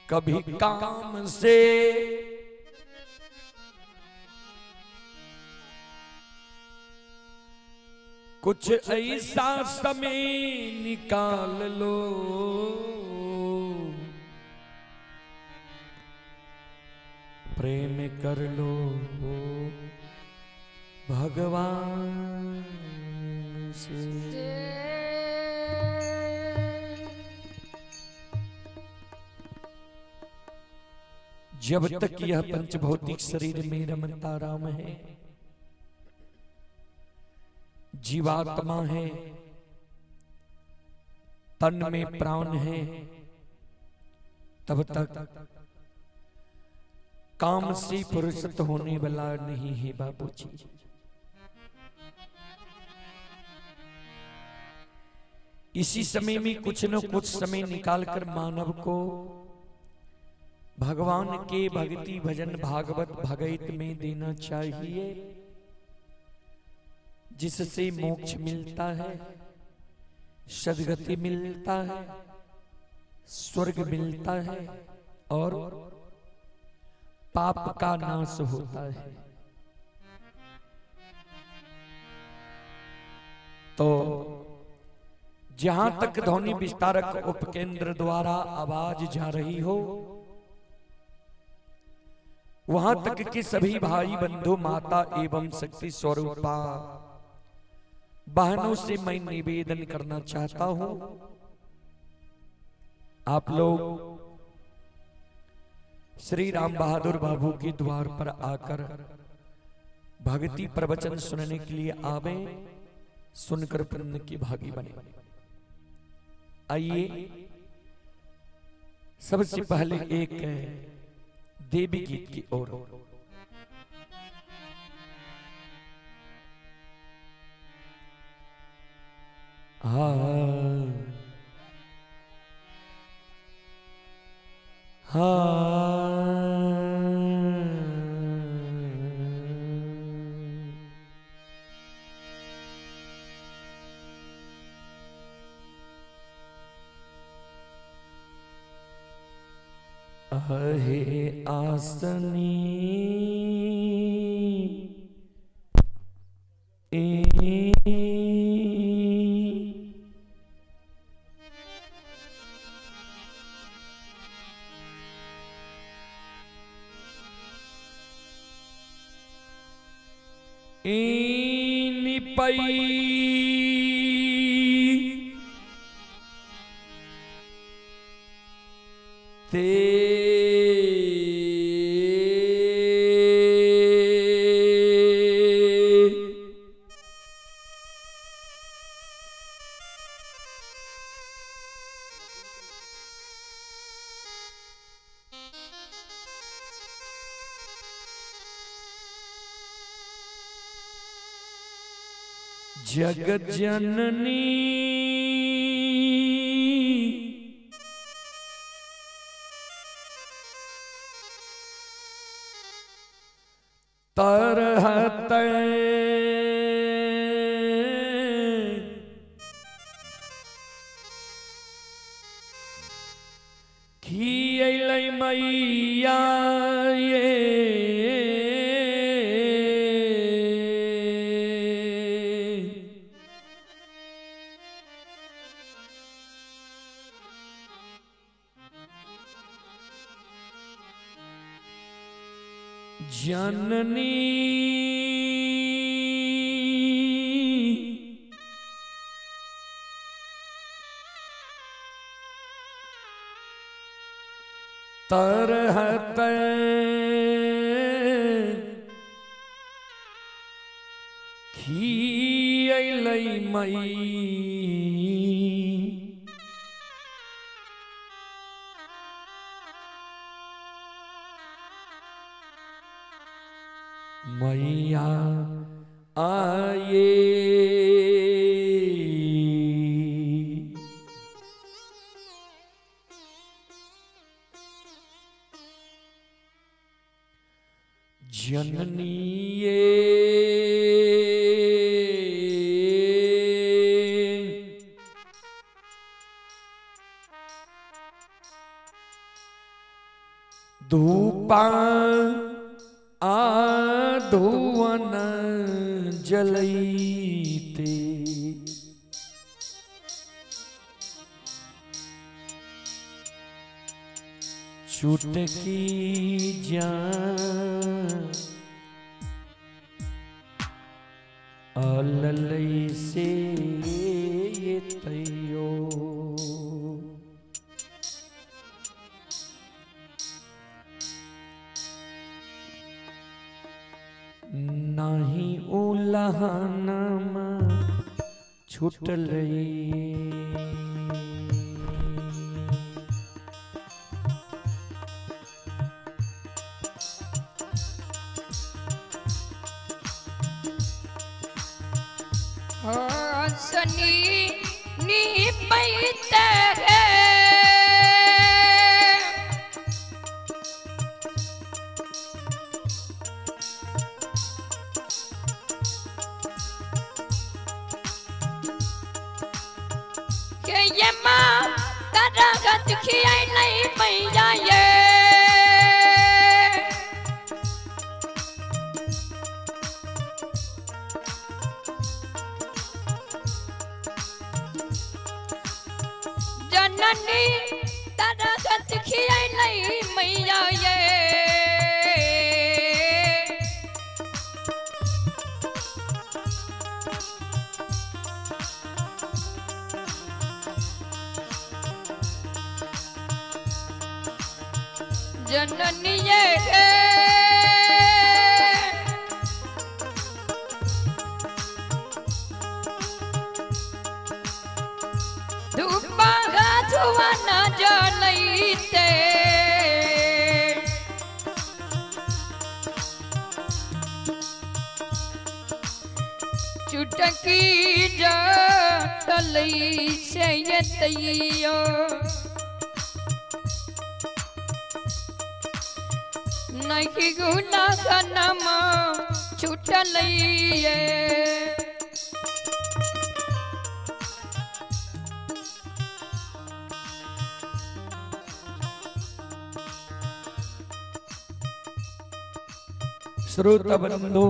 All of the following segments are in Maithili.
कभी काम से कुछ ऐसा समय निकाल लो, प्रेम कर लो भगवान से। जब तक यह पंचभौतिक शरीर में रमता राम है, जीवात्मा है, तन में प्राण है, तब तक काम से फुर्सत होने वाला नहीं है बाबूजी। इसी समय में कुछ न कुछ समय निकालकर मानव को भगवान के भक्ति भजन भागवत भगवत में देना चाहिए, जिससे मोक्ष मिलता है, सद्गति मिलता है, स्वर्ग मिलता है और पाप का नाश होता है। तो जहां तक ध्वनि विस्तारक उपकेंद्र द्वारा आवाज जा रही हो, वहां तक कि सभी भाई बंधु माता एवं शक्ति स्वरूपा बहनों से मैं निवेदन करना चाहता हूं, आप लोग श्री राम बहादुर बाबू के द्वार पर आकर भक्ति प्रवचन सुनने के लिए आवे, सुनकर पुण्य की भागी बने। आइए सबसे पहले एक देवी गीत की ओर। हाँ हाँ अहे आसनी निपई ते जगत जननी तरहत खियलै मैया ये जननी तरहत खियलै मई मैया आए। जननी ये धूपा आ धुवन जलैते। चुटकी जान अललई से तैयो। नाही उलहनमा छुटलई। सनी नी पैते है। के ये माँ तारा गत खियाई नहीं मैया ये। जननी तारा गत खियाई नहीं मैया ये। जननी ये धूपा धुआ न जलैते। चुटकी जलई से तैयो। नहीं गुना नमा छुटलैये। श्रोता बंधु,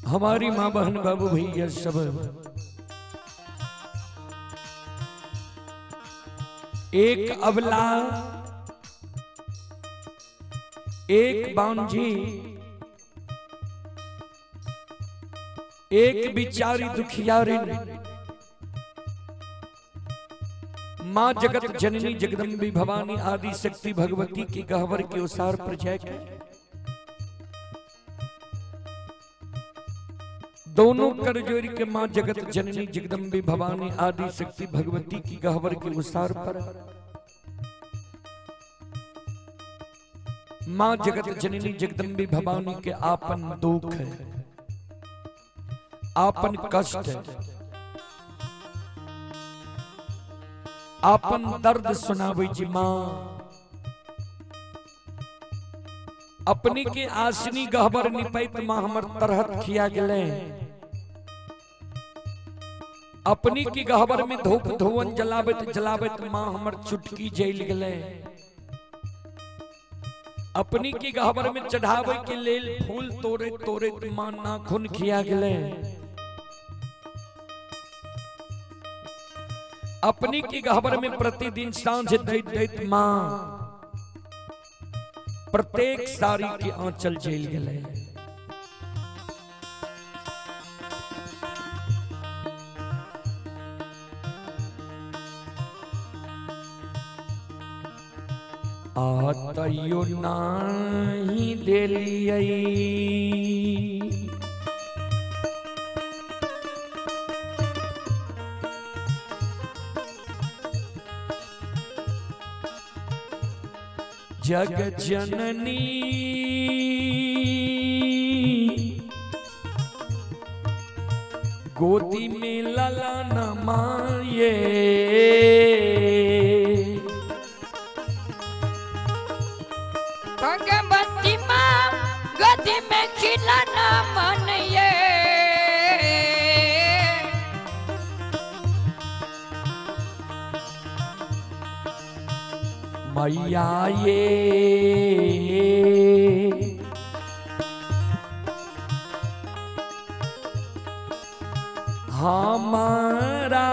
हमारी माँ बहन बाबू भैया सब एक अबला एक बांझी एक बिचारी दुखियारिन माँ जगत जननी जगदम्बी भवानी आदि शक्ति भगवती की गहवर के उसार पर जाकर दोनों कर जोड़ के माँ जगत जननी जगदम्बी भवानी आदि शक्ति भगवती की गहवर के उसार पर माँ जगत जननी जगदम्बी भवानी के आपन दुख है, आपन कष्ट है, आपन दर्द सुनावे जी माँ। अपनी के आसनी गहबर निपैत माँ हमर तरहत खिया गेले। अपनी की गहबर में धूप धुवन जलाबत जलाबत माँ हमर चुटकी जल गेले। अपनी की गहबर में चढ़ावे के लेल फूल तोड़े तोड़े माँ नाखून खिया गेले। अपनी की गहबर में प्रतिदिन सांझ दैत दैत माँ प्रत्येक साड़ी के आंचल जल गेले। आ तैयो नाही देलियै जग जननी गोदी में लला न माये। भगवती माँ गोदी में खिलाना मन ये। मैया ये हमारा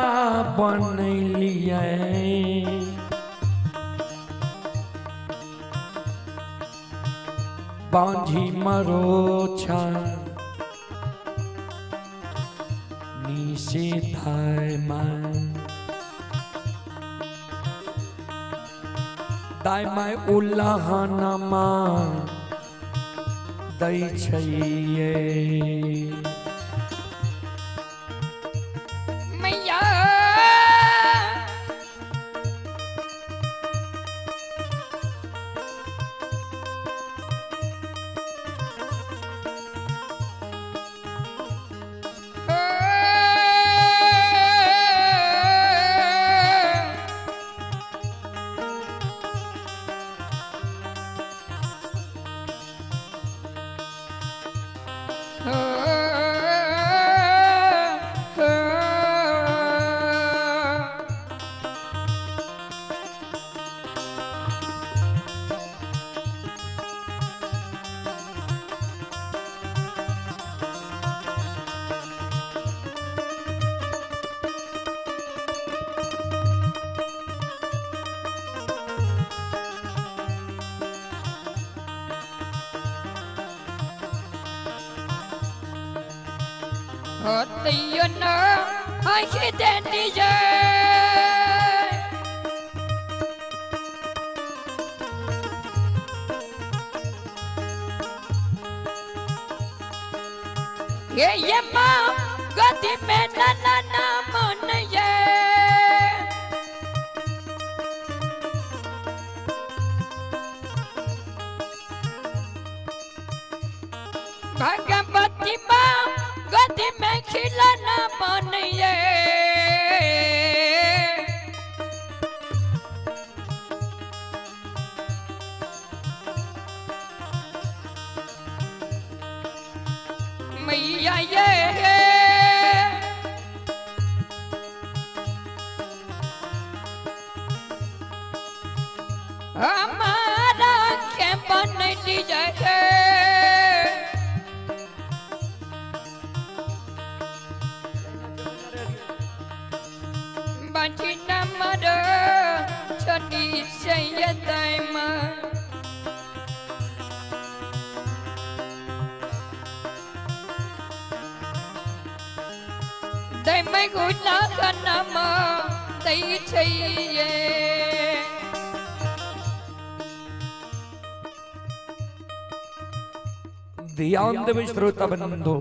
बनलिए बांझी मरोछा निशे दाय my उल्लहनमा दै छैये। मैया तैयो न आँखि देनी ये माँ गति में लाला नाम ये भगवती माँ गति में खिलाना मन ये मैया ये हमारा के बन लिया बाजी नमर छठी सैयद दैम गुला नम दै छैये। ध्यान देवे श्रोता बंधु,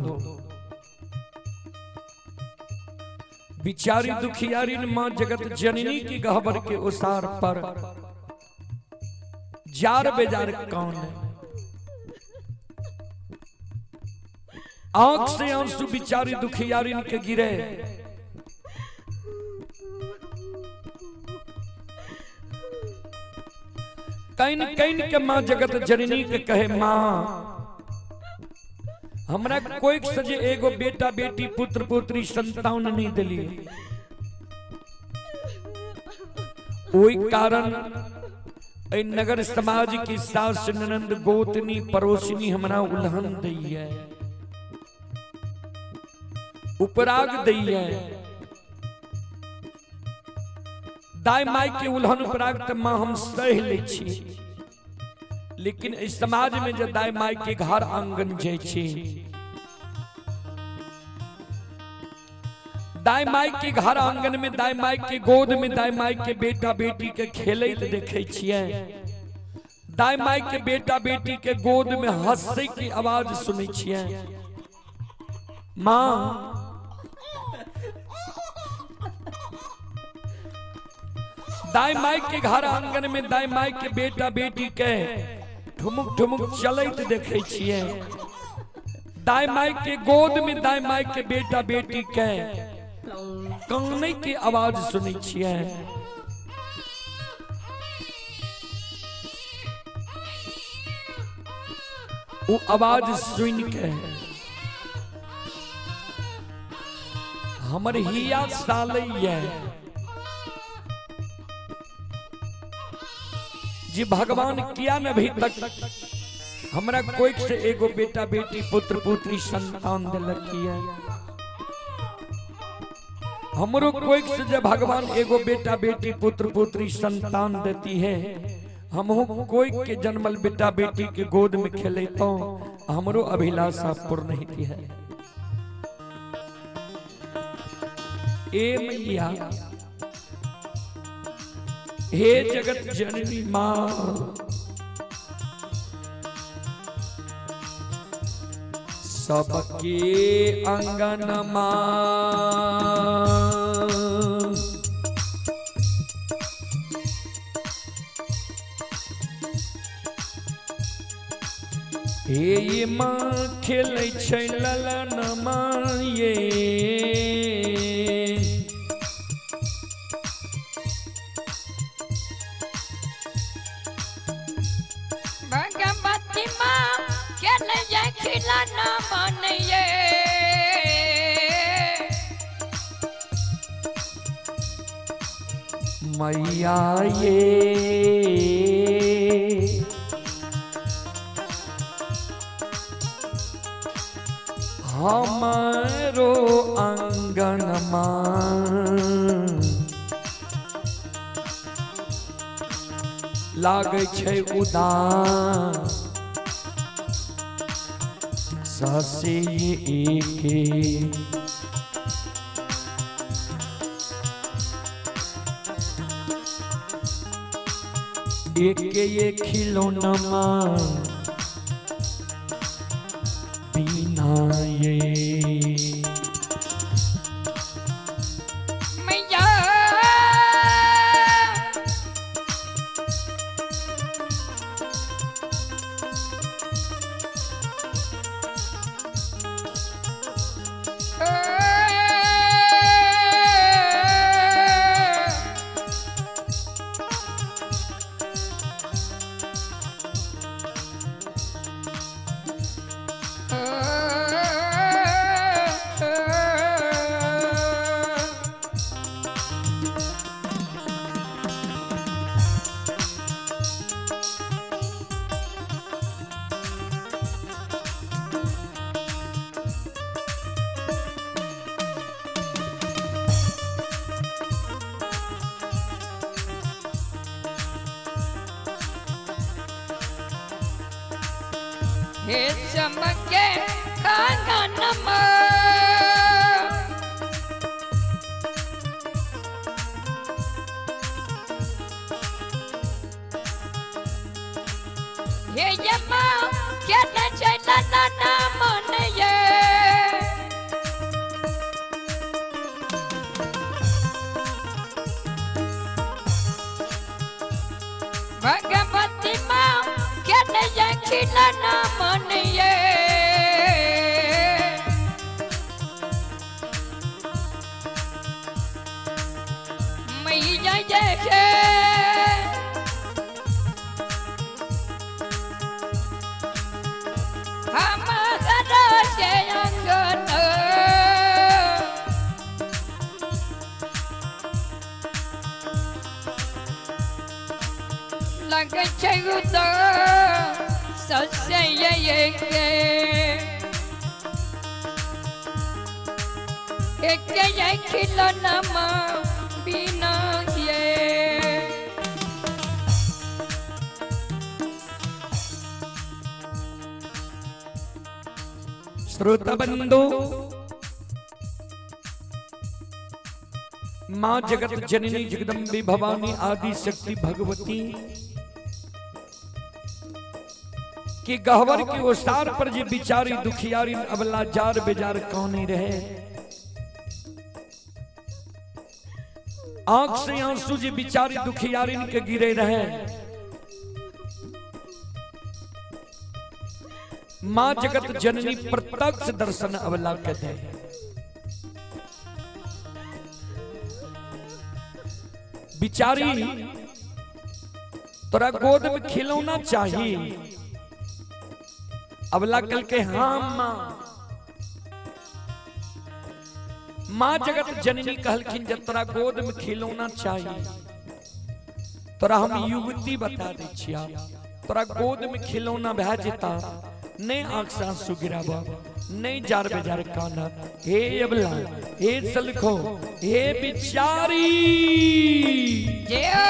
बिचारी दुखियारी मां जगत जननी की गहबर के उसार पर जार बेजार कौन है? आंख से आंसू बिचारी दुखियारी के गिरे। Can can के मां जगत जननी के कहे, मां हमरा कोई सजे एगो बेटा बेटी पुत्र पुत्री संतान नहीं दिली, ओई कारण ए नगर समाज की सास ननंद गोतनी पड़ोसनी हमरा उल्हन दैया, उपराग दैया। दाई माई के उल्हन उपराग त मां हम सह लै छी, लेकिन इस समाज में जब दाई माई के घर आंगन जाइ छी, दाई माई के घर आंगन में, दाई माई के गोद में, दाई माई के बेटा बेटी के खेलैत देखै छियै, दाई माई के बेटा बेटी के गोद में हंसै के आवाज सुनै छियै। मां दाई माई के घर आंगन में दाई माई के बेटा बेटी के ठुमुक ठुमुक चलैत देखै छियै, दाई माई के गोद में दाई माई के बेटा बेटी के कानै के आवाज सुनै छियै। वो आवाज सुन के हमर हिया सालैया। जे भगवान किया न अभी तक हमरा कोई से एगो बेटा बेटी पुत्र पुत्री संतान दिलक किया। हमरो कोई से जब भगवान एगो बेटा बेटी पुत्र पुत्री संतान देती है, हमहू कोई के जन्मल बेटा बेटी के गोद में खेलता, हमरो अभिलाषा पूर्ण होती है। ए मैया, हे जगत जननी माँ, सबके अंगन माँ हे माँ खेलै छै ललन माँ ये। भगवती माँ खेलै ये खिलौना मन ये। मैया ये हमारो आंगन माँ लागै छै उदास ससे एके। एके ये खिलौना बिना ये। मैया हे चमके आंगनमा हे यमा केना चला ना मन ये। भगवती माँ केना ये खिलना मन ये। मैया ये है हम के अंगन लग छै उतर सस्य ये एक ये खिलौना बिना ये। श्रोता बंधु, माँ जगत जननी जगदम्बे भवानी आदि शक्ति भगवती कि गहवर के ओसार पर जे बिचारी दुखियारी अबला जार बेजार कौन रहे, आंख से आंसू जे बिचारी दुखियारी के गिरे रहे, माँ जगत जननी प्रत्यक्ष दर्शन अबला के दे। बिचारी तोरा गोद में खिलौना चाहिए, अबला कल के हाँ माँ। माँ जगत जननी कहलखिन जब तोरा गोद में खिलौना चाहिए तोरा हम युवती बता दै छिया, तोरा गोद में खिलौना भए जेता, नहीं आंख से आंसू गिराब, नहीं जार बेजार काना। हे अबला, हे सलखो, हे बिचारी। जय हो।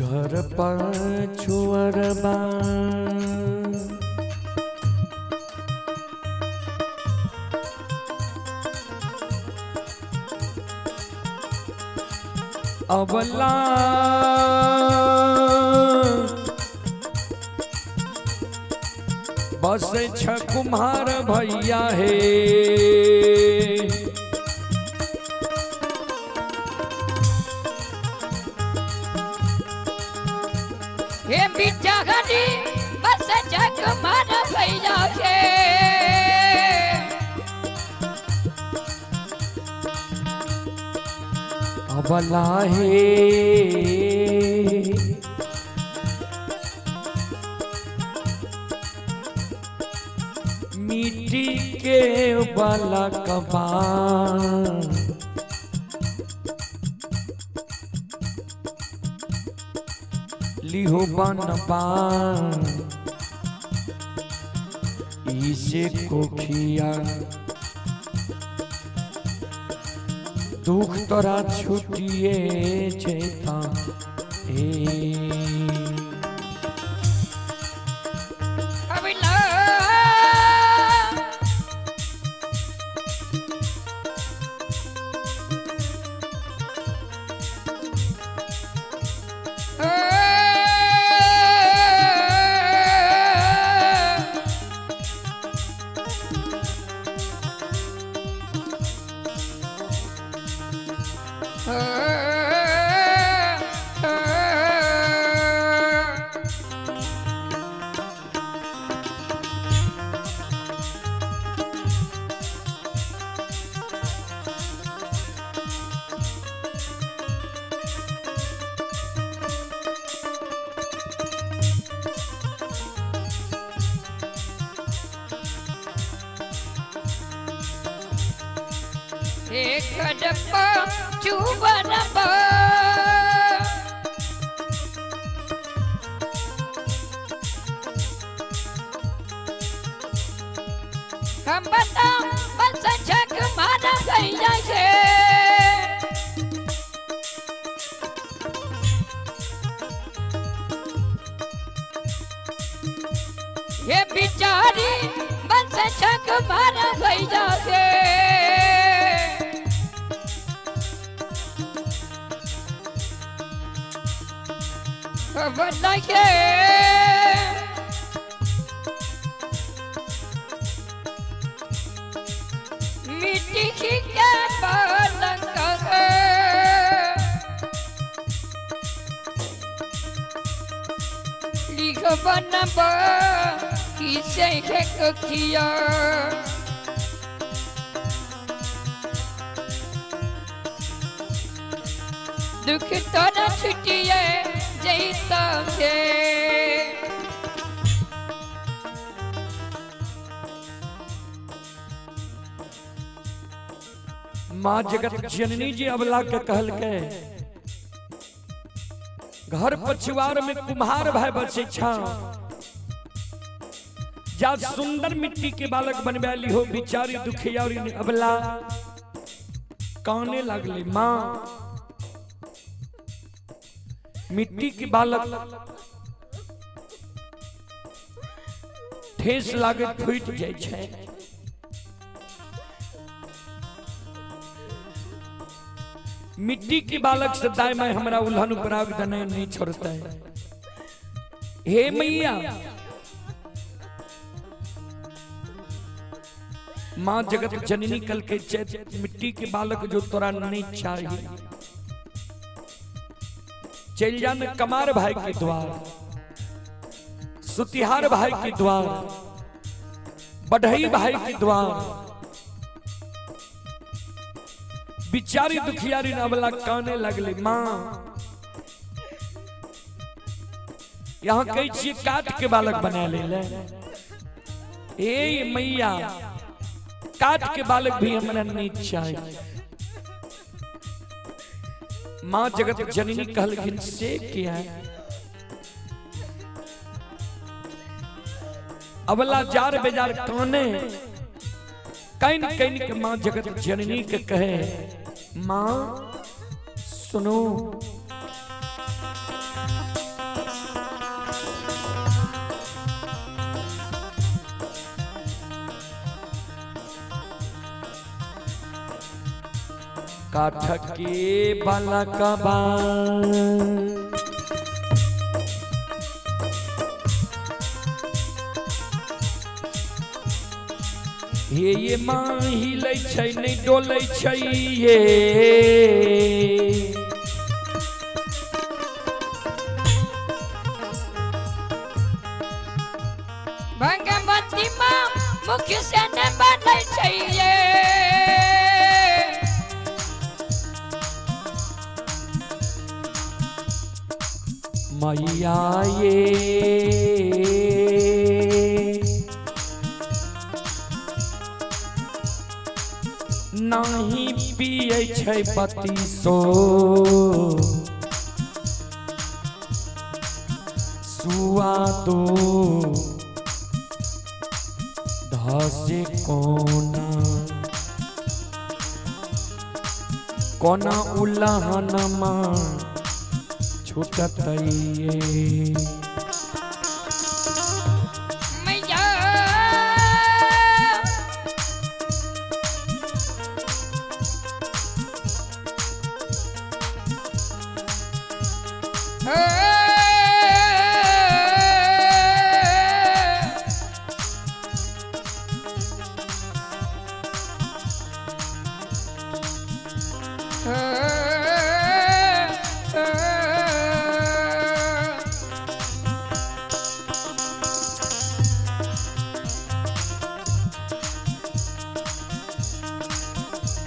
घर पर छुअरबा अबला बस छ कुम्हार भैया हे। हे बिचारी बस जग मार भैया के। अबला हे मिट्टी के बलकबा लिहो बनबा इसे कोखिया दुख तोरा छुटिए जेता हे। अबला एक चुबरबा हम बताओ बस झक मारा भैया के। ये बिचारी बस झक मारा भैया के। के मिट्टी के पलंग लिख बनब किसे हे कखिया। दुख तोरा छुटिए जैतो हे। माँ जगत जननी जी अबला के कहलकै, घर पछुआर में कुम्हार भाई बचे छा, जा सुंदर मिट्टी के बालक बनवा ली हो। बिचारी दुखियारी अबला काने लगली, माँ मिट्टी के बालक ठेस लागे फूट जाय छै। मिट्टी के बालक से दाई माई हमरा उल्हन उपराग देने नहीं छोड़ता है। हे मैया, माँ जगत जननी कल के चैत मिट्टी के बालक जो तोरा नहीं चाहिए, चल जान कमार भाई के द्वार, सुतिहार भाई के द्वार, बढ़ई भाई के द्वार। बिचारी दुखियारी नवला काने लगले, माँ यहाँ कही छियै काट के बालक बना ले ले। ए मैया, काट के बालक भी हमरा नहीं चाहिए। माँ जगत जननी कहलखिन से किया। अबला जार बेजार काने can can के माँ जगत जननी के कहे, माँ सुनो, काठ के बालकबा हे ये माँ हिलै छै नहि डोलै छै ये। भगवती माँ मुख से न बनै छै ये। मैया ये नाही पियै छै बत्तीसो सुआ दो धसे कोना कोना उल्लहनमा छूटतैये। मैया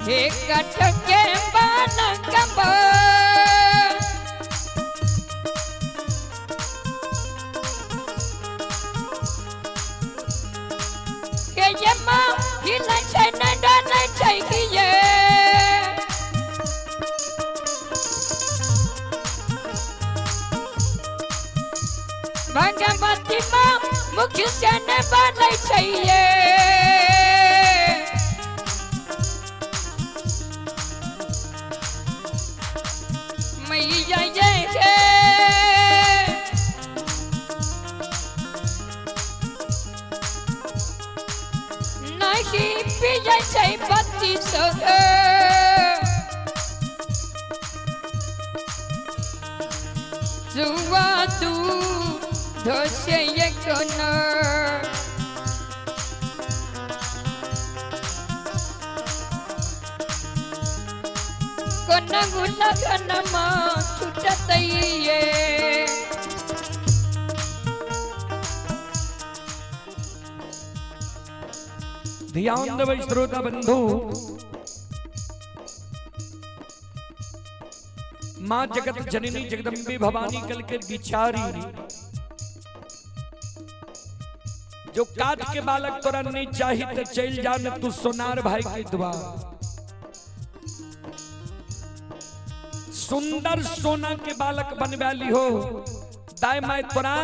हे कटके बालकबा के यमा हिलै छै नै डोलै छै किये। भगवती माँ मुख से न बोलै छै ये। मैया ये हे नहीं पियै छै बत्ती सब जुआ दू धोसे कोना। कोना गुलगनमा छुटतैये। ध्यान देबै श्रोता बंधु, माँ जगत जननी जगदम्बे भवानी कल के बिचारी जो काट के बालक तोरा नहीं चाही तो चल जा न तू सोनार भाई के द्वार। सुंदर सोना के बालक बनवा ली हो, दाई माई तोरा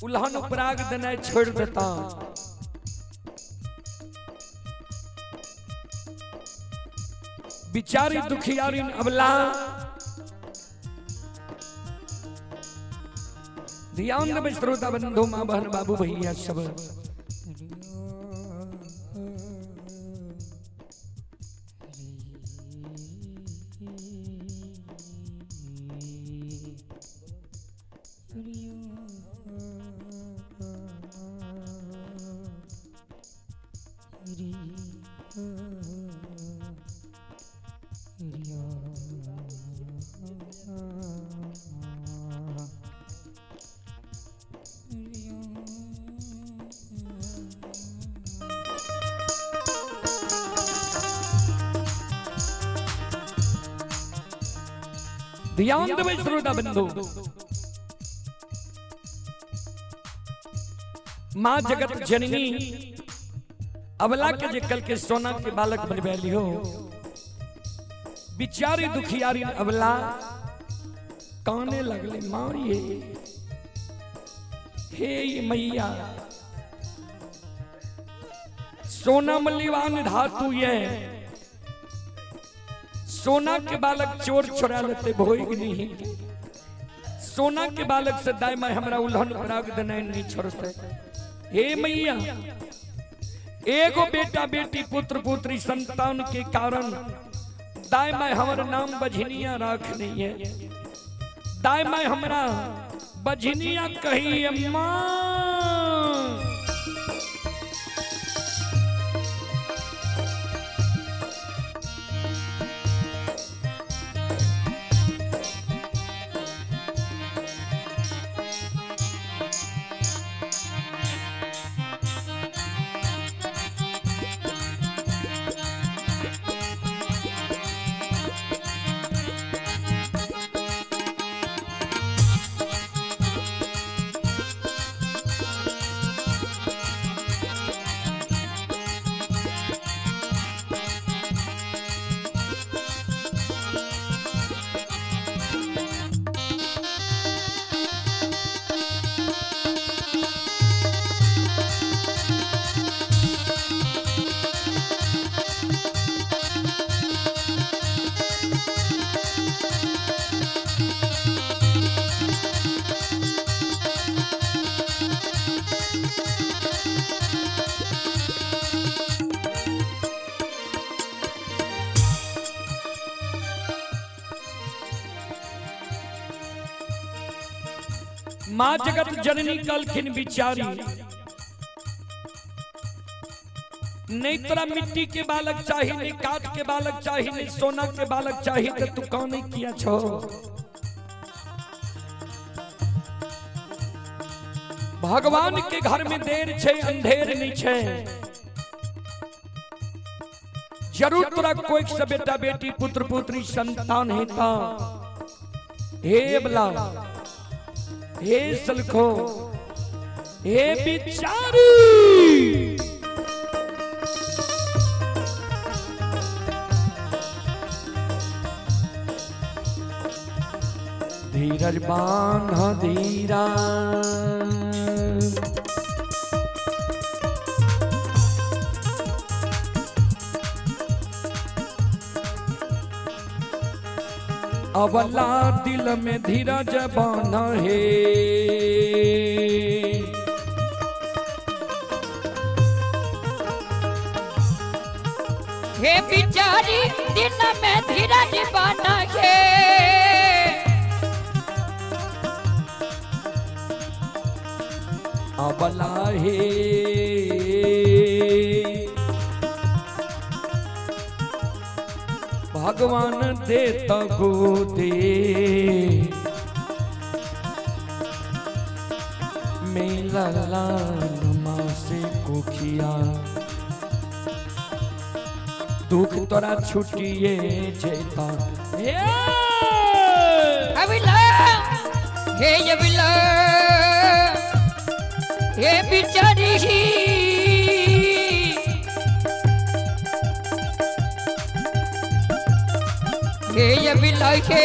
उल्हन उपराग देना छोड़ देता। बिचारी दुखियारी अबला ध्यान देबै श्रोता बंधु माँ बहन बाबू भैया सब। ध्यान देबै श्रोता बंधु, माँ जगत जननी अबला के जे कल के सोना के बालक बनवा लियो, बिचारी दुखियारी अबला काने लगले, माँ ये हे मैया सोना मलिवान धातु ये सोना के बालक चोर छोड़ा लेते भोग नहीं, सोना के बालक से दाई माई हमरा उल्हन पराग देना नहीं छोड़ते। हे मैया एगो बेटा बेटी पुत्र पुत्री संतान के कारण दाई माई हमर नाम बझनिया राख नहीं है, दाई माई हमरा बझनिया कही माँ। माँ जगत जननी कलखिन बिचारी नहीं तोरा मिट्टी के बालक चाही, नहीं काठ के बालक चाही, नहीं सोना के बालक चाही, तो तू कौन नहीं किया छो। भगवान के घर में देर छे अंधेर नहीं छे, जरूर तोरा कोई से बेटा बेटी पुत्र पुत्री संतान हेता। हे बला हे सलखो हे बिचारी धीरज बांध धीरा अबला दिल में धीरज बांध हे, हे बिचारी दिल में धीरज बांध हे, अबला हे भगवान दे तगो दे मेला लाल माँ से कोखिया दुख तोरा छुटिए जेता। हे अविला हे अविला हे बिचारी हे अविला हे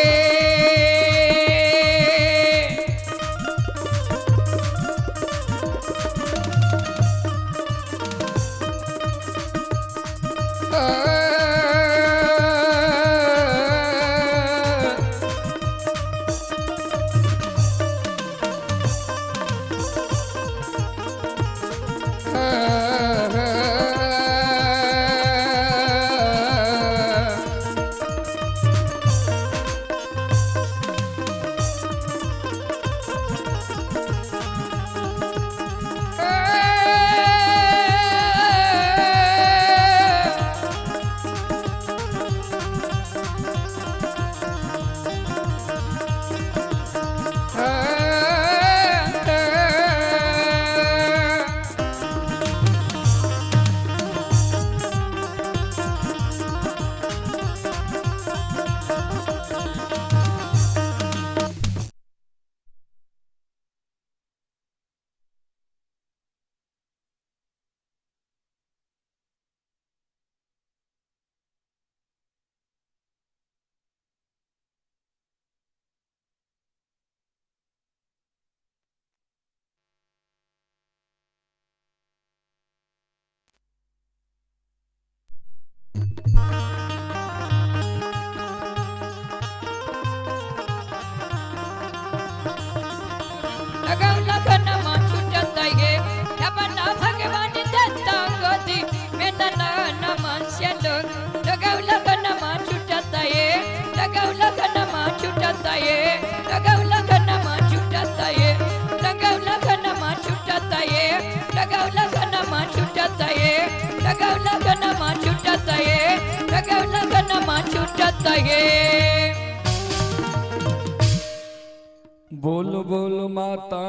बोलो बोलो माता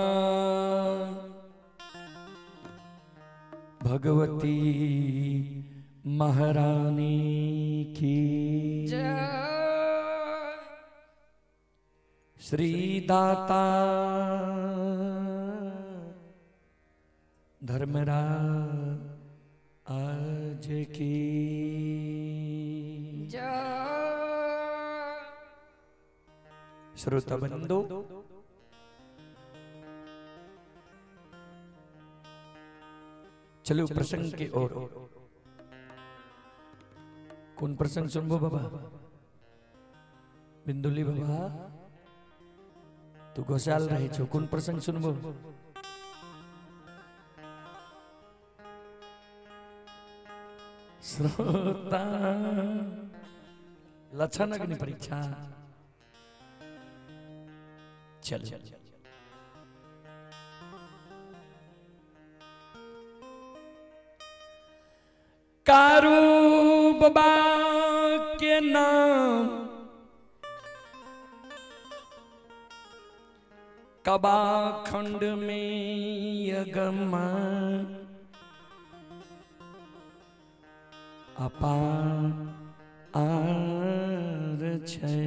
भगवती महारानी की श्री दाता धर्मराज आज की श्रोता बंधु, चलो प्रसंग के ओर। कौन प्रसंग सुनबो बाबा? बिंदुली बाबा तू गोसाल रहे छो, कौन प्रसंग सुनबो? श्रोता लक्षण अग्नि परीक्षा। चल कारू बाबा के नाम कबाखंड में अगम अपार आर छै।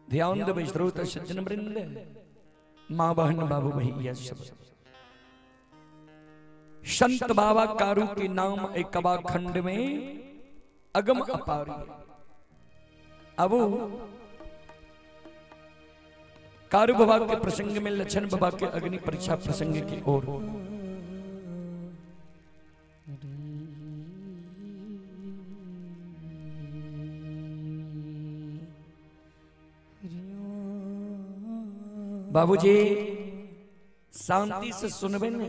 ध्यान देबै श्रोता सज्जन वृंद, माँ बहन बाबू भैया सब। संत बाबा कारू के नाम एक कबाखंड में अगम अपार। अब कारू बाबा के प्रसंग में लक्षण बाबा के अग्नि परीक्षा प्रसंग की ओर। बाबूजी शांति से सुनबे ने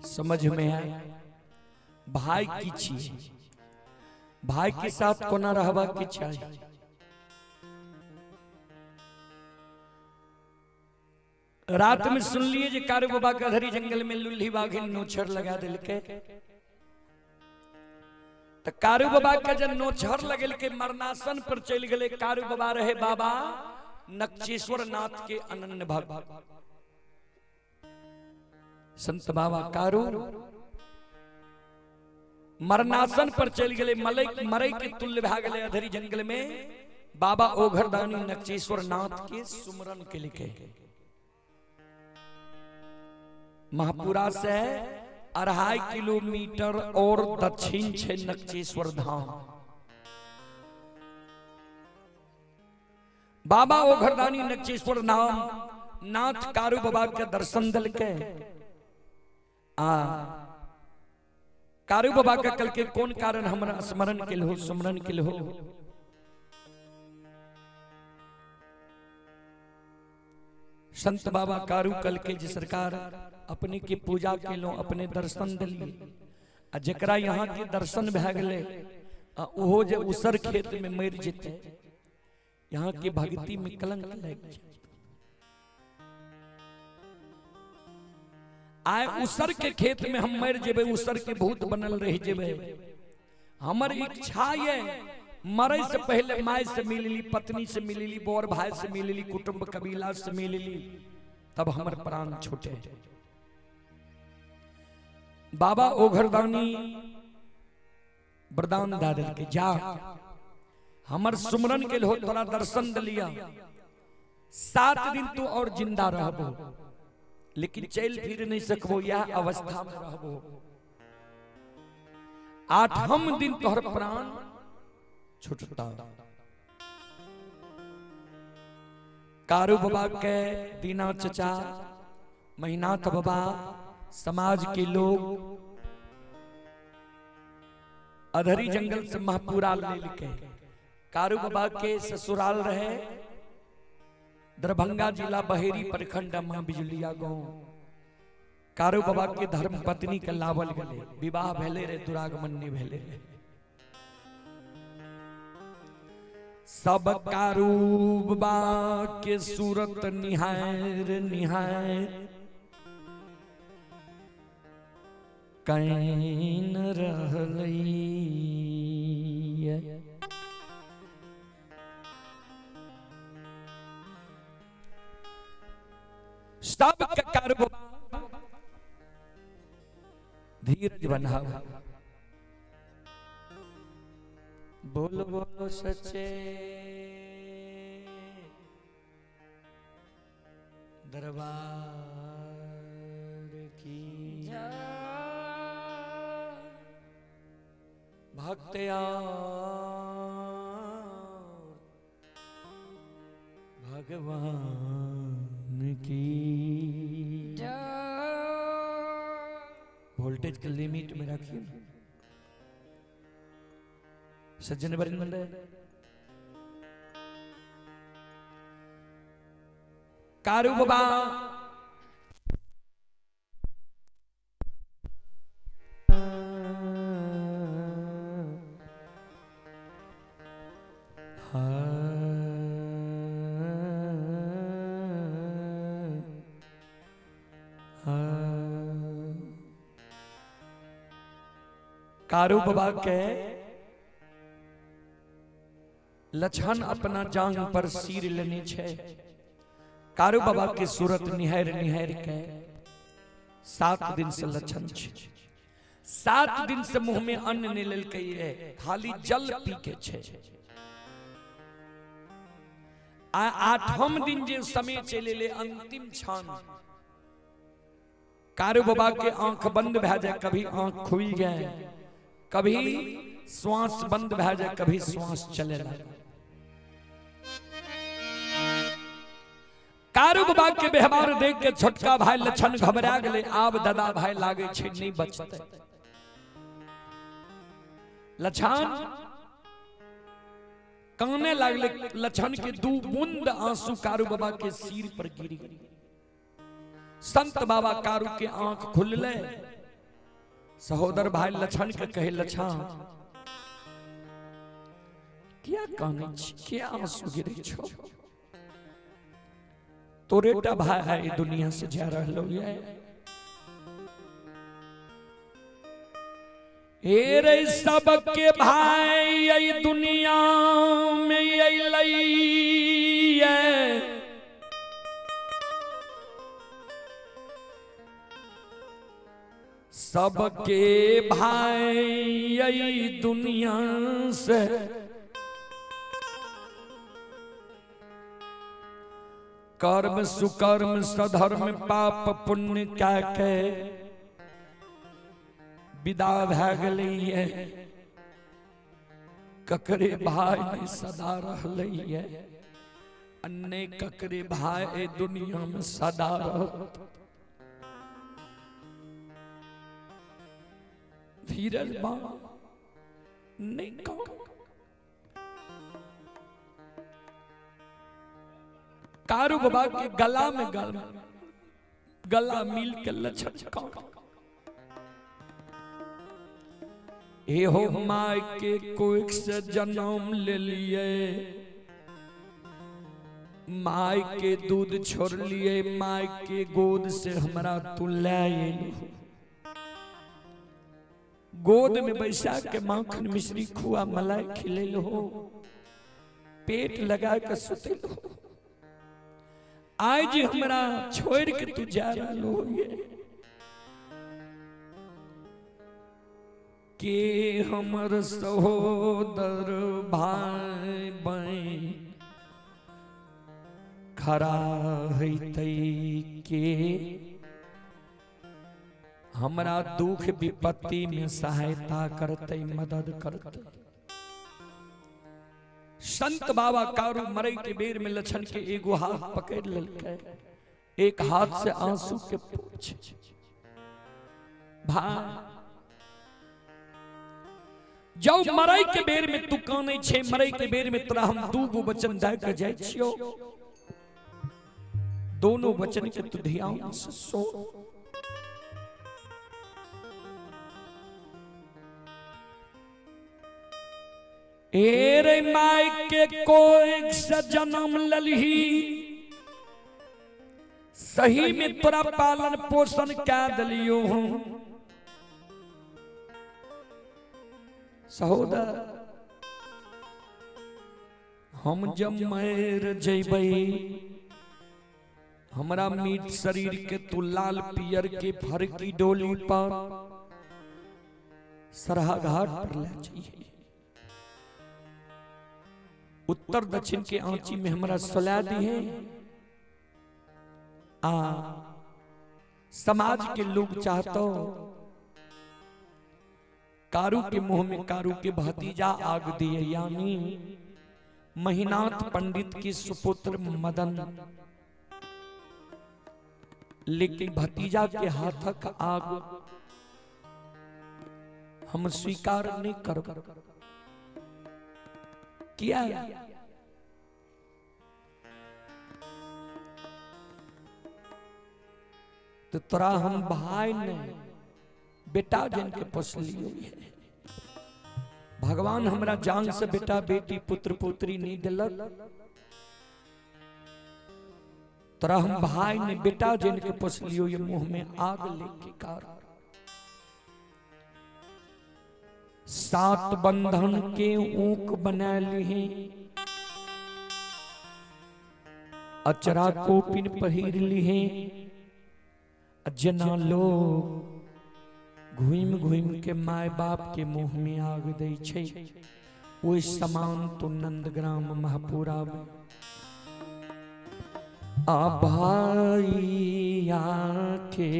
समझ में आए। भाई की चीज, भाई के साथ कोना रहबा के चाही। रात में सुन लिए जे कारू बाबा के अधरी जंगल में लुल्ही बाघिन नोछर लगा दिलके, तो कारू बाबा के जब नोछर लगल के मरनासन पर चल गए। कारू बाबा रहे बाबा नक्षेश्वर नाथ के अनन्य भक्त। संत बाबा कारू मरनासन पर चलि गेलै, मलै मरै के तुल्य भए गेलै अधरी जंगल में। बाबा ओघरदानी नक्शेश्वर नाथ के सुमरन के लिखे महापुरा से 2.5 किलोमीटर और दक्षिण छे नक्शेश्वर धाम। बाबा ओघरदानी नक्शेश्वर नाम नाथ कारू बाबा के दर्शन दिलके आ कारू बाबा के कल के कोन कारण हमरा स्मरण के हो सुमरन के हो। संत बाबा कारू कल के जे सरकार अपने के पूजा केलो, अपने दर्शन दिलिए आ जकरा यहाँ के दर्शन भए गेलै आ ओहो जे उसर खेत में मरि जेतै, यहाँ के भक्ति में कलंक लागि जाए। आए उसर के खेत में हम मर जेबै, उसर के भूत बनल रह जेबै। हमर इच्छा ये मरे से पहले my से मिलली, पत्नी से मिलली, बोर भाई से मिलली, कुटुंब कबीला से मिलली, तब हमर प्राण छूटे। बाबा ओघरदानी वरदान दा दिलके, जा हमर सुमरन के हो तोरा दर्शन दिलिया, 7 दिन तू और जिंदा रहबो, लेकिन चल फिर नहीं सकबो, यह अवस्था में रहबो। 8वां दिन तोहर प्राण छुटता। कारू बाबा के दीना चचा, महिनाथ बाबा, समाज के लोग अधरी जंगल से महपुरा ले के कारू बाबा के ससुराल रहे दरभंगा जिला बहेरी प्रखंड मां बिजुलिया गांव। कारू बाबा के धर्म पत्नी के लावल गले, विवाह भेले रे, दुरागमन नहीं भेले रे। सब कारू बाबा के सूरत निहार निहार can रहलैया। सब के कारू बाबा धीरज बनाओ, बोल बोलो सच्चे दरबार की भक्त भगवान की। वोल्टेज के लिमिट में रखिए सज्जन वृंद। कारू बाबा कारू बाबा के लछन अपना जांग पर सिर लेने छे। कारू बाबा के सूरत निहार निहार के 7 दिन से लछन छे, 7 दिन से मुंह में अन्न नहीं लेलकै है, खाली जल पी के छे। 8वां दिन जे समय चले ले अंतिम क्षण कारू बाबा के आंख बंद भए जाए, कभी आंख खुल जाए, कभी श्वास बंद भए जाए, कभी श्वास चले लगे। कारू बाबा के व्यवहार देख के छोटका भाई लछन घबरा गेलै, आब दादा भाई लागे छै नहीं बचते। लछन काने लागले, लछन के 2 बूंद आंसू कारू बाबा के सिर पर गिर गेल। संत बाबा कारू के आंख खुलले, सहोदर भाई लछन के कहे, लछन क्या काने छी, क्या आंसू गिरे छो, तोरेटा भाई है दुनिया से जा रहलो ये। हे रे सबके भाई आई दुनिया में अइलै, सबके भाई यही दुनिया से कर्म सुकर्म सधर्म पाप पुण्य क्या के विदा भै गेलैये। ककरे भाई नहीं सदा रहलैये, अन्य ककरे भाई ए दुनिया में सदा रहत। धीरज बा नहीं कहो। कारू बाबा के गला में गला मिल के लछन कौन एहो my के कोख से जन्म ले लिए, my के दूध छोड़ लिए, my के गोद से हमरा तू ले एलू। गोद में बैसा के माखन मिश्री खुआ मलाई खिलेलो हो, पेट लगा के सुतेलो हो। आज हमरा छोड़ के तू जा रहा हो के हमर सहोदर भाई बहन खड़ा होइतै के हमरा दुख विपत्ति में सहायता करते, मदद करते। संत बाबा कारू मरे के बेर में लछन के एगो हाथ पकड़ लेलकै, एक हाथ से आंसू के पोछ। भाई जब मरे के बेर में तू कानै छे, मरे के बेर में तोरा हम दू गो वचन दे के जाय छियो, दोनों वचन के तू ध्यान से सुन। ए रे my के कोई से जन्म ललही, सही में तोरा पालन पोषण क्या दलियो हूं। सहोदर हम जब मर जइबै, हमरा मीट शरीर के तू लाल पियर के फरकी डोली पर सरहा घाट पर ले जाइए। उत्तर दक्षिण के आंची में हमरा सुला दी है। आ समाज के लोग चाहतो कारू के मुंह में कारू के भतीजा आग दिए, यानी महिनाथ पंडित के सुपुत्र मदन, लेकिन भतीजा के हाथक आग हम स्वीकार नहीं कर किया। तो तोरा हम भाई ने बेटा जन के पोसलियो है। भगवान हमरा जान से बेटा बेटी पुत्र पुत्री नहीं दिलक, तोरा हम भाई ने बेटा जन के पोसलियो ये मुंह में आग लेके कार। सात बंधन के ऊक बना ली, अचरा कोपिन पहिर ली, जना लोग घूम घूम के my बाप के मुंह में आग दै छै, ओहि समान तो नंदग्राम महापुरा में आ भाई आके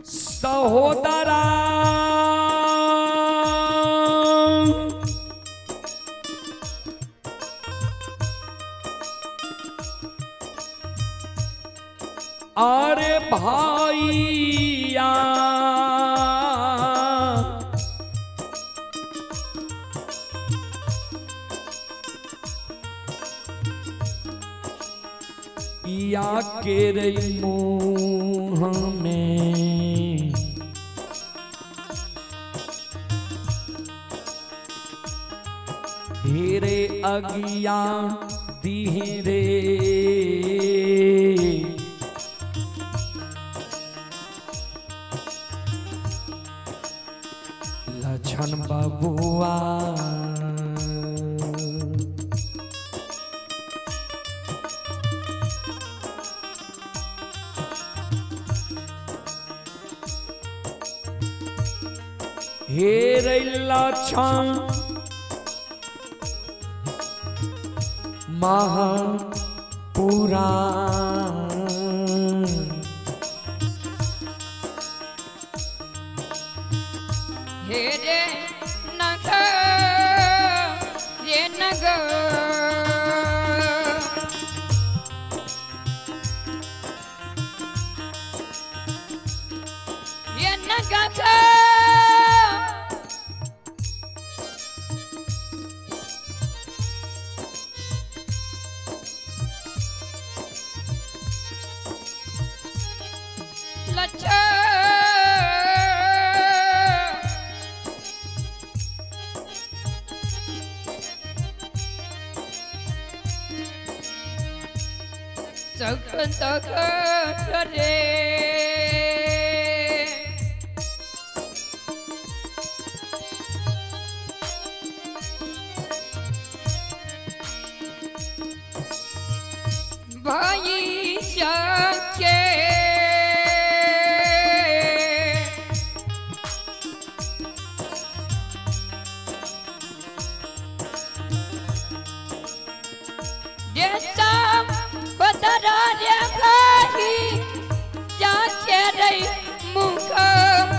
सहोदरा अरे भाईया या के रे मुँह में हेरे अगिया दीहे रे। बबुआ। हे रैला छां महापुरा। हे रे नग रे नग रे नग लच्छा सख तख रे भाई सखे भाई जाके रे मुख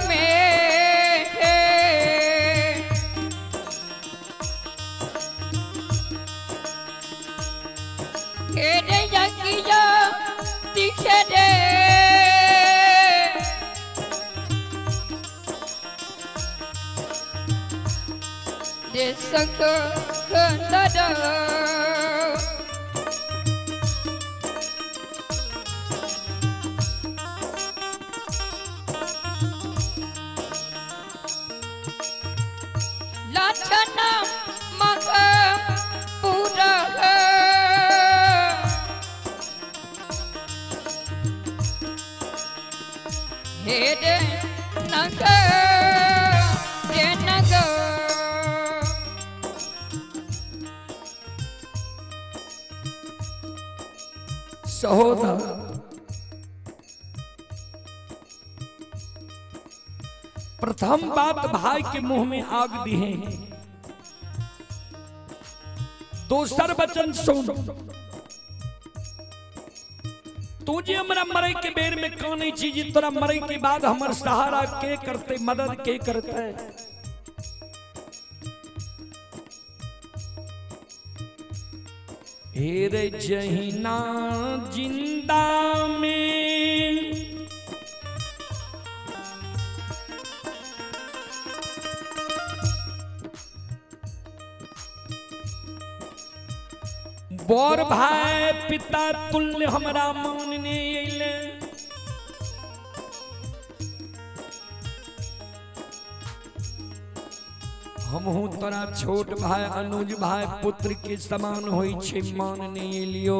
में। खेरे यकिया दिखे रे रे संग खंदर। लक्षण मग पुरह हे रे नग रे नग। सहोदर, प्रथम बात भाई के मुंह में आग दी है। दोसर वचन सुन, तू जे हमरा मरे के बेर में काने छी जे तोरा मरे के बाद हमर सहारा के करते, मदद के करते। हे रे जहिना जिंदा में बड़ भाई पिता तुल्य हमरा मानने अइले, हमहू तोरा छोट भाई अनुज भाई पुत्र के समान होई छे मानने एलियो।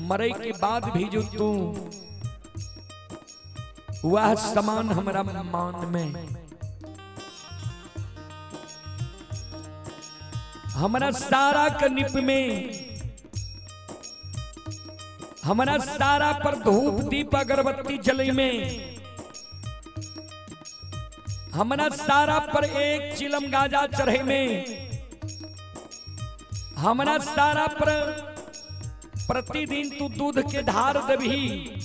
मरे के बाद भी जो तू वह समान हमरा मान में, हमरा सारा के निप में, हमरा सारा पर धूप दीप अगरबत्ती जले में, हमरा सारा पर एक चिलम गाजा चढ़े में, हमरा सारा पर प्रतिदिन तू दूध के धार देबही,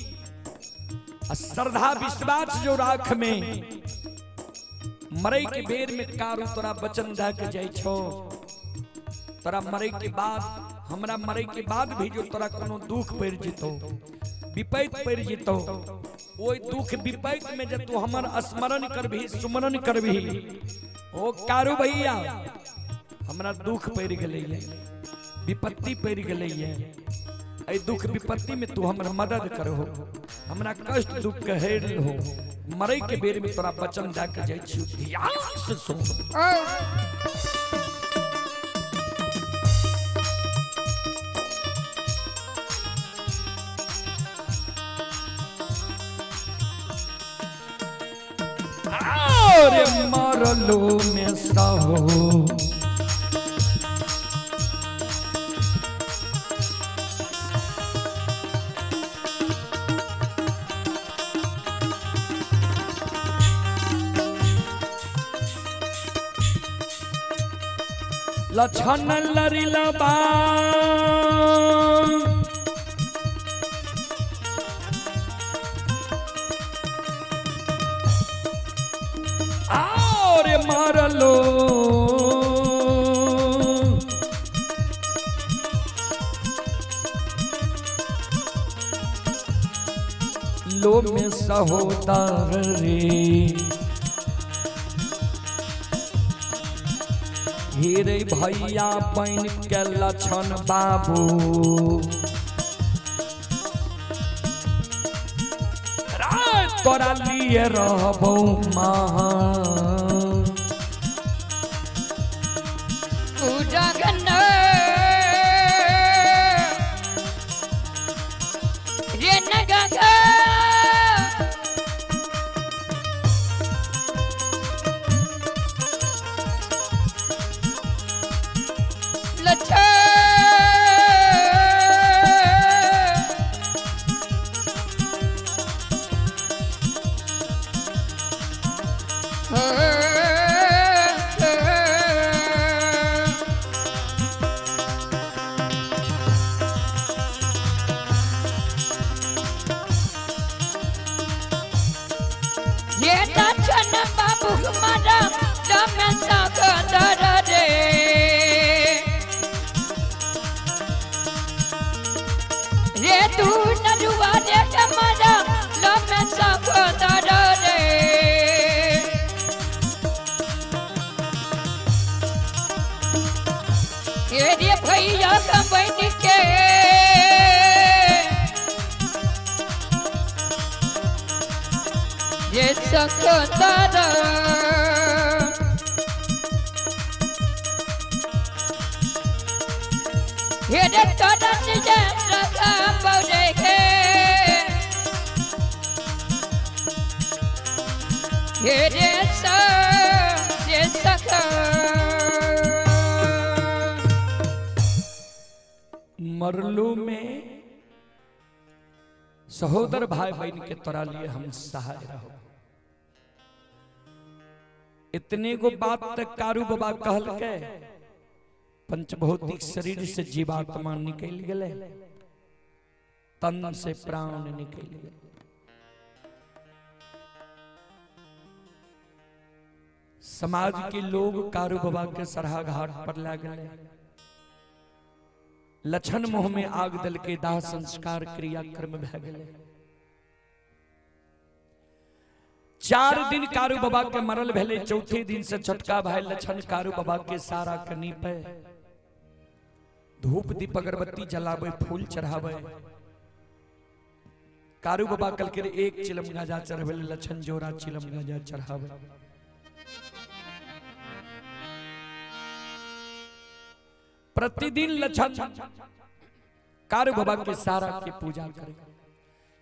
श्रद्धा विश्वास जो राख में, मरे के बेर में कारू तोरा वचन दे के जाय छो। तोरा मरे के बाद, हमरा मरे के बाद भी जो तोरा कोनो दुख पड़ जितो, विपैत पड़ जितो, ओई दुख विपैत में जब तू हमर स्मरण करबी सुमरण करबी, ओ कारू भैया हमरा दुख पड़ गेलै, विपत्ति पड़ गेलै, एहि दुख विपत्ति में तू हमर मदद करहो, हमरा कष्ट दुख के हेर हो, मरे के बेर में तोरा वचन दे के जाय छी। ध्यान से सुन। अरे मरलो में सहो लक्षण लरिलबा और मारलो लो में सहोदर रे हे रे भैया बन के लक्षण बाबू राय तोरा लिए रहबौ महा। उजगन रे नगग लछ ये दर्शन बाबू हमारा रमेश सागर रे रे तू नरुआ रे हमारा रमेश सागर रे ये रे भैया कबन के ये सखतारा ये रे तोरा निजे रखा बौरे के ये रे सा ये सखा मरलू में सहोदर भाई बहन के तोरा लिए हम सहाय रहो। इतने गो बात तक कारू बाबा कहल के पंचभौतिक शरीर से जीवात्मा निकल गए, तन से प्राण निकल गए। समाज के लोग कारू बाबा के सरहा घाट पर लागले, लक्षण मुंह में आग दल के दाह संस्कार क्रिया कर्म भै गेले। 4 दिन कारू बाबा के मरल भेले, चौथे दिन से छोटका भाई लक्षण कारू बाबा के सारा कनी पे धूप दीप अगरबत्ती जलावे, फूल चढ़ावे। कारू बाबा कल के एक चिलम गाजा चढ़ावे, लक्षण जोरा चिलम गाजा चढ़ावे। प्रतिदिन लक्षण कारू बाबा के सारा के पूजा करे,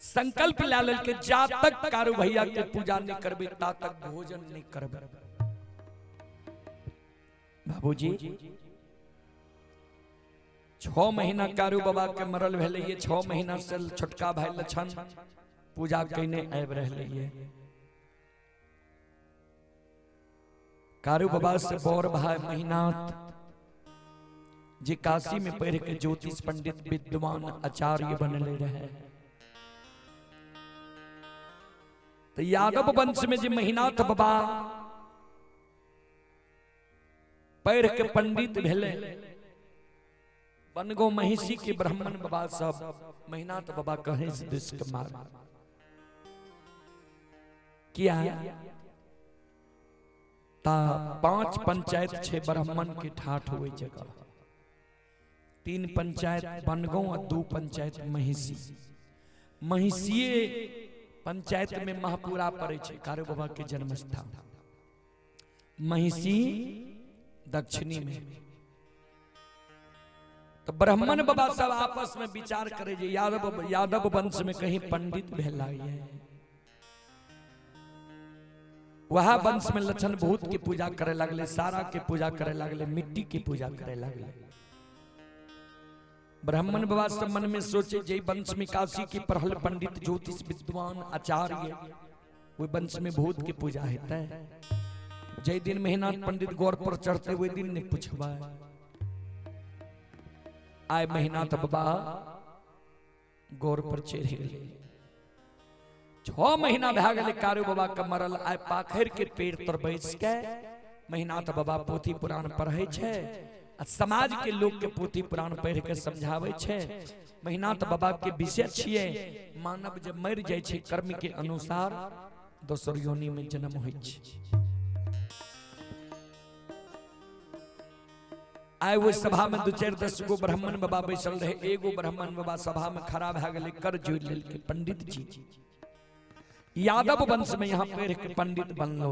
संकल्प ला लेल के जा तक कारू भैया के पूजा नहीं करबे ता तक भोजन नहीं करबे। बाबूजी 6 महीना कारू बाबा के मरल भेले, ये 6 महीना से छोटका भाई लक्षण पूजा कने आबि रहले। ये कारू बाबा से बड़ भाई महिनाथ जे काशी में पढ़ के ज्योतिष पंडित विद्वान आचार्य बनले रहे। तो यादव वंश में जे महिनाथ बाबा पढ़ के पंडित भेले, बनगो महिषी के ब्राह्मण बाबा सब महिनाथ बाबा कहे से दुष्ट मार किया ता 5 पंचायत छे ब्राह्मण के ठाठ हुए जगह, 3 पंचायत बनगांव और 2 पंचायत महिषी। महिषिए पंचायत में महापुरा पड़े छे कारू बाबा के जन्मस्थान, महिषी दक्षिणी में। तो ब्राह्मण बाबा सब आपस में विचार करे जे यादव यादव वंश में कहीं पंडित भेला है। वह वंश में लक्षण भूत की पूजा करे लगले, सारा के पूजा करे लगले, मिट्टी की पूजा करे लगले। ब्राह्मण बाबा सब मन में सोचे जे वंश में काशी के पढ़ल पंडित ज्योतिष विद्वान आचार्य, वो वंश में भूत की पूजा होता है। जय दिन मेहनाथ पंडित गौर पर चढ़ते हुए दिन ने पूछवा आए मेहनाथ बाबा गौर पर चढ़ गए। 6 महीना भए गेलै कारू बाबा के मरल। आइ पाखर के पेड़ तर बैस के महिनाथ बाबा पोथी पुराण पढ़ै छै आ समाज के लोग के पोथी पुराण पढ़ के समझाबै छै। महिनाथ बाबा के विषय छियै मानव जब मरि जाइ छै कर्म के अनुसार दोसर योनि में जन्म होइ छै। आइ ओहि सभा में 2-4 10 गो ब्राह्मण बाबा बैसल रहे। एगो ब्राह्मण बाबा सभा में खड़ा भए गेलै, कर जोड़ि लेलकै। पंडित जी यादव वंश में यहाँ पढ़ के पंडित बनलो।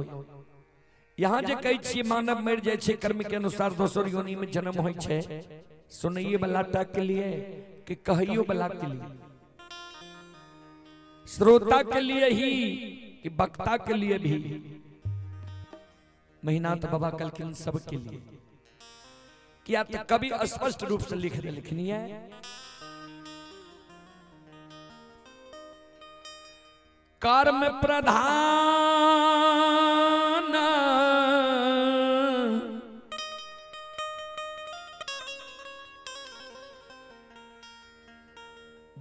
यहाँ जे कहै छियै मानव मरि जाइ छै कर्म के अनुसार दोसर योनि में जन्म होइ छै, सुनैये वाला टा के लिए कि कहियो वाला के लिए, श्रोता के लिए ही कि वक्ता के लिए भी। महिनाथ बाबा कहलखिन सबके लिए। किया तो कभी स्पष्ट रूप से लिख देलखिन है। कर्म प्रधान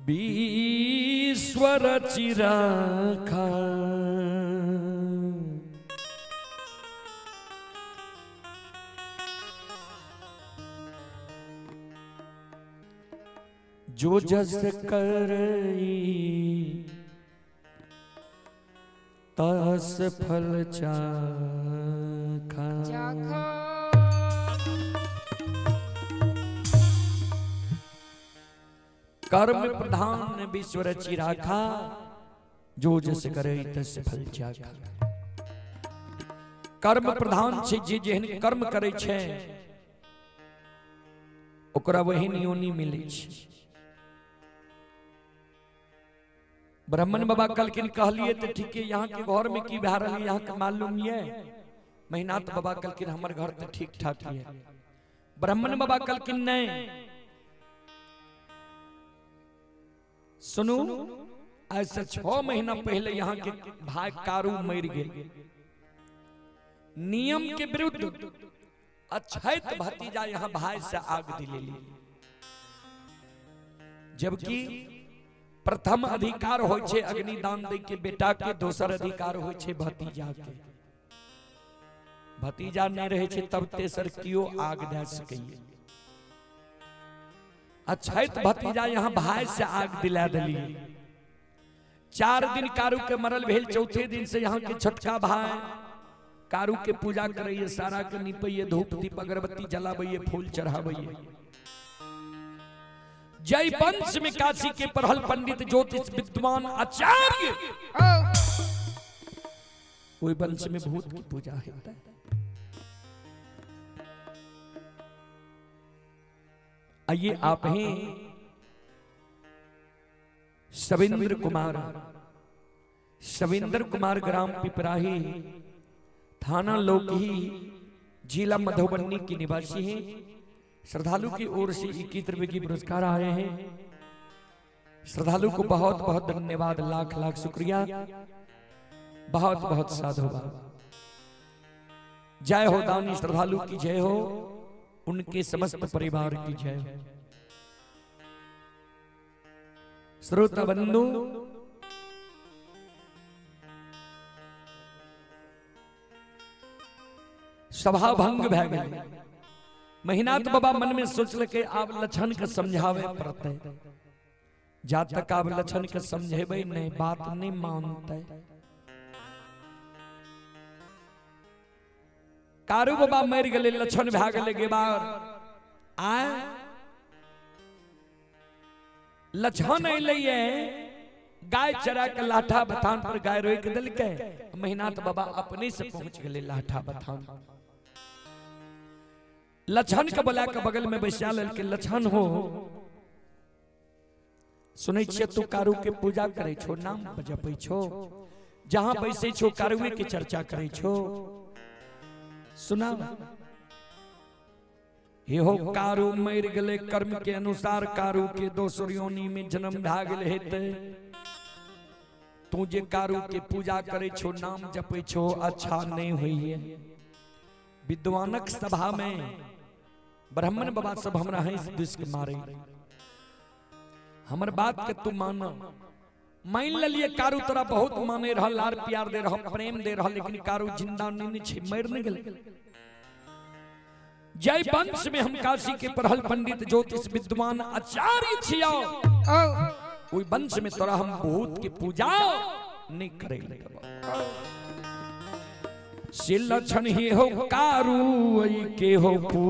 विश्व रचि राखा, जो जस करई तस फल चाखा। कर्म प्रधान विश्व रचि राखा, जो जस करे तस फल चाखा। कर्म प्रधान छै, जे जेहन कर्म करे छै ओकरा वही योनि मिलै छै। ब्राह्मण बाबा कहलखिन कहलिए तो ठीक है, यहाँ के घर में की भए रहल यहाँ के मालूम ये? महिनाथ बाबा कहलखिन हमर घर तो ठीक ठाक ये। ब्राह्मण बाबा कहलखिन नहीं सुनू, आज से 6 महीना पहले यहाँ के भाई कारू मर गए। नियम के विरुद्ध अछैत भतीजा यहाँ भाई से आग दिलेली, जबकि प्रथम अधिकार होइ छै अग्निदान दे के बेटा के, दोसर अधिकार होइ छै भतीजा के। भतीजा नहीं रहे छै तब तेसर कियो आग दे सकैए। अछैत भतीजा यहाँ भाई से आग दिला दिली। 4 दिन कारू के मरल भेल, चौथे दिन से यहाँ के छोटका भाई कारू के पूजा करैये, सारा के निपैये, धूप दीप अगरबत्ती जलाबैये, फूल चढ़ाबैये। जय वंश में काशी के पढ़ल पंडित ज्योतिष विद्वान आचार्य, ओहि वंश में भूत की पूजा होता है। आइए आप हैं सविंद्र कुमार, सविंद्र कुमार ग्राम पिपराही, थाना लोकही, जिला मधुबनी के निवासी हैं। श्रद्धालु की ओर से 21 रुपए की पुरस्कार आए हैं। श्रद्धालु को बहुत बहुत धन्यवाद, लाख लाख शुक्रिया, बहुत बहुत साधुवाद। जय हो दानी श्रद्धालु की जय हो, उनके समस्त परिवार की जय हो। श्रोता बंधु, सभा भंग भए गेलै। महिनाथ बाबा मन में सोचलकै आब लक्षण के समझावे पड़तै, जा तक आब लक्षण के समझेबै नहीं बात नहीं मानतै। कारू बाबा मरि गेलै, लक्षण भए गेलै गेबार। आय लक्षण अयलैये, गाय चरा के लाठा बथान पर गाय रोकि देलकै। महिनाथ बाबा अपने से पहुंच गेलै लाठा बथान। लक्षण के बोला के बगल में बैसा लेलकै। लक्षण हो, सुनै छियै तू कारू के पूजा करै छो, नाम जपै छो, जहां बैसे छो कारुए के चर्चा करे छो। सुना हे हो कारू मर गले कर्म के अनुसार कारू के दोसर योनि में जन्म भा गेल हेतै। तू जे कारू के पूजा करे छो नाम जपे छो अच्छा नहीं होइए। विद्वानक सभा में ब्राह्मण बाबा सब हमरा हंस दुस के मारे, हमर बात के तू मान। मान लेलिए कारू तोरा बहुत माने रह, लार प्यार दे रह, प्रेम दे रह, लेकिन कारू जिंदा नहीं छे, मर नहीं गेल। जय वंश में हम काशी के पढ़ल पंडित ज्योतिष विद्वान आचार्य छियो, ओई वंश में तोरा हम भूत के पूजा नहीं करे। से लक्षण ही हो कारू के हो पू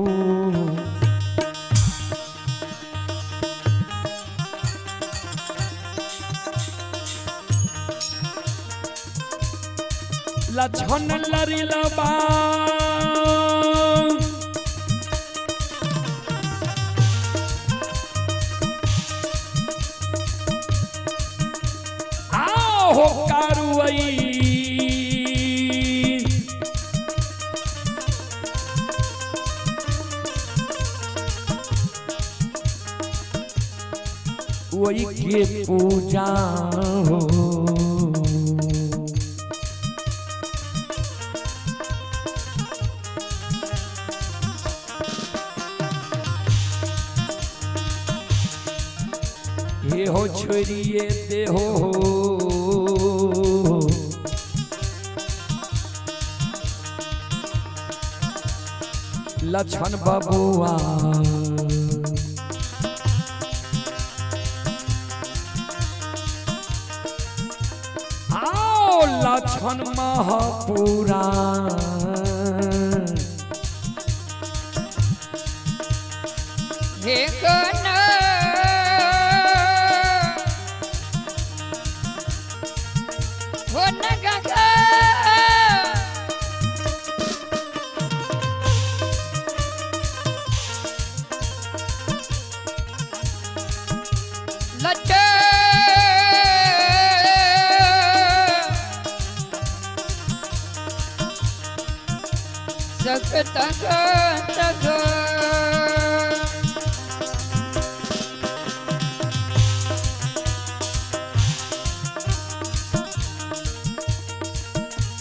लक्षण लरिलबा आओ कारुई वही के पूजा हो। हे हो छोड़िए दे हो लक्षण बबुआ आओ लक्षण महापुरा हे कन हो न गगा लट सक तग तग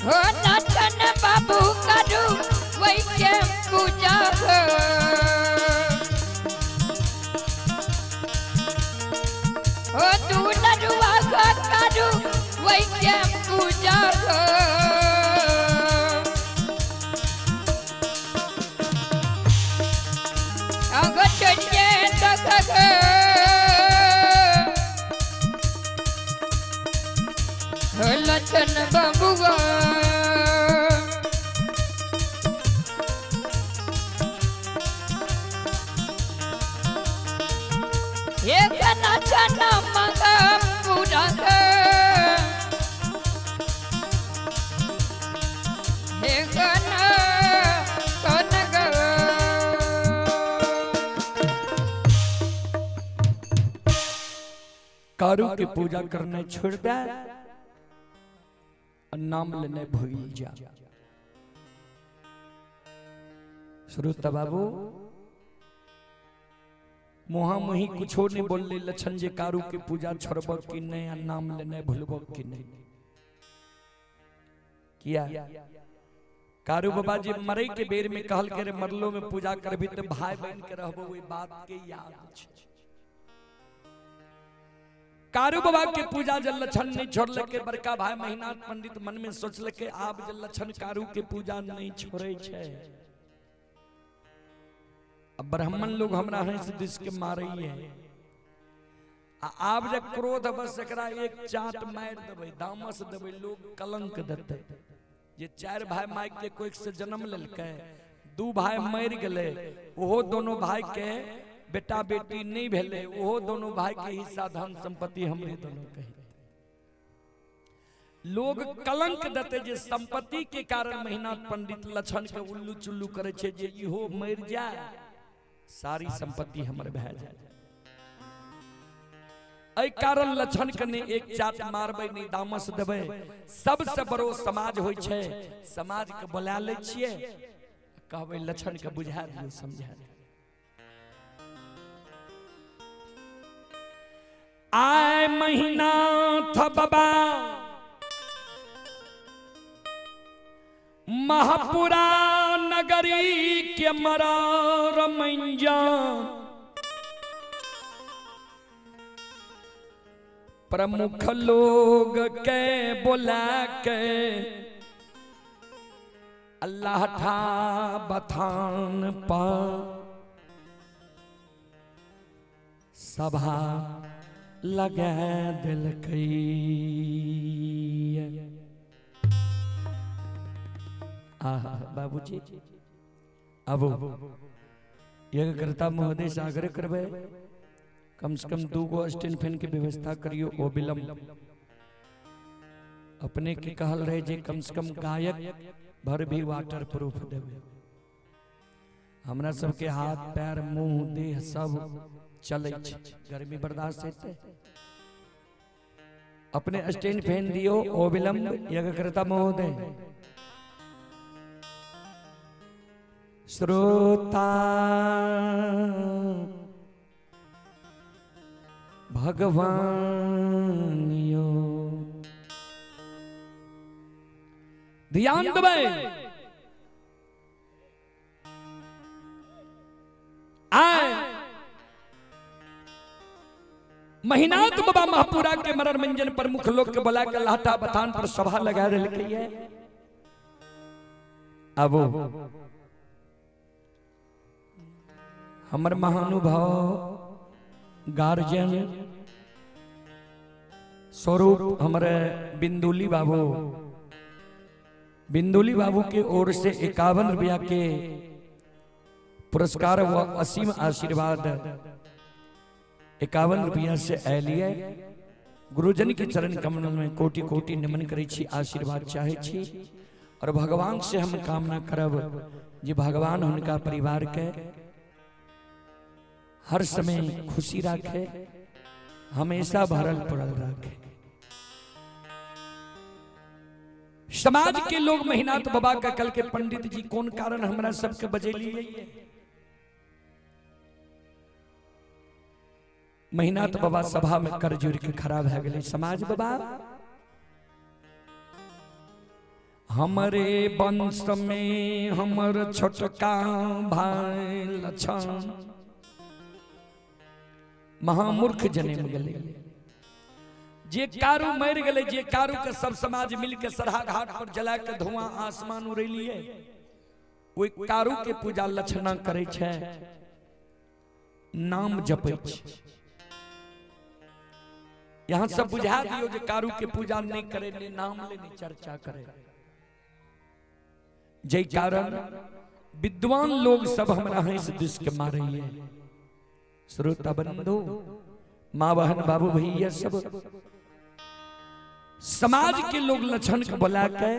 हो नाचन बाबू करू वही के पूजा हो। हो तू नरुआ करू वही के पूजा हो। अग चढ़िए तक लछन बबुआ एक लछन मग पूरा हे गन कन कारू के पूजा करना छोड़ दे और नाम लेने भूल जा। श्रोता बाबू मुहा मुही कुछो नहीं बोलले लक्षण जे कारू के पूजा छोड़ब कि नहीं आ नाम लेने भूलब कि नहीं। किया कारू बाबा जी मरे के बेर में कहल के रे मरलो में पूजा करबी तो भाई बहन के रहबो, वही बात के याद छे। कारू बाबा के पूजा जल लक्षण नहीं छोड़ल के बड़का भाई महीनाथ पंडित मन में सोचल के आब जल लक्षण कारू के पूजा नहीं छोड़े छे। अब ब्राह्मण लोग हमरा हंस this के मारे है, आब जे क्रोध बस एकरा एक चाट मार देबै, दामस देबै, लोग कलंक देतै। जे चार भाई माइक के कोई से जन्म लेलकै, दू भाई मर गेलै, ओहो दोनों भाई के बेटा बेटी नहीं भेलै, ओहो दोनों भाई के हिस्सा धन संपत्ति हमरे दोनों के। लोग कलंक देते जे संपत्ति के कारण महीनाथ पंडित लक्षण के उल्लू चुल्लू करे छे जे इहो मर जाए सारी संपत्ति हमर भए जाए। एहि कारण लक्षण के नहीं एक चाट मारबै नहीं दामस देबै। सबसे बड़ो समाज होइ छै, समाज के बोला लै छियै, कहबै लक्षण के बुझा दियौ समझा दियौ। आए महीना था बाबा महापुरा नगरी के मरार मंजा प्रमुख लोग के बोला के अल्लाह ठा बथान पर सभा लगा दिलकै। आहा बाबूजी अब यज्ञकर्ता महोदय से आग्रह करबै कम से कम 2 गो स्टैंड फैन के व्यवस्था करियो। ओ विलम्ब अपने के कहल रहे जे कम से कम गायक भर भी वाटर प्रूफ देवे। हमरा सबके हाथ पैर मुंह देह सब चले छै, गर्मी बर्दाश्त हेतै। अपने स्टैंड फैन दियो ओ विलम्ब यज्ञकर्ता महोदय। श्रोता भगवान यो ध्यान देबै। आए महीनाथ बाबा महापुरा के मरर मंजन प्रमुख लोग के बोला के लाटा बथान पर सभा लगा देलकै। अब हमर महानुभाव गार्जियन स्वरूप हमारे बिंदुली बाबू, बिंदुली बाबू के ओर से 51 रुपया के पुरस्कार व असीम आशीर्वाद 51 रुपया से आलिए। गुरुजन के चरण कमल में कोटि कोटि नमन करै छी, आशीर्वाद चाहे छी और भगवान से हम कामना करब जे भगवान हुनका परिवार के हर समय खुशी रखे, हमेशा भरल पुरल रखे। समाज के लोग महीनाथ बाबा का कल के पंडित जी कौन कारण हमरा सबके बजेलिए। महीनाथ बाबा सभा में कर जोड़ के खराब है गए। समाज बाबा हमारे वंश में हमर छोटका भाई लक्षण महामूर्ख जन्म गए। जे कारू मर गए, जे कारू के सब समाज मिल के सरहा घाट पर जला के धुआं आसमान उड़ेलिए, ओहि कारू के पूजा लक्षणा करे छै, नाम जपै छै। यहाँ सब बुझा दियो जे कारू के पूजा नहीं करे, ने नाम ले, ने चर्चा करे। जै कारण विद्वान लोग सब हमरा हंस दुस के मारे। श्रोता बंधु, माँ बहन बाबू भैया सब समाज के लोग लक्षण के बोला के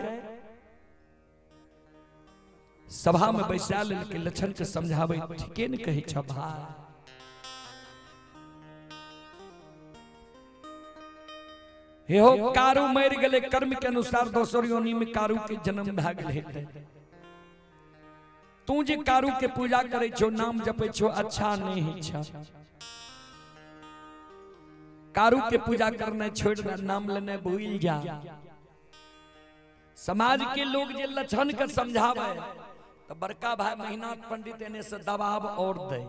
सभा में बैसा के लक्षण के समझावे ठीके न कहे छ भाई। हे हो कारू मर गए, कर्म के अनुसार दोसर योनि में कारू के जन्म भए गेल हेतै। तू जे कारू के पूजा करे छो, नाम जपे छो, अच्छा नहीं है छा। कारू के पूजा करना छोड़ दे, नाम लेने भूल जा। समाज के लोग जे लक्षण के समझावे तो बड़का भाई महीनाथ पंडित एने से दबाव और दे।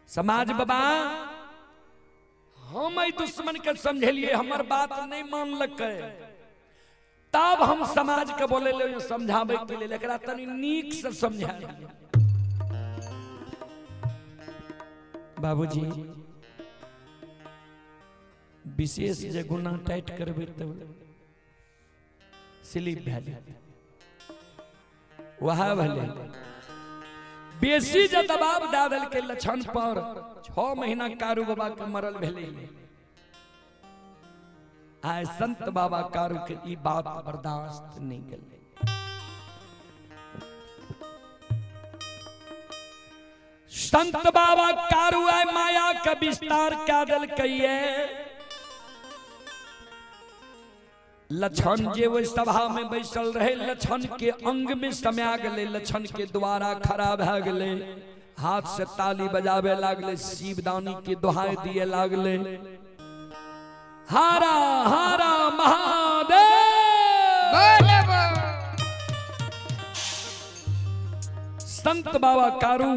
समाज बाबा हम दुश्मन के समझेलिए, हमर बात नहीं मानलकै, तब हम समाज के बोले ले समझावे के लिए, एकरा तनी नीक से समझा दिया। बाबूजी विशेष जे गुना टाइट करबे तब स्लिप भए जात। वह भले बेसी जे दबाव दए देलकै लक्षण पर, 6 महीना कारू बाबा के मरल भेलै। आय संत बाबा कारू के ई बात बर्दाश्त नहीं गेलै। संत बाबा कारू आय माया के विस्तार कए देलकैये। लक्षण जे ओहि सभा में बैसल रहे, लक्षण के अंग में समया गेलै, लक्षण के द्वारा खड़ा भए गेलै, हाथ से ताली बजावे लागले, शिवदानी के दोहाई दिए लागले, हारा हारा महादेव। संत बाबा कारू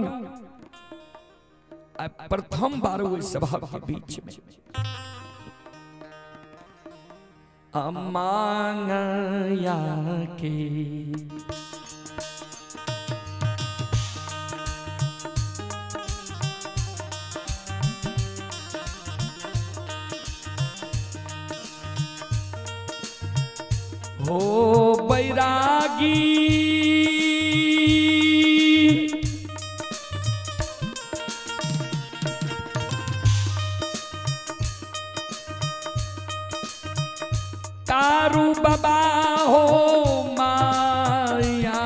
प्रथम बार ओहि सभा के बीच में अमांगया के हो बैरागी कारू बाबा हो माया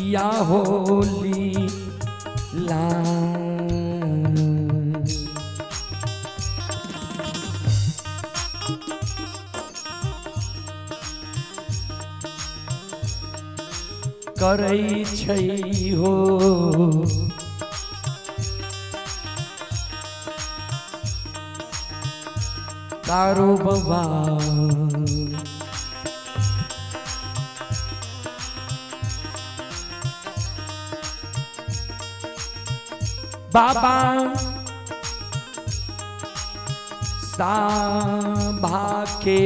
या होली ला करै छै हो कारू बाबा बाबा साभा के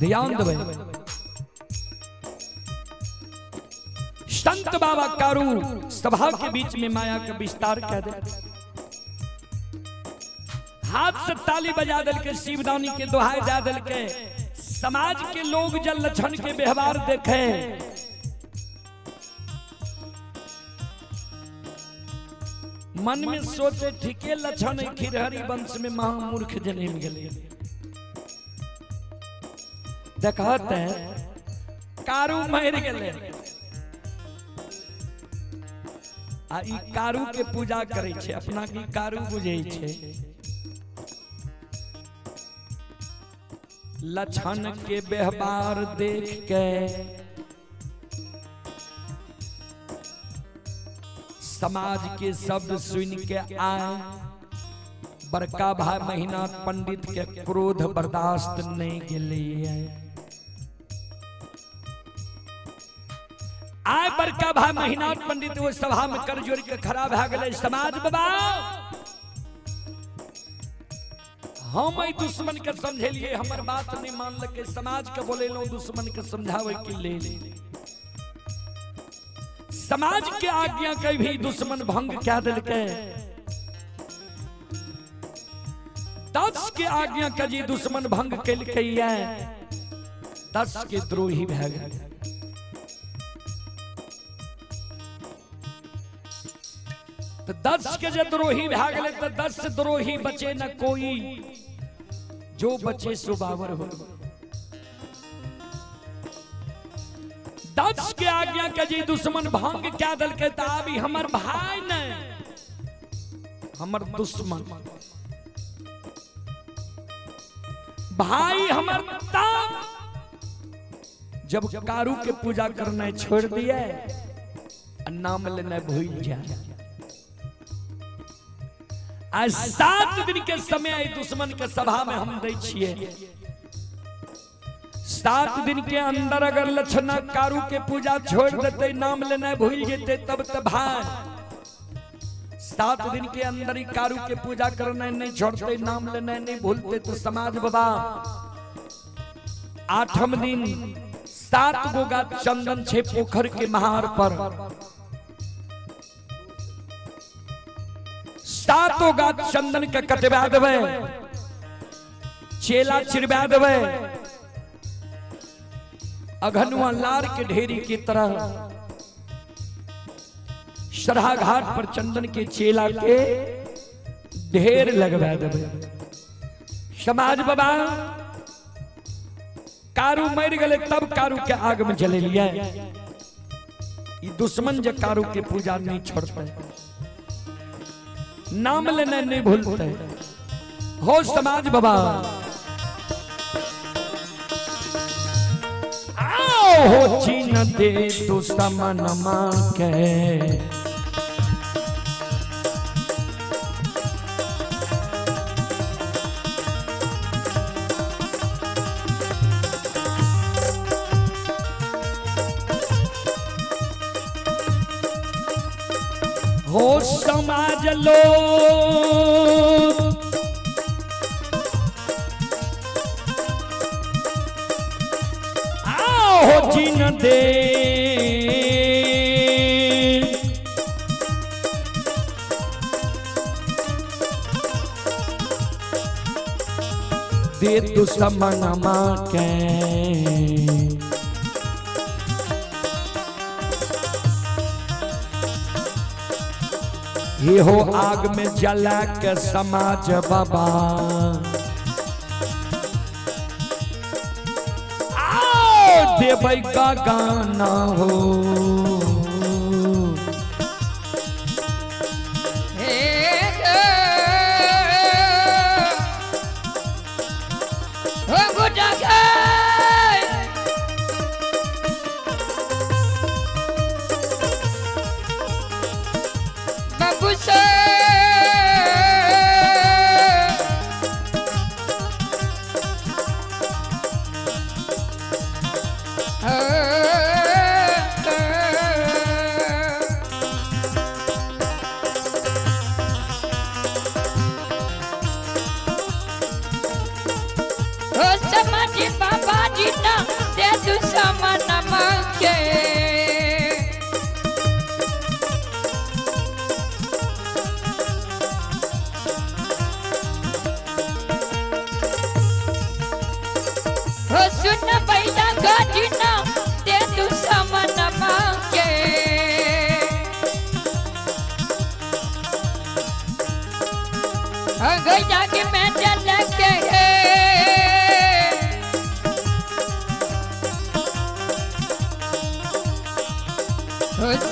ध्यान देबै। संत बाबा कारू सभा के बीच में माया के विस्तार कह दे, हाथ से ताली बजा दिल के, शिवदानी के दोहाई दे दिल के। समाज के लोग जल लक्षण के व्यवहार देखे, मन में सोचे ठीके लक्षण खिरहरी वंश में महामूर्ख जन्म गेले। देखत है कारू मर गेले आ ई कारू के पूजा करै छै, अपना के कारू बुझै छै। लक्षण के व्यवहार देख के समाज के शब्द सुन के आए बड़का भाई महिनाथ पंडित के क्रोध बर्दाश्त नहीं गेलै। आय बड़का भाई महिनाथ पंडित वो सभा में कर जोड़ के खड़ा भए गेलै। समाज बाबा हम एहि दुश्मन के समझेलिए, हमर बात नहीं मानलकै, समाज के बोलेलहुँ दुश्मन के समझावे के लेल। समाज के आज्ञा के भी दुश्मन भंग कए देलकै। दस के आज्ञा के जे दुश्मन भंग केलकै, दस के द्रोही भए गेल। तो 10 के जे द्रोही भए गेलै तो 10 द्रोही बचे न कोई, जो बचे सो बाबर हो। 10 के आज्ञा के जे दुश्मन भंग कए देलकै त आब ई हमर भाई नहीं, हमर दुश्मन भाई हमर तब जब कारू के पूजा करना छोड़ दिए आ नाम लेना भूल जाए। आज 7 दिन के समय आई दुश्मन के सभा में हम दै छिए। 7 दिन के अंदर अगर लक्षणा कारू के पूजा छोड़ देते, नाम लेना भूल जेते, तब तो भाई 7 दिन के अंदर ही कारू के पूजा करना नहीं छोड़ते, नाम लेना नहीं भूलते, तो समाज बाबा 8म दिन 7 गो गाछ चंदन छे पोखर के महार पर, 7 गाछ चंदन के कटवा देवे, चेला चिरवा देवे, अघनुआ लार के ढेरी की तरह सरहा घाट पर चंदन के चेला के ढेर लगवा देवे। समाज बाबा कारू मर गए तब कारू के आग में जले लिया। ई दुश्मन जे कारू के पूजा नहीं छोड़ते, नाम लेना नहीं भूलते। हो समाज बाबा आओ हो चीन दे दुश्मन मां के, हो समाज लोग आओ हो चीन दे दे दुश्मन मां के, ये हो आग में जला के समाज बाबा आओ देवई का गाना हो।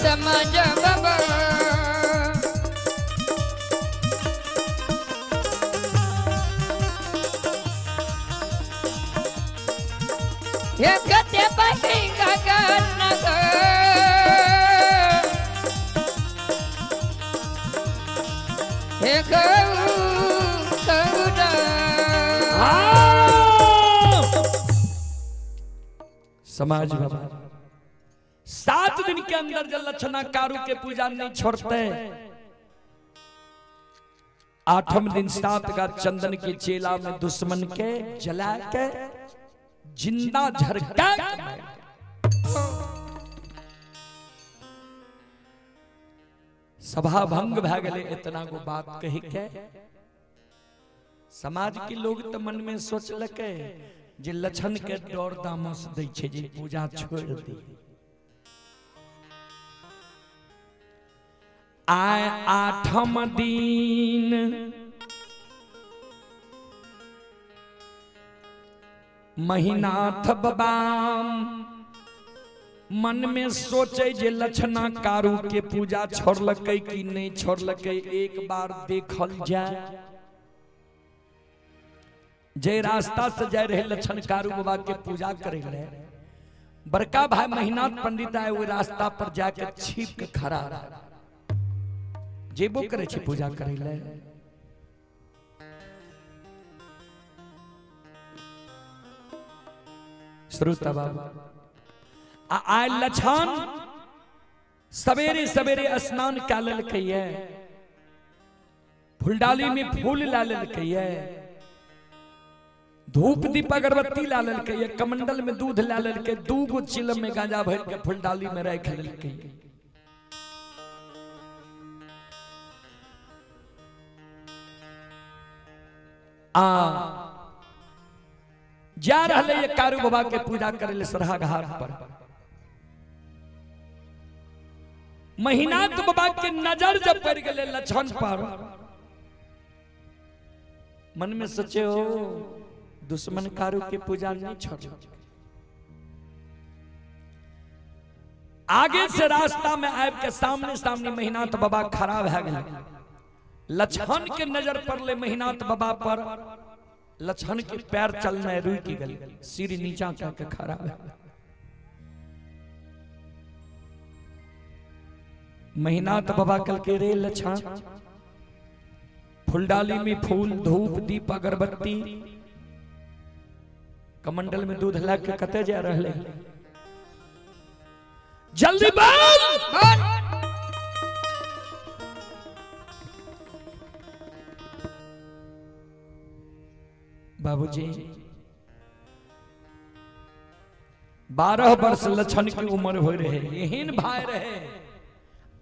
समाज बाबा गते बाकी गगन समाज बाबा 7 दिन के अंदर जब लक्षणा कारू के पूजा नहीं छोड़ते, 8म दिन 7 का चंदन के चेला में दुश्मन के जला के जिंदा झरका सभा भंग भै गेलै। इतना गो बात कही के समाज के लोग तो मन में सोचलकै जे लक्षण के डर दामस दै छै जे पूजा छोड़ दी। आय 8म दिन महिनाथ बाबा मन में सोचे जे लक्षणा कारू के पूजा छोड़लकै कि नहीं छोड़लकै, एक बार देखल जाए। जे रास्ता से जाए रहे लक्षण कारू बाबा के पूजा करे ले, बड़का भाई महिनाथ पंडित आए ओहि रास्ता पर जाके छिप के खड़ा जेबो करे छै पूजा करे ले। श्रोता बाबा आ आय लछन सवेरे सवेरे स्नान कए लेलकै, फुलडाली में फूल ला लेलकै, धूप दीप अगरबत्ती ला लेलकै, कमंडल में दूध ला लेलकै, दू गो चिलम में गांजा भर के फुलडाली में राखि लेलकै। आ जा रहले ये कारू बाबा के पूजा करे ले सरहा घाट पर। महिनाथ बाबा के नजर जब पड़ गए लछन पर, मन में सोचे हो दुश्मन कारू के पूजा नहीं छोड़। आगे से रास्ता में आब के सामने सामने महिनाथ बाबा खड़ा भए गेल। लछन के नजर पड़ले महिनाथ बाबा पर, लछन के पैर चलना रुकि गेल, सिर नीचा कऽ के खड़ा भए गेल। महिनाथ बाबा कहलकै रे लछन, फुलडाली में फूल धूप दीप अगरबत्ती कमंडल में दूध ला के कते जा रहले, जल्दी बोल। बाबूजी 12 वर्ष लछन की उम्र हो रहे, एहन भाई रहे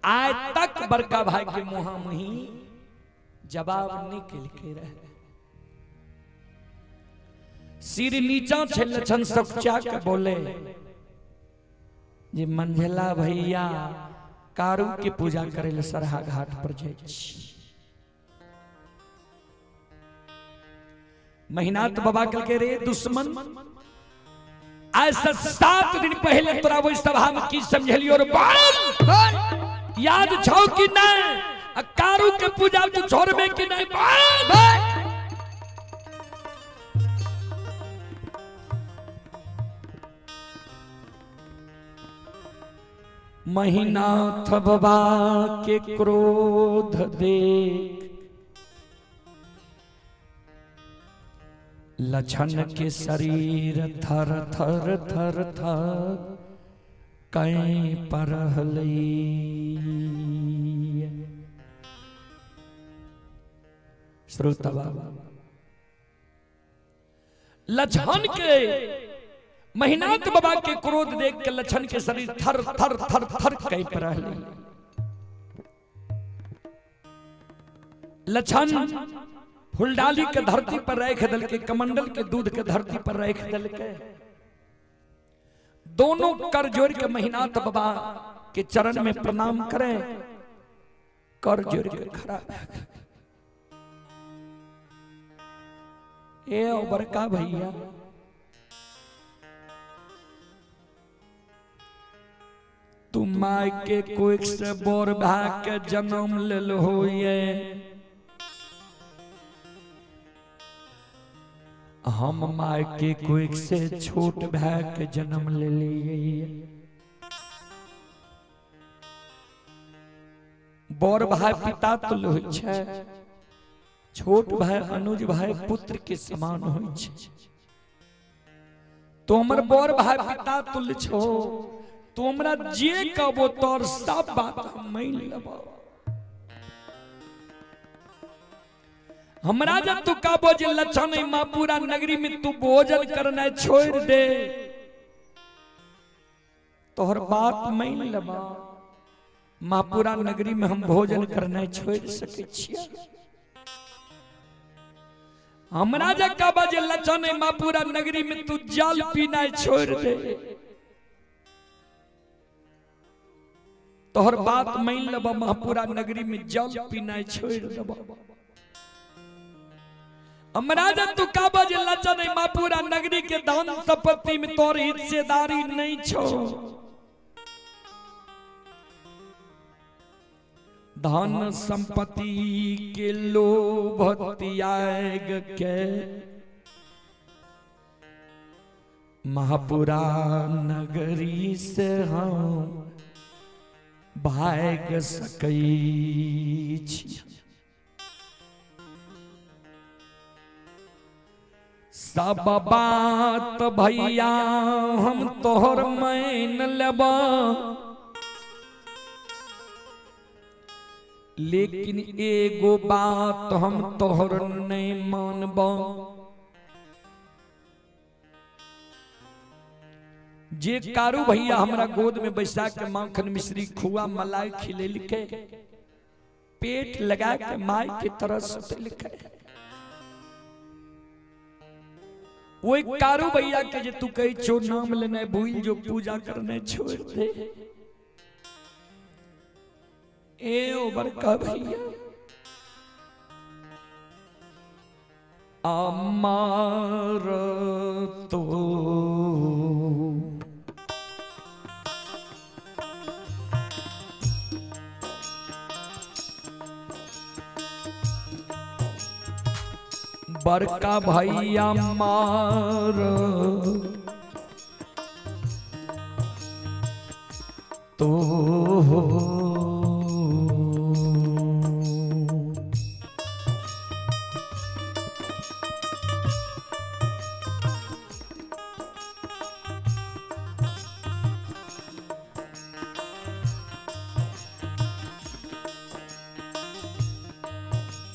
आज तक बड़का भाई के मुहा मुही जवाब निकल के रहे। सिर नीचा छे लछन सकुचा के बोले जे मंझला भैया कारू के पूजा करे ले सरहा घाट पर जाय छी। महिनाथ बाबा कहलकै रे दुश्मन, आज से 7 दिन पहले तोरा ओहि सभा में की समझलियो रे बोल, याद छौ कि नहीं? आ कारू के पूजा तू छोड़बे कि नहीं बोल। महिनाथ बाबा के क्रोध देख लछन के शरीर थर थर थर थर कहीं परहलई। श्रोता बाबा लछन के महिनाथ बाबा के क्रोध देख के लछन के शरीर थर थर थर थर कहीं परहलई। लछन फुलडाली के धरती पर रख दलके, कमंडल के दूध के धरती पर रख दलके, दोनों कर जोड़ के महिनाथ बाबा के चरण में प्रणाम करें, कर जोड़ के खड़ा। ए ओ बड़का भैया, तू my के कोख से बोर भाग के जन्म लेल हो, ये हम my के कोख से छोट भाई के जन्म ले लिए। बड़ भाई पिता तुल्य होइ छै, छोट भाई अनुज भाई पुत्र के समान होइ छै। तो हमर बड़ भाई पिता तुल्य छो, तो हमरा जे कहबो तोर सब बात हम मान लेबो। हमरा जब तू कहबो जे लछन माँ पूरा नगरी में तू भोजन करना छोड़ दे, तोहर बात मान लेबो। माँ पूरा नगरी में हम भोजन करना छोड़ सकै छियै। हमरा जब कहबो जे लछन माँ पूरा नगरी में तू जल पीना छोड़ दे, तोहर बात मान लेबो। माँ पूरा नगरी में जल पीना छोड़ देबो। हमरा जब तू कहबो जे लछन माँ पूरा नगरी के धन संपत्ति में तोर हिस्सेदारी नहीं छो, धन संपत्ति के लोभ त्याग के महापुरा नगरी से हम भागि सकै छी। सब बात भैया हम तोहर मान लेब, लेकिन एगो बात हम तोहर नहीं मानब। जे कारू भैया हमरा गोद में बैसा के माखन मिश्री खुआ मलाई खिलेलके, पेट लगा के माय के तरह सुतेलके, वही कारू भैया के जे तू कही छो नाम लेने भूल जो, पूजा करने छोड़ दे। ए ओ बड़का भैया अमर तो बड़का भैया मार तो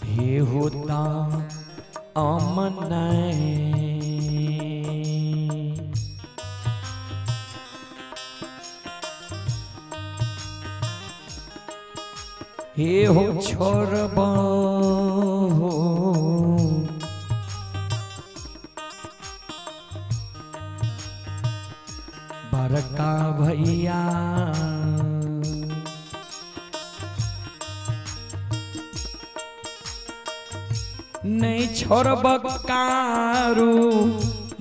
हे होता अमन हे हो छोड़ब बड़का भैया नहीं छोड़ब कारू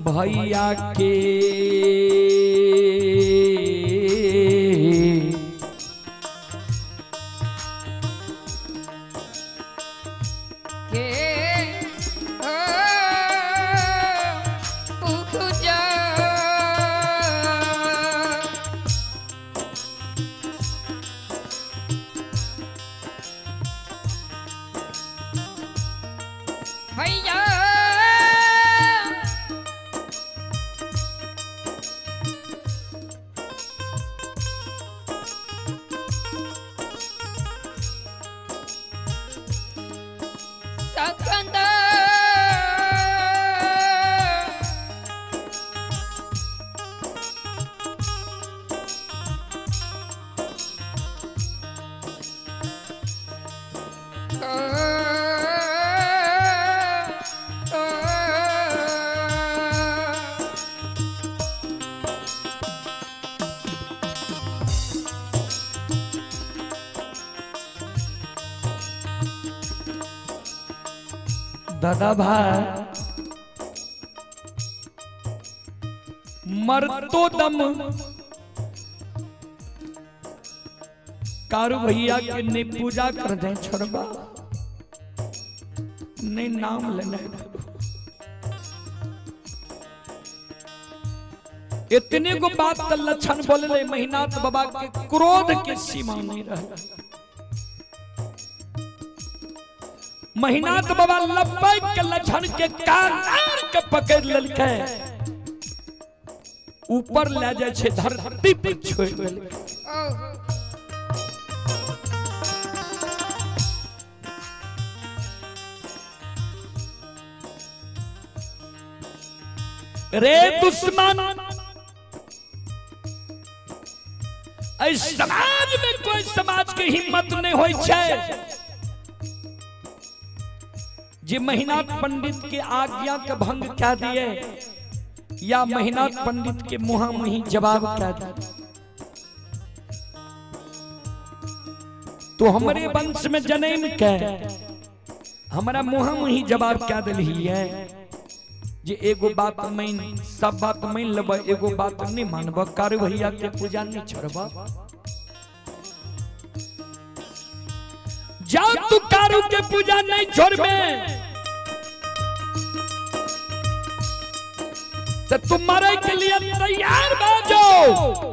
भैया के। के ओ पूजा भैया सखंद दादा भाई मरतो दम कारू भैया के नहीं पूजा कर दे छोड़बा नहीं नाम लेने। इतने को बात त लक्षण बोलले महिनाथ बाबा के क्रोध के सीमा नहीं रहे। महिनाथ बाबा लपक के लक्षण के कान के पकड़ लेलकै, ऊपर ले जाय छै धरती पर छोड़ देलकै। रे दुश्मन, एहि समाज में कोई समाज के हिम्मत नहीं होय छै जे महिनाथ पंडित के आज्ञा के भंग क्या दिए या महिनाथ पंडित के मुहा मुही जवाब क्या दिए। तो हमरे वंश में जन्म के हमारा मुहा मुही जवाब क्या दिलही है जे एगो बात मान, सब बात मान लेब, एगो बात नहीं मानब, कारू भैया के पूजा नहीं छोड़ब। जाओ तू कारू के पूजा नहीं छोड़बे तो तुम मरे के लिए तैयार भऽ जाओ।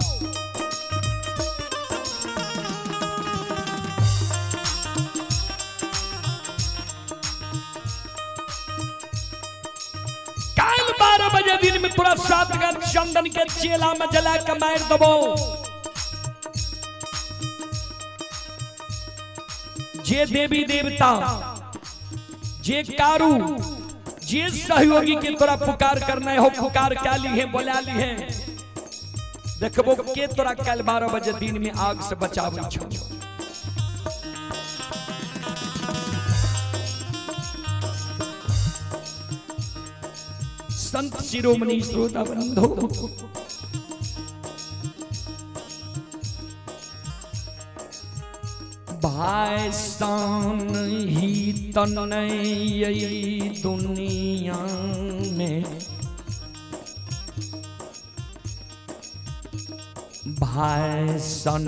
काल्हि 12 बजे दिन में तोरा 7 गज चंदन के चेला में जला के मार देबो। जे देवी देवता, जे कारू, जे सहयोगी के तोरा पुकार करना हो पुकार क्या ली है, बोला ली है, देखबो के तोरा कल 12 बजे दिन में आग से बचाबै छौ। संत शिरोमणि श्रोता बंधु, भाई सान ही तनय दुनिया में, भाई सन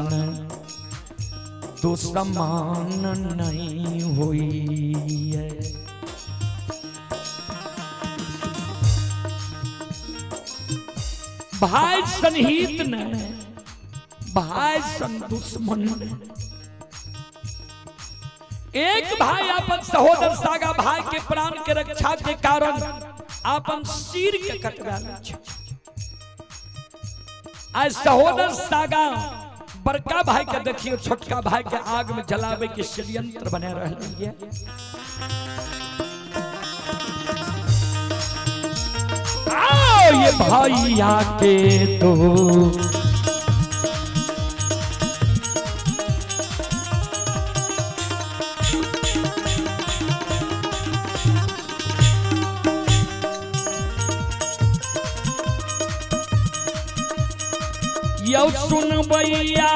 दुश्मन नहीं हुई है। भाई सनहित ने, भाई सन दुश्मन ने। एक भाई अपन सहोदर सागा भाई के प्राण के रक्षा के कारण अपन सिर के कटवा लै छै। आज सहोदर सागा बड़का भाई के देखियो छोटका भाई के आग में जलावे के षड्यंत्र बना रहे है। आओ ये भैया के तो यौ सुनबैया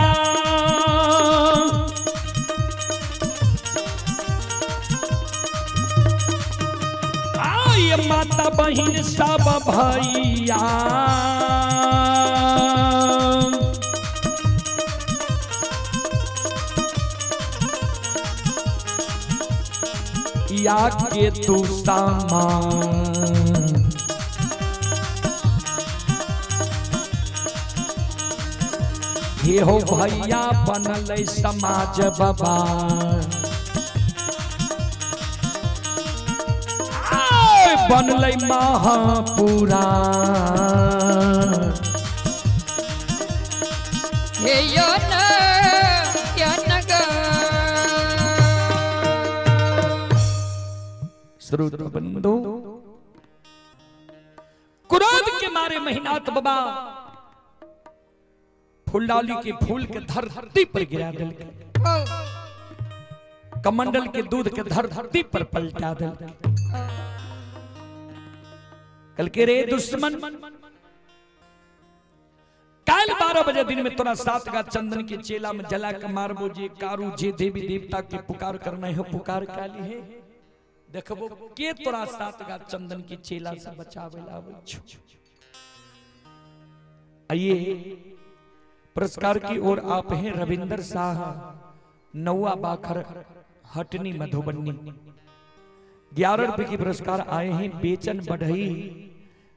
आय माता बहिन सब भैया, या के तू सामान हे हो भैया बनल समाज बाबा, बनल महापुराण। हे यो न यो न ग। श्रोत बंधु, क्रोध के मारे महिनाथ बाबा फुलडाली के फूल के धरती पर गिरा दिल, कमंडल के दूध के धरती पर पलटा दिल। कल के रे दुश्मन, कल 12 बजे दिन में तोरा 7 गा चंदन के चेला में जला के मारबो। जे कारू जे देवी देवता के पुकार करना है पुकार काली है, देखबो के तोरा 7 गा चंदन के चेला से बचावे लावे छो। आइए पुरस्कार की ओर आप हैं रविंदर शाह, नौवा बाखर, हटनी मधुबनी। 11 रुपए के पुरस्कार आए हैं बेचन बढ़ई,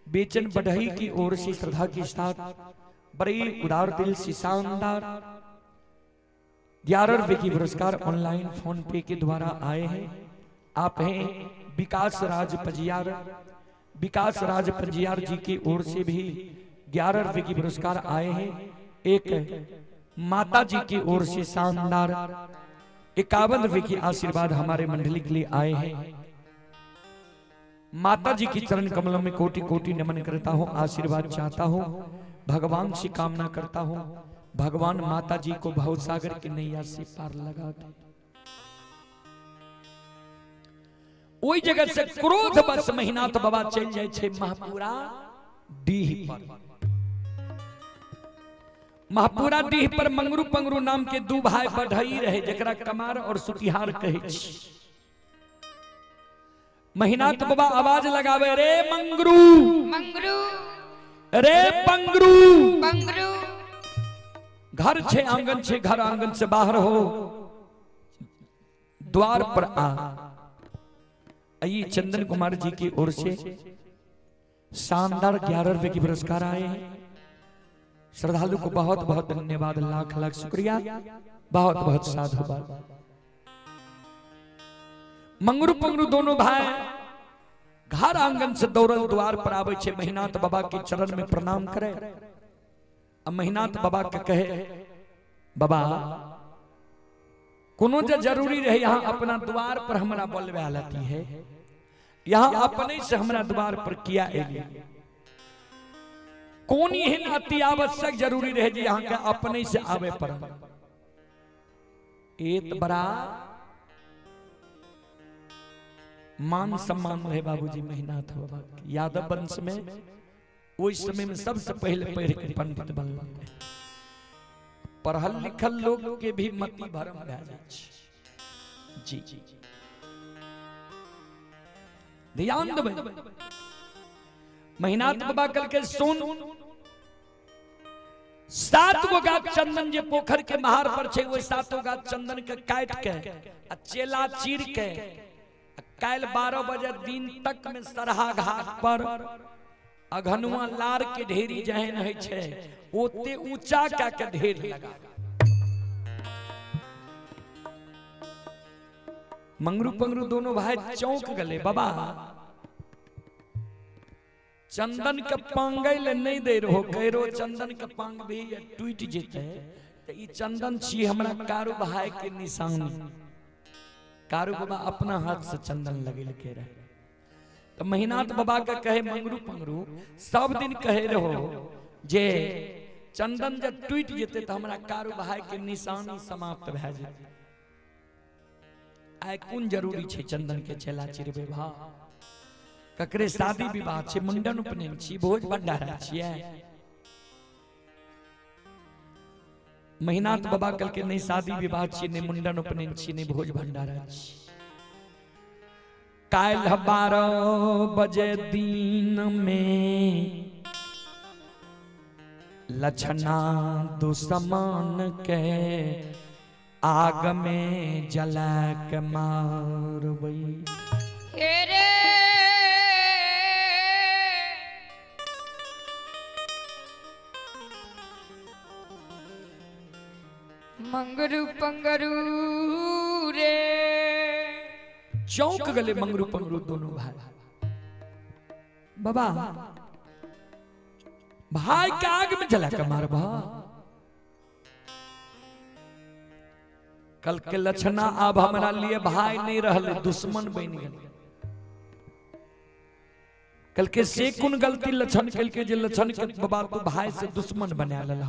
बेचन बढ़ई की ओर से श्रद्धा के साथ बड़ी उदार दिल से शानदार 11 रुपए की पुरस्कार ऑनलाइन फोन पे के द्वारा आए हैं। आप हैं विकास राज पजियार, विकास राज पंजियार जी की ओर से भी 11 रुपए की पुरस्कार आए हैं। एक माता जी की ओर से शानदार 51 रुपए की आशीर्वाद हमारे मंडली के लिए आए हैं। माता जी की चरण कमलों में कोटि कोटि नमन करता हूँ, आशीर्वाद चाहता हूँ, भगवान से कामना करता हूँ, भगवान माता जी को भवसागर की नैया से पार लगा दे। ओई जगह से क्रोध बस महिनाथ बाबा चल जाए छे महापुरा डीह पर। महापुरा डीह पर मंगरू पंगरू नाम के दू भाई बढ़ई रहे, जकरा कमार और सुतिहार कहै छी। महिनाथ बाबा आवाज लगावे, रे मंगरू मंगरू, रे पंगरू पंगरू, घर छे आंगन छे, घर आंगन से बाहर हो, द्वार पर आ। आइए चंदन कुमार जी की ओर से शानदार 11 रुपए की पुरस्कार आए हैं। श्रद्धालु को बहुत बहुत धन्यवाद, लाख लाख शुक्रिया, बहुत बहुत साधुवाद। मंगरू पंगरू दोनों भाई घर आंगन से दौड़ल द्वार पर आवे छे, महिनाथ बाबा के चरण में प्रणाम करे। अब महिनाथ बाबा के कहे, बाबा कोनो जे जरूरी रहे यहाँ अपना द्वार पर हमरा बोलबे लेती है, यहाँ अपने से हमरा द्वार पर किया एली, कोन एहन अति आवश्यक जरूरी रहे जे यहाँ के अपने से आवे पर। एत बड़ा मान सम्मान रहे बाबूजी महिनाथ बाबा के। यादव वंश में ओहि समय में सबसे पहले पढ़ के पंडित बनल रहे। पढ़ल लिखल लोग के भी मति भरम भए जाइ छै। जी ध्यान देबै। महिनाथ बाबा कल के सुन, 7 गो गाछ चंदन जे पोखर के महार पर छै, ओहि 7 गाछ चंदन के काट के आ चेला चीर के काल्हि 12 बजे दिन तक में सरहा घाट पर अघनुआ लार के ढेरी जहन होइ छै ओते ऊंचा का के ढेर लगा। मंगरू पंगरू दोनों भाई चौंक गले, बाबा चंदन के पांगै ले नहीं दे रहो, कह चंदन के पांग भी टूट जेते, तो ई चंदन छी हमरा कारू भाई के निशानी। कारू बाबा अपना हाथ से चंदन लगेलके रहे। तो महिनाथ बाबा के कहे मंगरू पंगरू सब दिन कहे रहो जे चंदन जब टूट जेते तो हमरा कारू भाई के निशानी समाप्त भए जेते। आइ कोन जरूरी छै चंदन के चेला चिरबे भा, ककरे शादी विवाह छै, मुंडन उपनयन छी, भोज भंडारा छियै। महिनाथ बाबा कल के नहीं शादी विवाह छी, नहीं मुंडन उपनयन छी, नहीं भोज भंडारा छी। काल्हि 12 बजे दिन में लछना दुश्मन के आग में जला के मारबै। हे रे मंगरू पंगरू रे, चौंक गले मंगरू पंगरू दोनों भाई। बाबा भाई के आग में जला के मारबा। कल के लछना अब हमरा लिए भाई नहीं रहले, दुश्मन बन गेल। कल के से कोन गलती लछन कल के जे लछन के बाबा तू भाई से दुश्मन बना लेल।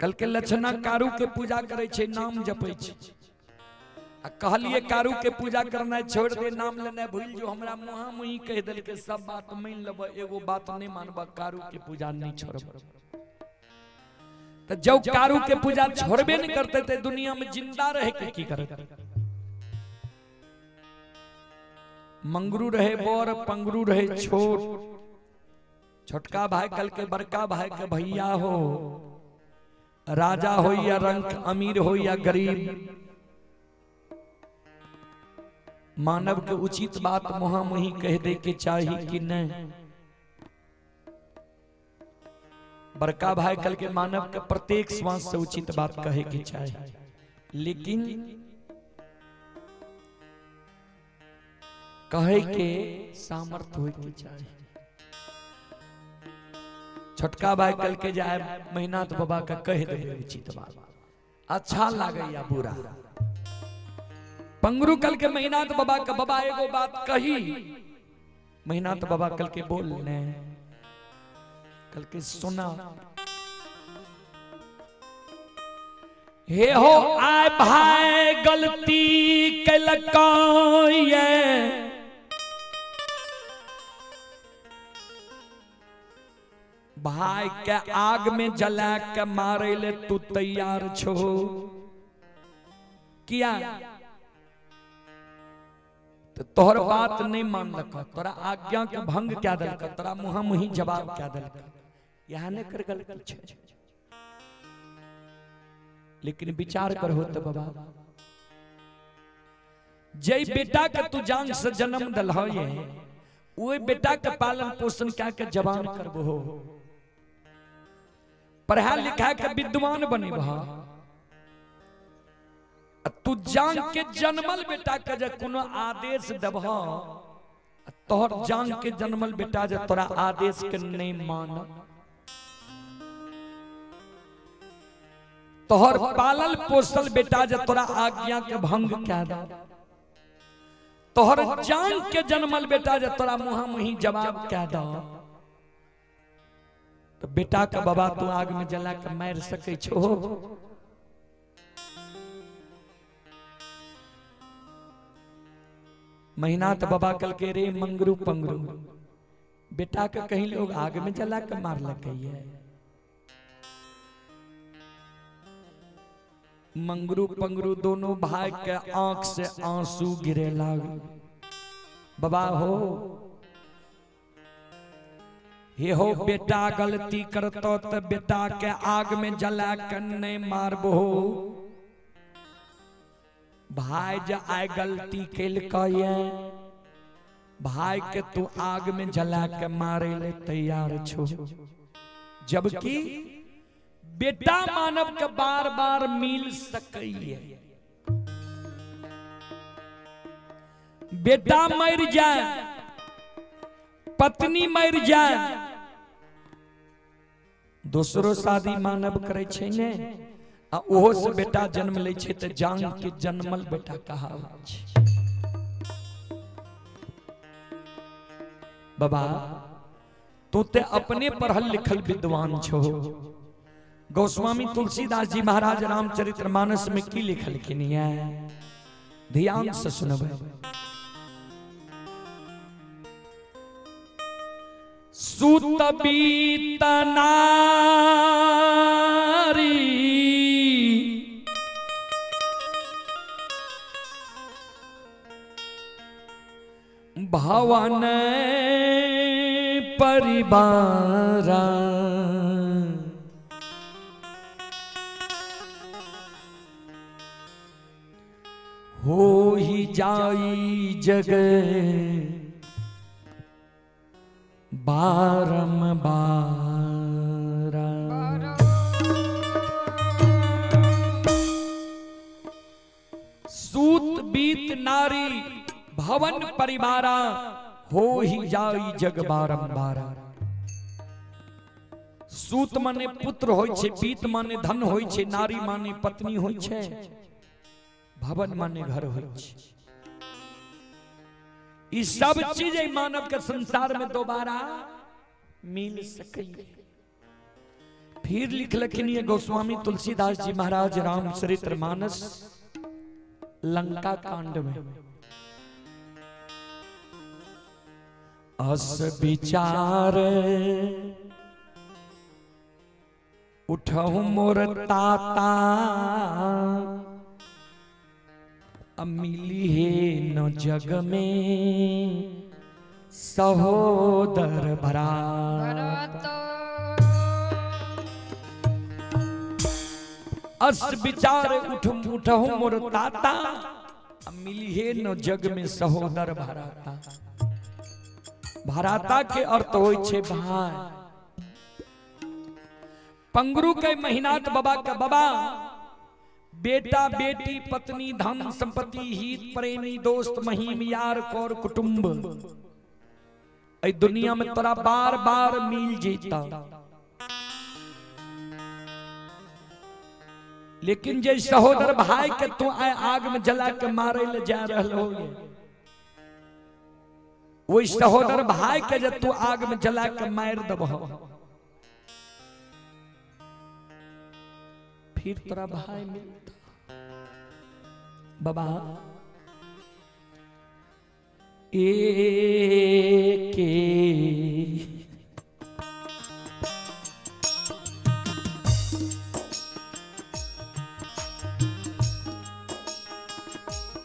कल के लछना कारू के पूजा करे छे, नाम जपै छे, आ कहलिए कारू के पूजा करना छोड़ दे, नाम लेना भूल जो, हमरा मुहा मुही कह देलके सब बात मान लेब, एगो बात नहीं मानब, कारू के पूजा नहीं छोड़ब। तो जब कारू के पूजा छोड़बे नहीं करते ते दुनिया में जिंदा रहे के की करते। मंगरू रहे बोर, पंगरू रहे छोट, छोटका भाई कल के बड़का भाई के भैया हो, राजा हो या रंक, अमीर हो या गरीब, मानव के उचित बात मुहा मुही कह दे के चाही कि नहीं। बड़का भाई कल के मानव के प्रत्येक श्वास से उचित बात कहे के चाही, लेकिन कहे के सामर्थ्य होए के चाही। छोटका भाई कल के जाए महिनाथ बाबा का कह दे उचित बात, अच्छा लागे या बुरा। पंगरू कल के महिनाथ बाबा का बाबा एगो बात कही, महिनाथ बाबा कल के बोल ने, कल के सुना, हे हो आय भाई गलती कलका ये, भाई के आग में जला के मारे ले तू तैयार छो किया, तो तोहर बात नहीं मानलक, तोरा आज्ञा के भंग क्या दलक, तोरा मुहा मुही जवाब क्या दलक, यहाँ ने कर गलती छे। लेकिन विचार कर हो तो बाबा, जै बेटा के तू जान से जन्म दिलह ये, ओहि बेटा के पालन पोषण कए के जवान करबो, पढ़ा लिखा के विद्वान बनेबह। तू जान के जन्मल बेटा के जे कोनो आदेश देबह, तोहर जान के जन्मल बेटा जे तोरा आदेश के नहीं मान, तोहर पालल पोसल बेटा जे तोरा आज्ञा के भंग कए दे, तोहर जान के जन्मल बेटा जे तोरा मुहा मुही जवाब कए दे, तो बेटा के बाबा तू आग में जला के मार सकै छो? महीना तो बाबा कल के रे मंगरू पंगरू, बेटा के कहीं लोग आग में जला के मार लगे। मंगरू पंगरू दोनों भाई के आंख से आंसू गिरे लाग। बाबा हो हे हो, बेटा गलती करतो तो बेटा के आग में जला के नहीं मारबो। भाई जे आय गलती केलकै, भाई के तू आग में जला के मारे ले तैयार छो, जबकि बेटा मानव के बार बार मिल सकैये। बेटा मर जाए, पत्नी मर जाए, दोसरो शादी मानव करे छै ने, आ ओहो से बेटा जन्म लै छै तऽ जान के जन्मल बेटा कहाबै छै। बाबा तू ते अपने पढ़ल लिखल विद्वान छो। गोस्वामी तुलसीदास जी महाराज रामचरित्र मानस में की लिखलखिन है, ध्यान से सुनबै। सुत बीत नारी भवन परिवारा, हो ही जाई जग बारम बारा। सूत बीत नारी भवन परिवारा, हो ही जाई जग बारंबारा। सूत माने पुत्र होय छे, बीत माने धन होय छे, नारी माने पत्नी होय छे, भवन माने घर होय छे। ई सब चीज मानव के संसार में दोबारा मिल सके। फिर लिखलखिन ये गोस्वामी तुलसीदास जी महाराज रामचरित्र मानस लंका कांड में, अस विचार उठहु मोर ताता, मिली है न जग में सहोदर भराता। अस विचार उठहु मोर ताता, मिली है न जग में सहोदर भराता। भराता के अर्थ होय छे भाई। पंगरू के महीनात बाबा के बाबा बेटा बेटी पत्नी धन संपत्ति हित प्रेमी दोस्त महीम यार कौर कुटुंब ऐ दुनिया में तोरा बार बार मिल जेता, लेकिन जे सहोदर भाई के तू आए आग में जला के मारे ले जा रहल हो, वही सहोदर भाई के जे तू आग में जला के मार दबह, फिर तोरा भाई मिलता। बाबा एके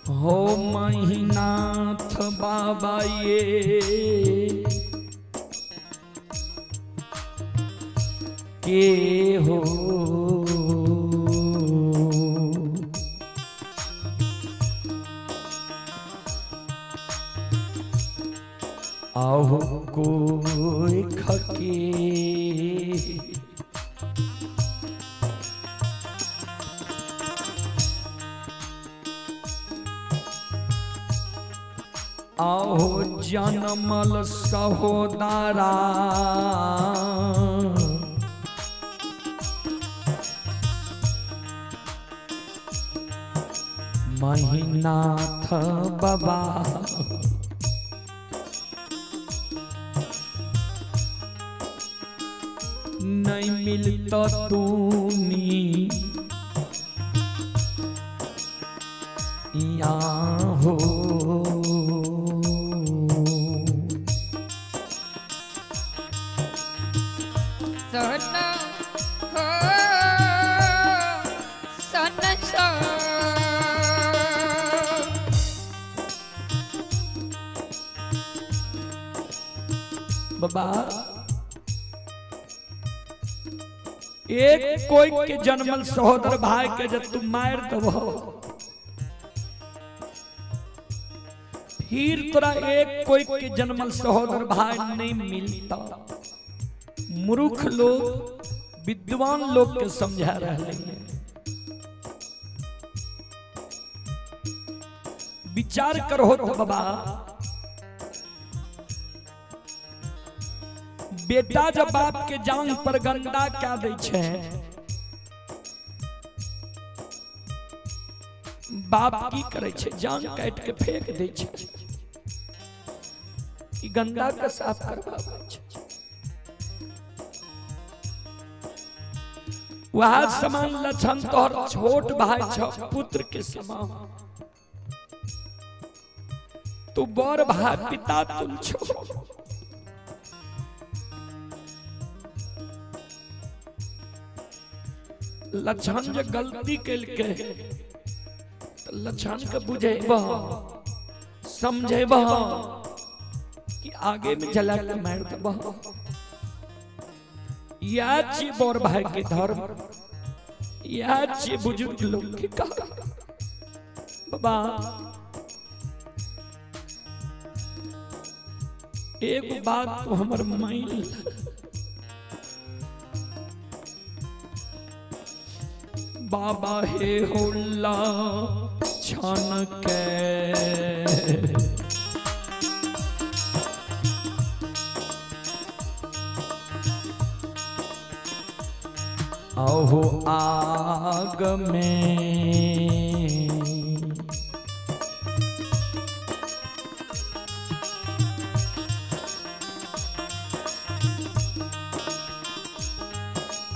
हो महिनाथ बाबा ये के हो के। आहो जनमल सहोदरा महिनाथ बाबा, नहीं मिलत तूनी यहाँ हो। सन हो सन स। बाबा एक कोई के जन्मल सहोदर भाई के जब तू मार दबो, फिर तोरा एक कोई के जन्मल सहोदर भाई नहीं मिलता। मूर्ख लोग विद्वान लोग के समझा रहे हैं। विचार करो तो बाबा, बेटा जब बाप के जांग पर गंदा क्या दै छै, बाप की करे छै? जांग काट के फेंक दै छै। ई गंदा के साफ करवाबै छै। वह समान लक्षण तोहर छोट भाई छ, पुत्र के समान। तू बड़ भाई पिता तुल छो। लक्षण जे गलती केलकै तऽ लक्षण के बुझेबह, समझेबह कि आगे में जला के मारि देबह? इएह छियै बड़ भाई के धर्म, इएह छियै बुजुर्ग लोग के कहा। बाबा एगो बात तो हमर माइन, बाबा हे होला छन के अहो आग में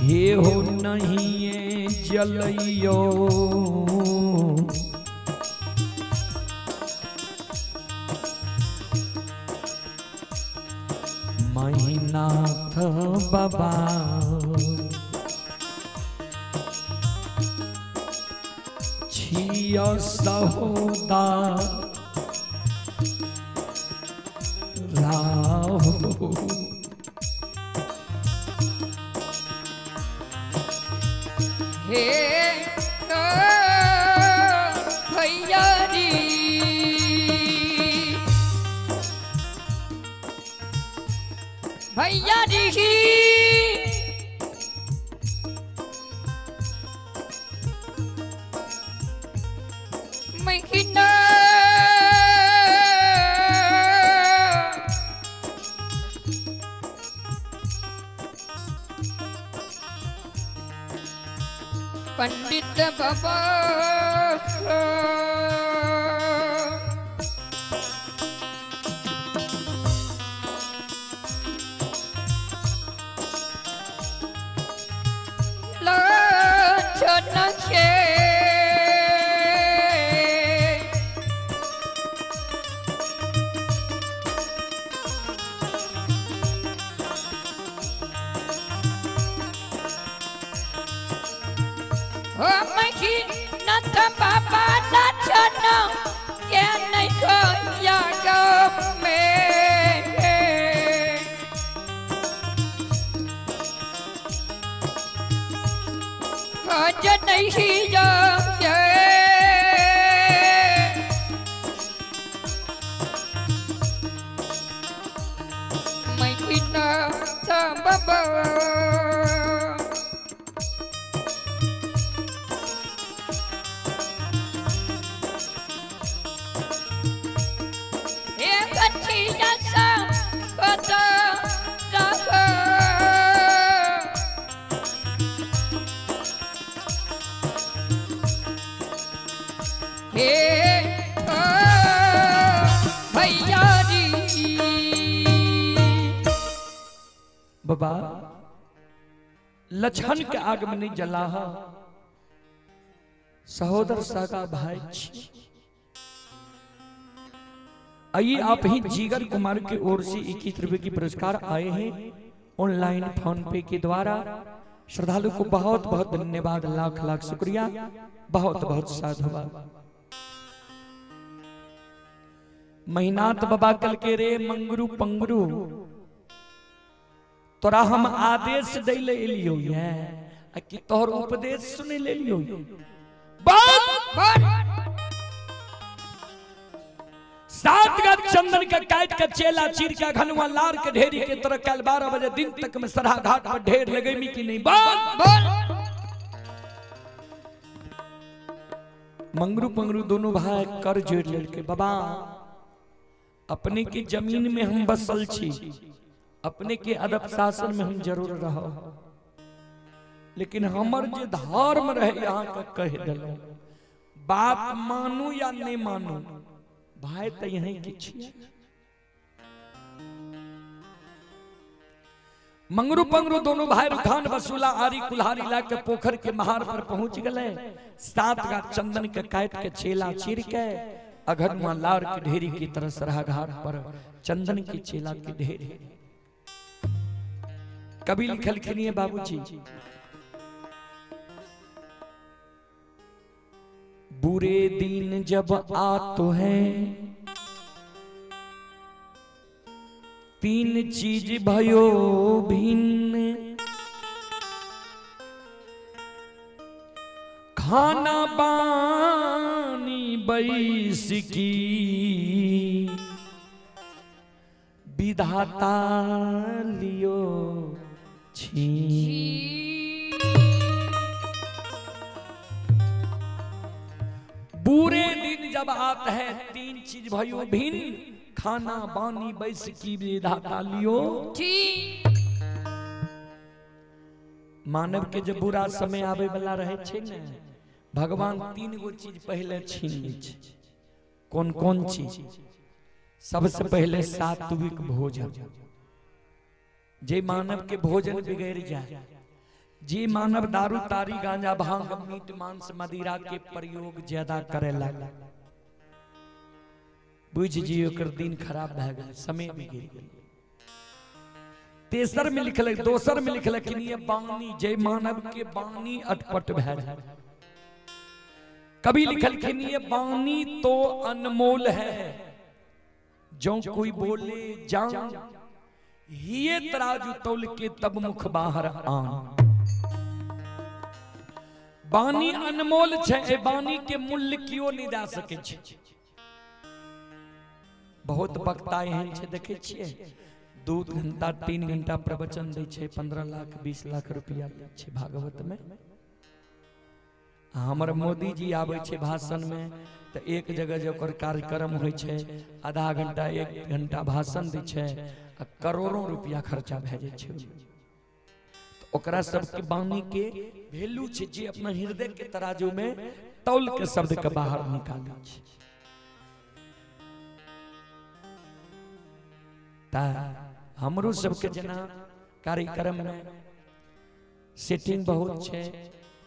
हे हो नहीं जलइयो। महिनाथ बाबा छिया सहोदा राहो। हे ओ भैयारी, भैयारी, महीना पंडित बाबा लक्षण के ओ महीनाथ बाबा लक्षण के नहीं खोया में। आज नहीं जाए महीनाथ हे ओ भैया जी। बाबा लछन के आग में नहीं जला, सहोदर सगा भाई छी। आइए आप ही जीगर कुमार की ओर से 21 रुपए की पुरस्कार आए हैं ऑनलाइन फोन पे के द्वारा। श्रद्धालु को बहुत बहुत धन्यवाद, लाख लाख शुक्रिया, बहुत बहुत साधुवाद। महिनाथ बाबा कल के रे मंगरू पंगरू, तोरा हम आदेश दै ले एलियो ये आ कि तोहर उपदेश सुने ले लियो। बात बोल। 7 गज चंदन के काट के चेला चीर के घनुआ लार के ढेरी के तरह कल 12 बजे दिन तक में सरहा घाट पर ढेर लगेमी कि नहीं? बात बोल। मंगरू पंगरू दोनों भाई कर जोड़ लड़के, बाबा अपने के जमीन में हम बसल छी, अपने के अदब शासन में हम जरूर रहो, लेकिन हमर जे धर्म रहे यहाँ का कह दिलो, बात मानू या नहीं मानू, भाई तो यहीं के छियै। मंगरू पंगरू दोनों भाई रुखान बसूला आरी कुल्हारी ला के पोखर के महार पर पहुंच गए। 7 का चंदन के काट के चेला चीर के अघनुआ लार की ढेरी की तरह सरहा घाट पर चंदन की चेला की ढेरी। कभी लिखल खिनिए बाबूजी, बुरे दिन जब आतो है 3 चीज भयो भिन्न, खाना पानी बैस की विधाता लियो छी। बुरे दिन जब आता है 3 चीज भयो भिन्न, खाना बानी बैस की विधाता लियो छी। मानव के जब बुरा समय आवे वाला रहे छे ने, भगवान 3 गो चीज पहले छीन लै छै। कौन कौन चीज? सबसे पहले सात्विक भोजन। जे मानव के भोजन बिगड़ जाए, जे मानव दारू तारी गांजा भांग मीट मांस मदिरा के प्रयोग ज्यादा करे लगा, बुझ जी ओकर दिन खराब भए गेल, समय बिगड़ गेल। तेसर में लिखल, दोसर में लिखल कि ये बानी, जे मानव के बानी अटपट भए जाए। कभी लिखल कि ये बानी तो अनमोल है, जो कोई बोले जान, ये तराजू तौल के तब मुख बाहर आन। बानी अनमोल छे, ए बानी के मूल्य क्यों नहीं दे सके छे। बहुत वक्ता एहन छे देखे छिए, 2 घंटा 3 घंटा प्रवचन दै छे, 15 लाख 20 लाख रुपया लै छे भागवत में। हमर मोदी जी आबै छे भाषण में तो एक जगह जे ओकर कार्यक्रम होइ छे, आधा घंटा 1 घंटा भाषण दै छे आ करोड़ों रुपया खर्चा भए जाइ छे। तो ओकरा सबके बानी के वैल्यू छे, जे अपना हृदय के तराजू में तौल के शब्द के बाहर निकालै छे। ता हमरो सबके जेना कार्यक्रम में सेटिंग बहुत छे,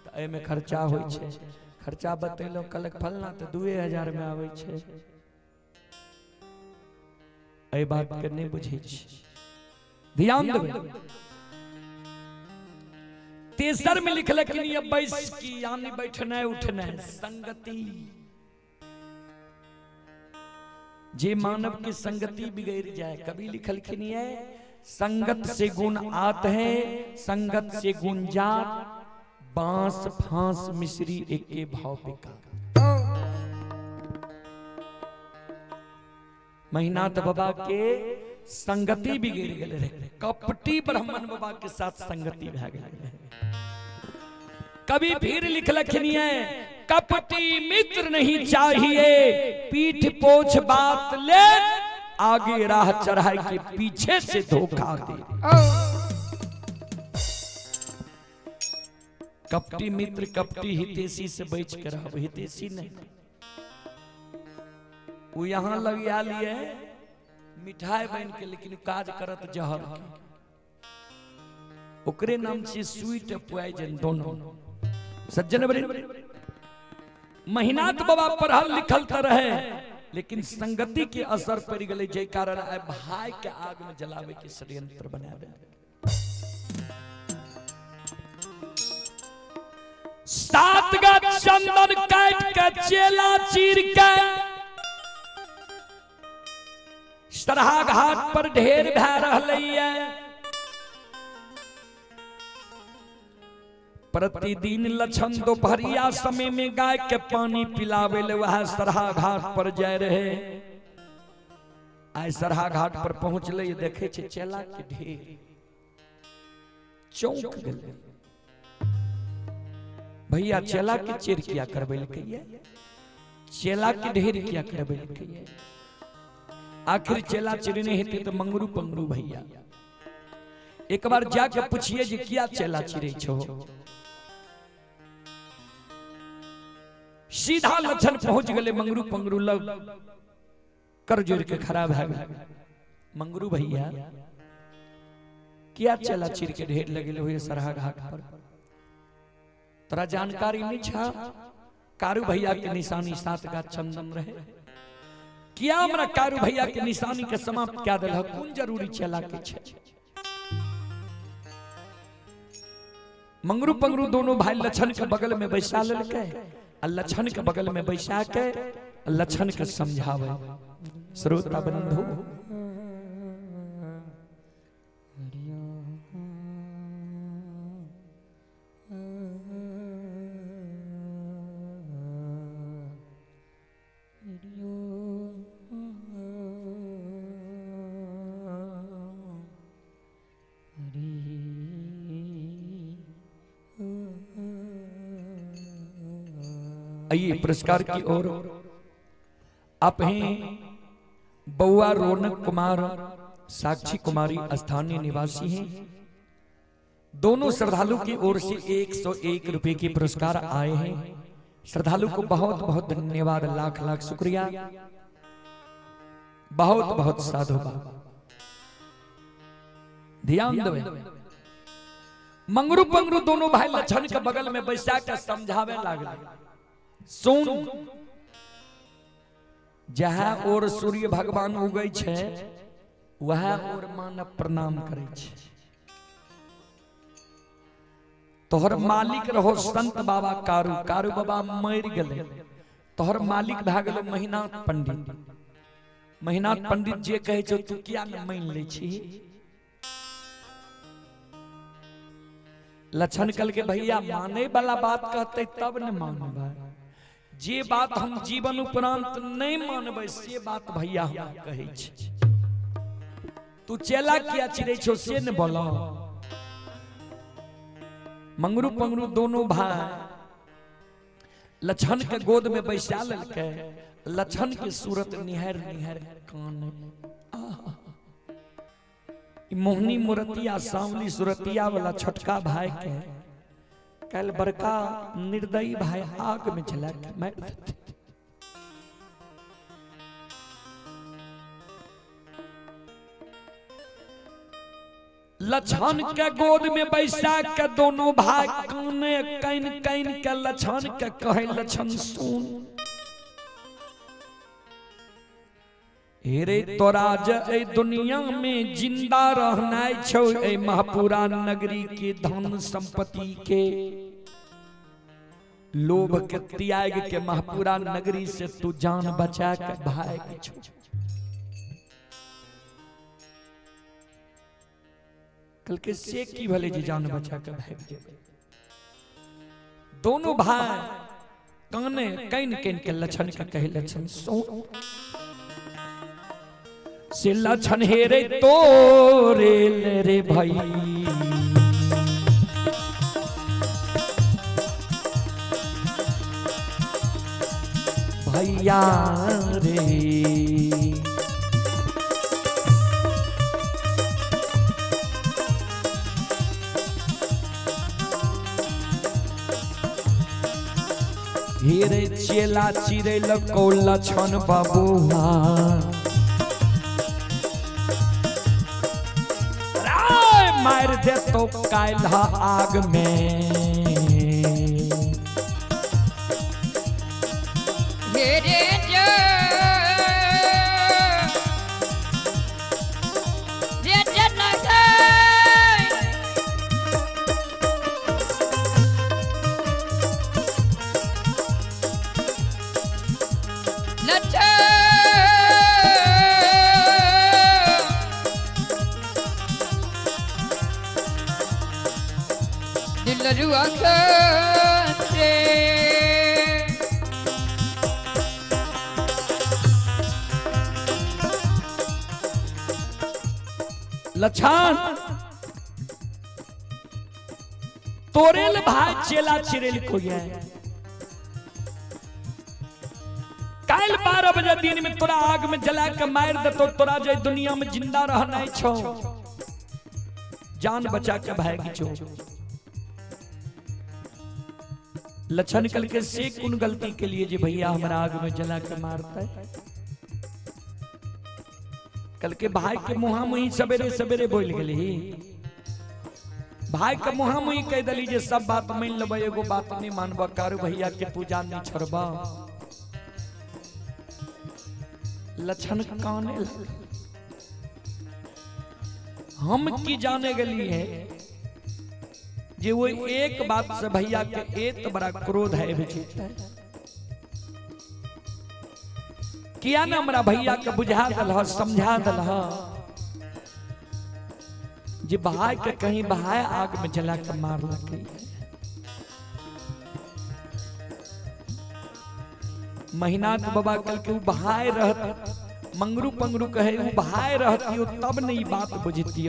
तो एहिमे खर्चा होइ छे। खर्चा बतेलहुँ कहलक फलना तो 2000 में आबै छे। एहि बात के नहीं बुझै छी, ध्यान देबै। तेसर में लिखलक कि बैस की यानी बैठनाइ उठनाइ संगति। जे मानव के संगति बिगड़ जाए, कभी लिखलखिन है संगत से गुण आत है, संगत से गुण जात, बांस फांस मिश्री एके भाव बिका। महिनाथ बाबा के संगति बिगड़ गेल रहे, कपटी ब्राह्मण बाबा के साथ संगति भए गेल रहे। कभी फिर लिखलखिन है कपटी मित्र नहीं चाहिए, पीठ पोछ बात ले, आगे राह चढ़ाई के पीछे से धोखा दे। कपटी मित्र कपटी हितेशी से बच के रहब, हितेशी नहीं। वो यहाँ लग आयल ये मिठाई बन के, लेकिन काज करत जहर के। ओकरे नाम छी स्वीट पॉइजन दोनों। सज्जन बरे महिनाथ बाबा पढ़ल लिखल त रहे, लेकिन संगति के असर पड़ गए, जे कारण आइ भाई के आग में जलावे के षड्यंत्र बना दे। 7 गा चंदन काट के चेला चीर के सरहा घाट पर ढेर भै रहलैया। प्रतिदिन लक्षण दोपहरिया समय में गाय के पानी पिलावे ले वह सरहा घाट पर जाए रहे। आइ सरहा घाट पर पहुंचले, देखे छे चेला के ढेर, चौंक गेले। भैया चेला के चेर किया करबे लकैया, चेला के ढेर किया करबे लकैया। आखिर चेला चिरने हेते तो मंगरू पंगरू भैया। एक बार जाके पूछिए जे किया चेला चिरे छो। सीधा लक्षण पहुंच गए मंगरू पंगरू लग, कर जोड़ के खराब है। मंगरू भैया किया चेला चिर के ढेर लगे हुए सरहा घाट पर, तोरा जानकारी नहीं छा? कारू भैया के निशानी 7 गा चंदन रहे, किया हमरा कारू भैया के निशानी के समाप्त क्या दिल? कोन जरूरी चेला के छे? मंगरू पंगरू दोनों भाई लक्षण के बगल में बैसा लेलकै, आ लक्षण के बगल में बैसा के लक्षण के समझावे। श्रोता बंधु आइए पुरस्कार की ओर। आप हैं बउआ रौनक कुमार, साक्षी कुमारी स्थानीय निवासी हैं। दोनों श्रद्धालु की ओर से 101 रुपए के पुरस्कार आए हैं। श्रद्धालु को बहुत बहुत धन्यवाद, लाख लाख शुक्रिया, बहुत बहुत साधुवाद। ध्यान देवे, मंगरू पंगरू दोनों भाई लक्षण के बगल में बैसा के समझावे लागल। सुन, जहाँ और सूर्य भगवान उगै छे वह और मानव प्रणाम करै छे। तोहर मालिक रहो संत बाबा कारू, कारू बाबा मर गए, तोहर मालिक भए गेलो महिनाथ पंडित। महिनाथ पंडित जे कहै छौ तू किया न मान लै छी? लक्षण कल के भैया माने वाला बात कहते तब न मानबै, जे बात हम जीवन उपरांत नहीं मानबै से बात भैया हम कहै छी। तू चेला किया चिरै छौ से न बोलो। मंगरू पंगरू दोनों भाई लक्षण के गोद में बैसा लेलकै। लक्षण के सूरत निहार निहार कान, मोहनी मूर्तिया सांवली सूरतिया वाला छोटका भाई के कल बड़का निर्दयी भाई आग में जला के मार देते। लक्षण के गोद में बैसा के दोनों भाई काने can can के लक्षण के कहे, लक्षण सुन हेरे तोरा जे ए दुनिया में जिंदा रहना छौ, ए महापुरा नगरी के धन संपत्ति के लोभ के त्याग के महापुरा नगरी से तू जान बचा के भाग छौ। कल के से की भले जी जान बचा के भाग जेबै। दोनों भाई काने can can के लक्षण के कहे, लक्षण सुन से लक्षण हेरे तोरे ले रे भाई, भैया रे हे रे चेला चिड़ै लको लछन बबुआ। राय मार देतो काल्ह आग में। हे रे जो रे जनक लच्छा दिलरुआ खते। लछन तोरेल भाई चेला चिरेल को ये काल 12 बजे दिन में तोरा आग में जला के मार देतो, तोरा जे दुनिया में जिंदा रहना छो, जान बचा के भाग छो। लछन कल के से कुन गलती के लिए जे भैया हमरा आग में जला के मारता है। कल के भाई के मुहा मुही सवेरे सवेरे बोल गेली, भाई के मुहा मुही कह दली जे सब बात मान लेबै, एगो बात नहीं मानब, कारू भैया के पूजा नहीं छोड़ब। लछन काने लग, हम की जाने गली है जे वो एक बात से भैया के एत बड़ा क्रोध है बेचैता किया ना हमरा भैया के बुझा दल समझा दल जे भाई के कहीं भाई आग में जला के मार लगे। महीनाथ बाबा कल के भाई रहत मंगरू पंगरू कहे उ भाई रहती तब नहीं बात बुझती।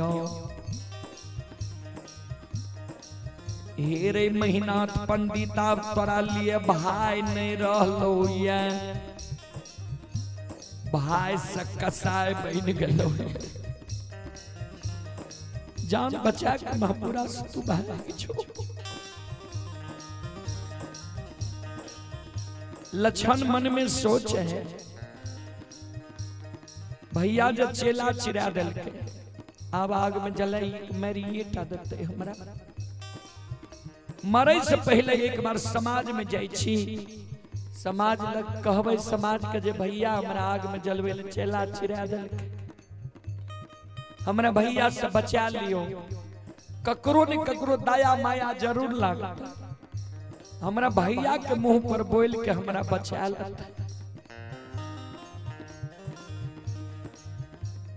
हे रे महीनाथ पंडित आप तोरा लिए भाई नहीं रहलो ये, भाई से कसाई बन गलो, जान बचा के महापुरा से तू भाग छो। लक्षण मन में सोच है भैया जब चेला चिरा दल के अब आग में जलाई मरिए टा देते हमरा। मरे से पहले एक बार समाज में जाई छी, समाज लग कहबै समाज के जे भैया हमरा आग में जलवे ले चेला चिरा दल के, हमरा भैया से बचा लियो। ककरो ने ककरो दया माया जरूर लागत, हमरा भैया के मुंह पर बोल के हमरा बचा लेता।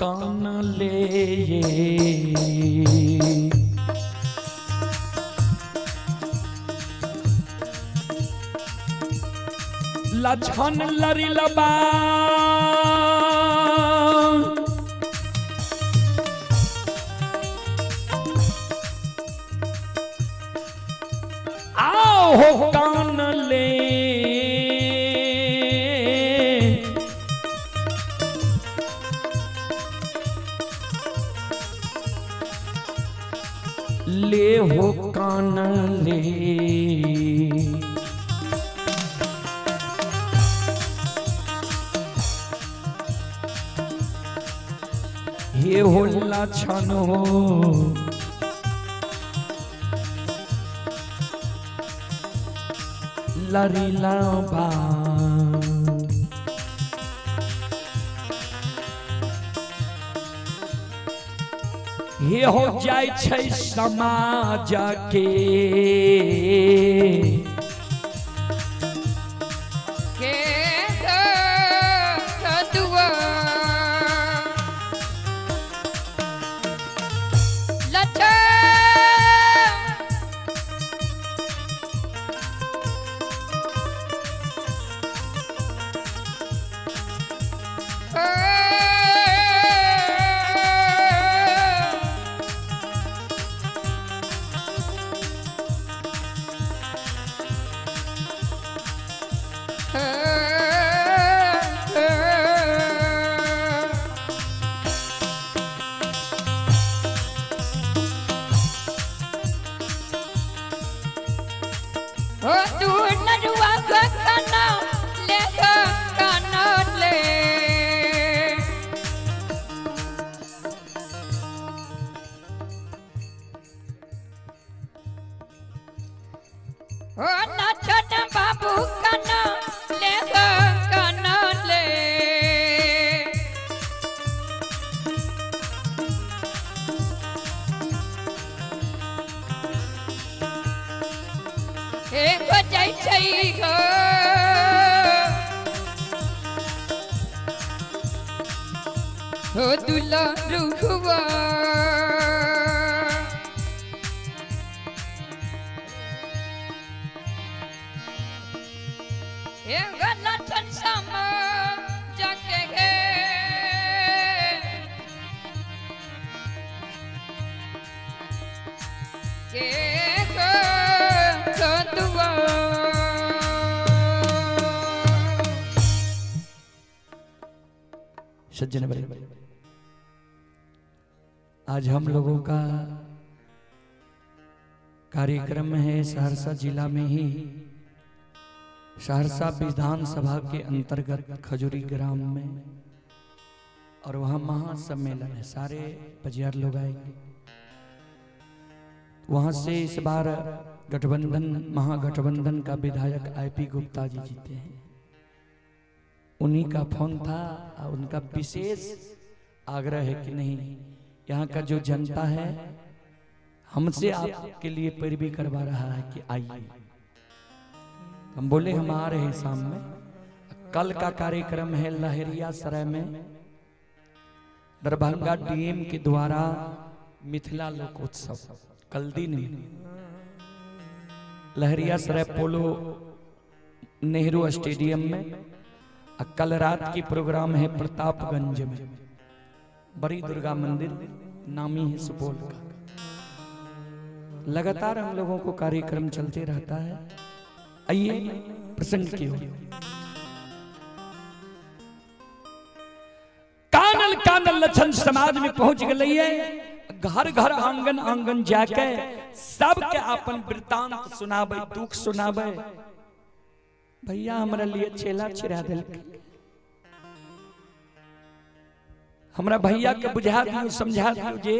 कान ले ये लछन लरी लबा आओ हो कान ले ले हो कान ले। हे हो लछन हो लरीला बा हे हो जाय छै समाज के हो दुलारुआ। हे गलत समा जाके हे के दुआ। सज्जन बड़े, आज हम लोगों का कार्यक्रम है सहरसा जिला में ही, सहरसा विधानसभा के अंतर्गत खजूरी ग्राम में, और वहाँ महासम्मेलन है, सारे पजियार लोग आएंगे। वहाँ से इस बार गठबंधन, महागठबंधन का विधायक आईपी गुप्ता जी जीते हैं। उन्हीं का फोन था और उनका विशेष आग्रह है कि नहीं, यहाँ का जो जनता है हमसे आपके लिए पैरवी करवा रहा है कि आइए। हम बोले हम आ रहे हैं शाम में। कल का कार्यक्रम है लहरिया सराय में, दरभंगा डीएम के द्वारा मिथिला लोकोत्सव कल दिन में, लहरिया सराय पोलो नेहरू स्टेडियम में। कल रात की प्रोग्राम है प्रतापगंज में, बड़ी दुर्गा मंदिर नामी है सुपौल का। लगातार हम लोगों को कार्यक्रम चलते रहता है। आइए प्रसंग की ओर। कानल कानल लक्षण समाज में पहुंच गई है, घर घर आंगन आंगन जाके सबके अपन वृतांत सुनाबे, दुख सुनाबे। भैया हमरा लिए चेला चिरा दिल, हमरा भैया के बुझा दियो, समझा दियो जे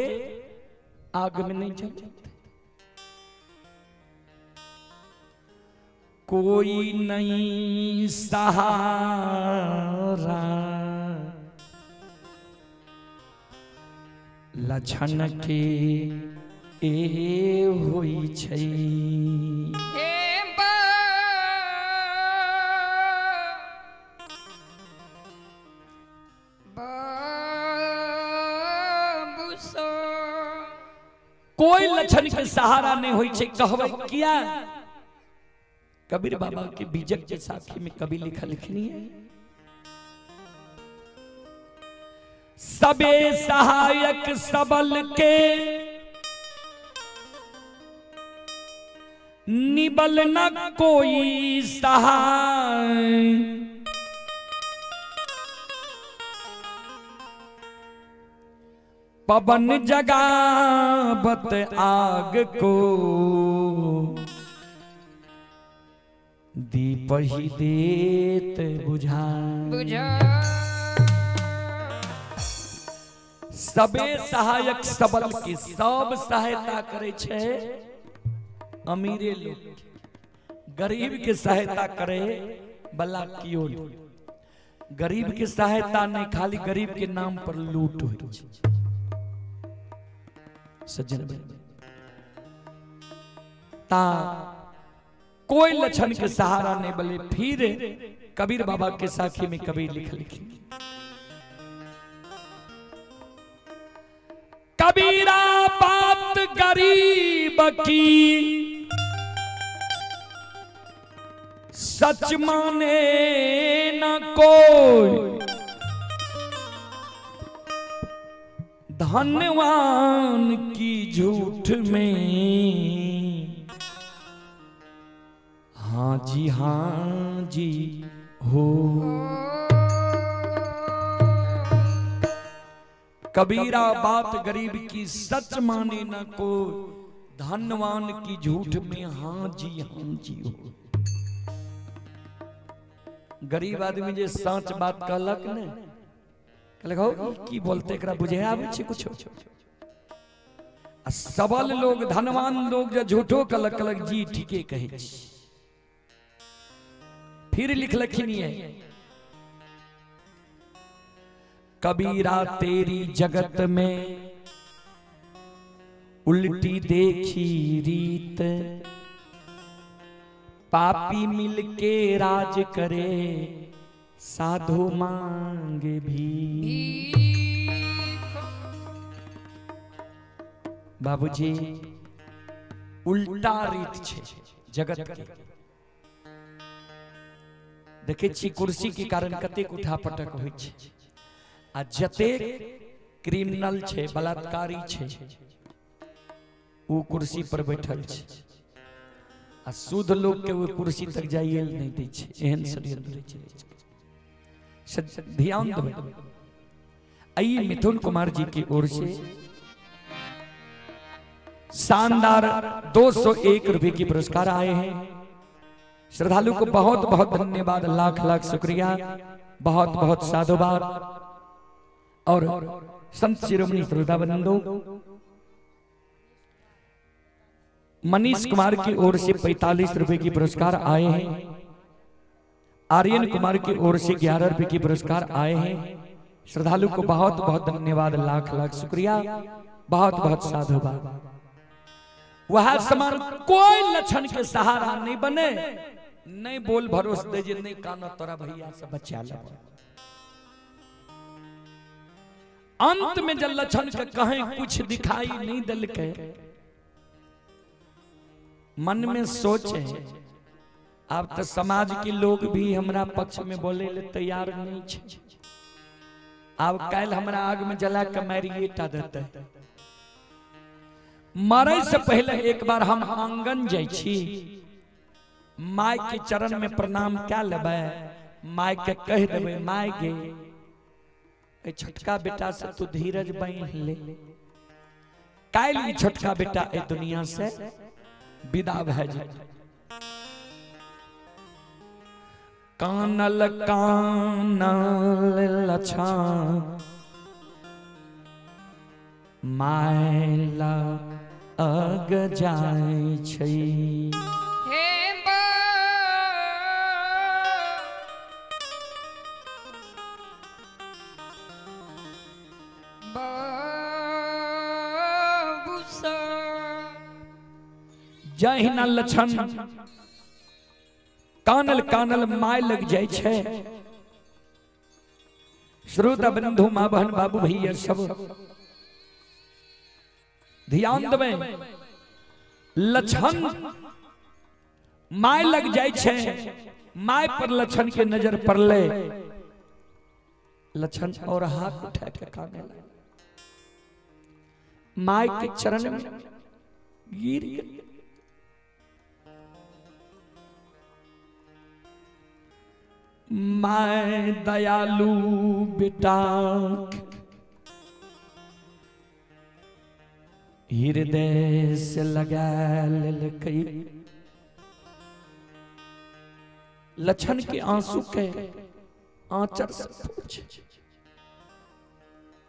आग में नहीं जल जाते। कोई नहीं सहारा लक्षण के ए होई छै। कोई लक्षण के सहारा नहीं होई छै। कहबै किया? कबीर बाबा के बीजक के साखी में कवि लिखा लिखनी है, सबे सहायक सबल के निबल न कोई सहाय, पवन जगावत आग को दीप ही देत बुझा। सबे सहायक सबल की सब सहायता करे छे अमीरे लोग, गरीब के सहायता करे बला कियो नहीं। गरीब के सहायता नहीं, खाली गरीब के नाम पर लूट होई छे। सज्जन ता कोई लक्षण के सहारा नहीं बले। फिर कबीर बाबा के साखी में कबीर लिख लिखी, कबीरा बात गरीब की सच माने न कोई, धनवान की झूठ में हाँ जी हाँ जी हो। कबीरा बात गरीब की सच माने न को, धनवान की झूठ में हाँ जी हाँ जी हो। गरीब आदमी जे सच बात कहलक ने, कहलक हो की बोलते एकरा बुझे आबै छै कुछ। आ सबल लोग धनवान लोग जे झूठो कहलक, कहलक जी ठीके कहै छी। फिर लिखलखिन है, कबीरा तेरी जगत में उल्टी देखी रीत, पापी मिलके राज करे साधु मांगे भी। बाबूजी उल्टा रीत छै जगत के। देखे छी कुर्सी के कारण कतेक उठा पटक होइ छै, आ जतेक क्रिमिनल छै, बलात्कारी छै, उ कुर्सी पर बैठल छै, आ शुद्ध लोग के वो कुर्सी तक जाइए नहीं दै छै। एहन षड्यंत्र छै, ध्यान देबै। आइए मिथुन कुमार जी की ओर से शानदार 201 रुपए की पुरस्कार आए हैं। श्रद्धालु को बहुत बहुत धन्यवाद, लाख लाख शुक्रिया, बहुत बहुत साधुवाद। और संत शिरोमणि श्रोता बंधु मनीष कुमार की ओर से 45 रुपए की पुरस्कार आए हैं। आर्यन कुमार की ओर से 11 रुपए की पुरस्कार आए हैं। श्रद्धालु को बहुत बहुत धन्यवाद, लाख लाख शुक्रिया, बहुत बहुत साधुवाद। वह समान कोई लक्षण के सहारा नहीं बने, नहीं बोल भरोस दे जे नहीं कानो तोरा भैया से बचा ले। अंत में जब लक्षण के कहें कुछ दिखाई नहीं दिल के, मन में सोचे अब तो समाज के लोग भी हमरा पक्ष में बोले ले तैयार नहीं छे, अब कल हमरा आग में जला के मारिए टा देते। मरे से पहले एक बार हम आंगन जाइ छी, my के चरण में प्रणाम क्या लेबै, my के कह देबै my गे ए छोटका बेटा से तू धीरज बांध ले, काल्हि ई छोटका बेटा ए दुनिया से विदा भए जेतै। कानल कानल लछा मायला अग जाय छै। हे बाबू सा जहिना लछन कानल कानल my लग जाय छै। श्रोता बंधु माँ बहन बाबू भैया सब ध्यान देबै, लछन my लग जाय छै, my पर लछन के नजर पड़ले, लछन और हाथ उठा के काने लगे, my के चरण में गिर गए। My दयालु बेटा हृदय से लगा लेलकै, लछन के आंसू के आंचर से पूछ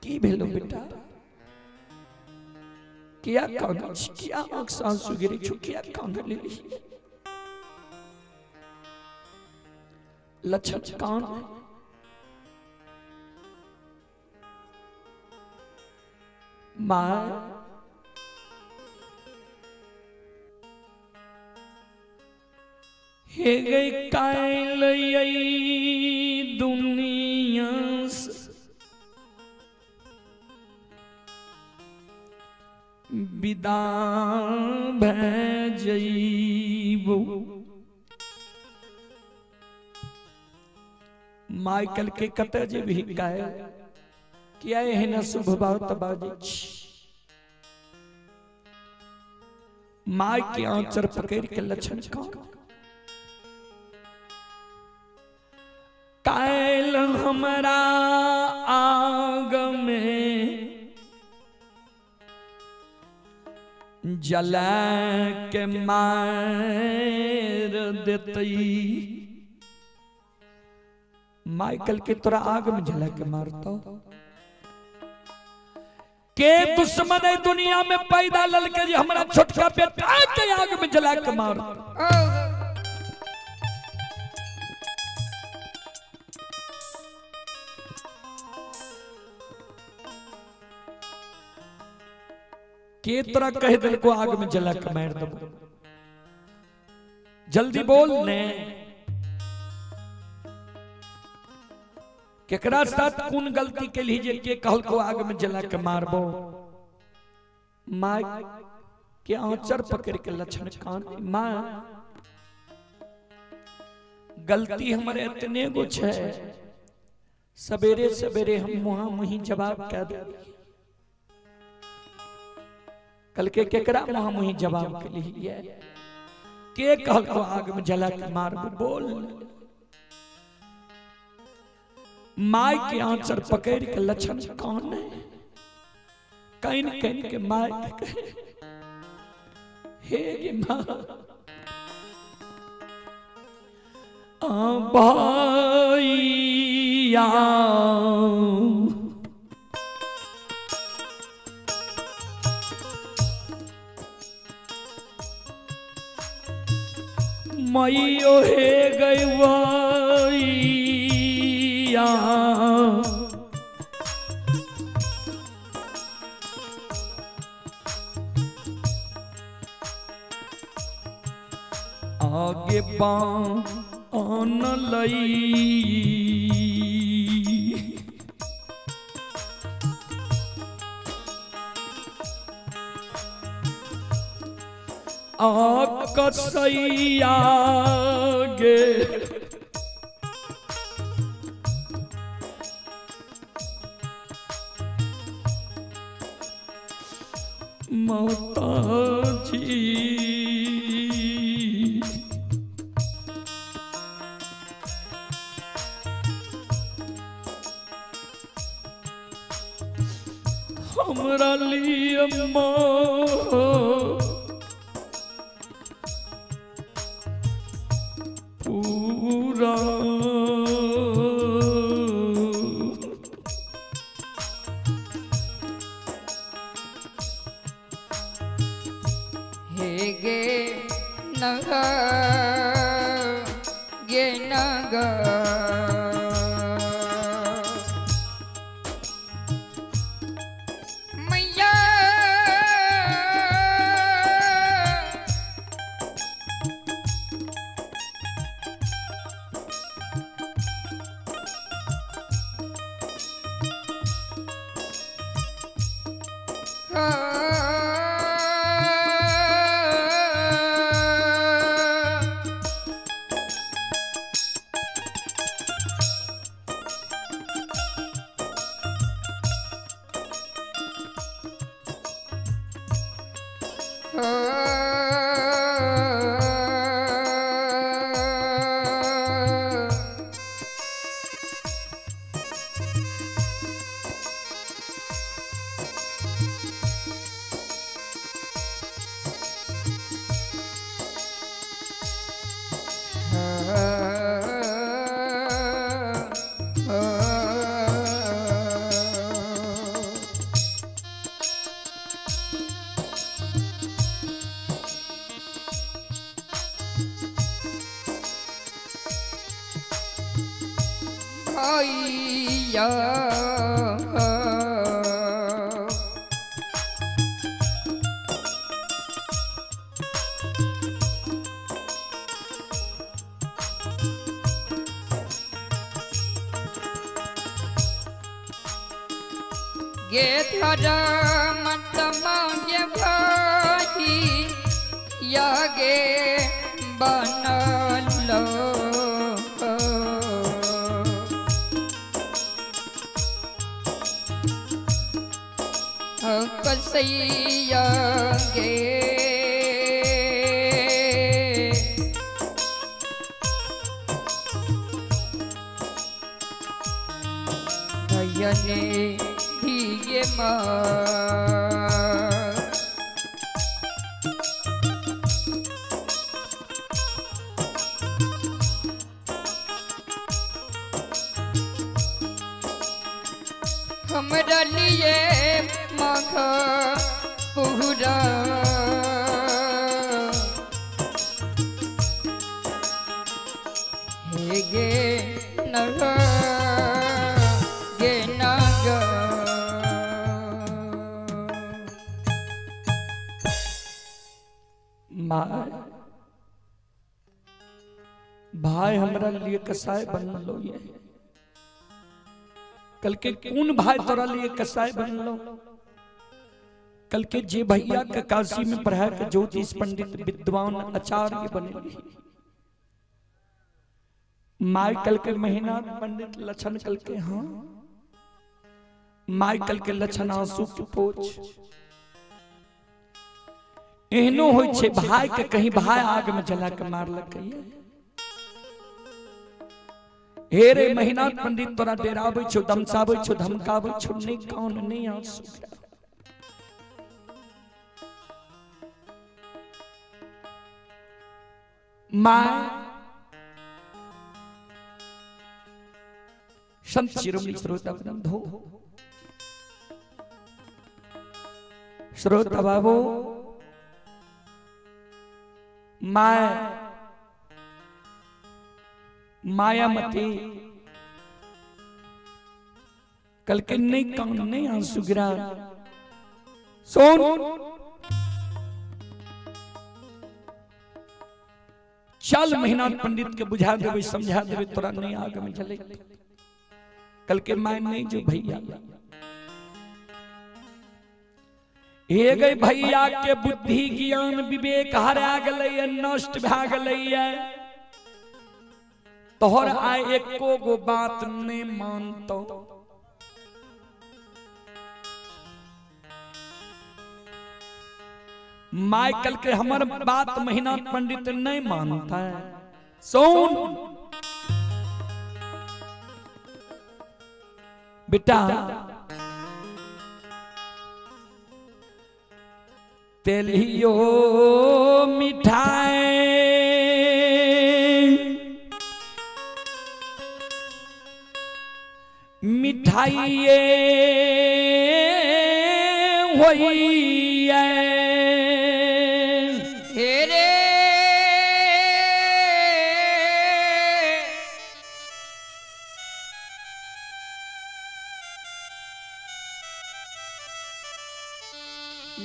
की भेलो बेटा, किया कानै छी, किया आंख से आंसू गिरे छौ, किया कान लेली। लछन कान मां हे गई कायल दुनिया से विदा भै जइबो। माइकल के कतऽ जेबही कायल, किया एहन अशुभ बात बाजै छी। My के आंचर पकड़ के लछन कान कायल हमरा आग में जला के मार देतई। माइकल के तोरा आग में जला के मारतो। के दुश्मन है दुनिया में पैदा ललके जे हमरा छोटका बेटा के आग में जला के मारतो। के तोरा कह दिल को आग में जला के मार दबो, जल्दी बोल ने केकरा साथ कौन गलती के लीजिए के कहल को आग में जला के मारबो। माय के आंचर पकड़ के लक्षण कान, माँ गलती हमारे इतने गो छे, सवेरे सवेरे हम मुहा मुही जवाब कह दे। कल के केकरा मुहा मुही जवाब के लिए के कहल को आग में जला के मार बोल। My के आंचर पकड़ के लक्षण कान है, can can के my के हे गे माँ भैया मैयो हे गैया आगे बान लई आ कसैया गे माता जी हमरा लिए माँ पूरा हे गे नग गे नग मैया भैया गे धरम तमागे भाई या गे बनलो कसैया गे दयने दिए माँ हमरा लिए मख पूरा हे गे नग गे नग माँ भाई हमरा लिए कसाई बनलो ये कल के कौन भाई तोरा लिए कसाई बनलो? कल के जे भैया के काशी में पढ़ा के ज्योतिष पंडित विद्वान आचार्य बने। माय कल के महीना पंडित लक्षण कल के हाँ। माय कल के लक्षण आंसू के पोछ। एहनो होइ छे भाई के कहीं भाई आग में जला के मारलक। हे रे महीना पंडित तोरा डेराबै छौ, दमसाबै छौ, धमकाबै छौ, नहीं कान नहीं आंसू। My sant Shiromani श्रोता बंधो, श्रोता बाबू, my Mayamati कल के नहीं कान नहीं आंसू गिरा। सुन चल महीना पंडित के बुझा देवे समझा देवे तोरा नहीं आग में जले। कल के my नहीं जो भैया हे गई भैया के बुद्धि ज्ञान विवेक हरा गलैया, नष्ट भा गलैया। तोहर आए एको गो बात नहीं मानतो। माइकल के हमर बात महीना पंडित नहीं मानता है। सुन बेटा तेलियो मिठाई मिठाइये होइए। हे रे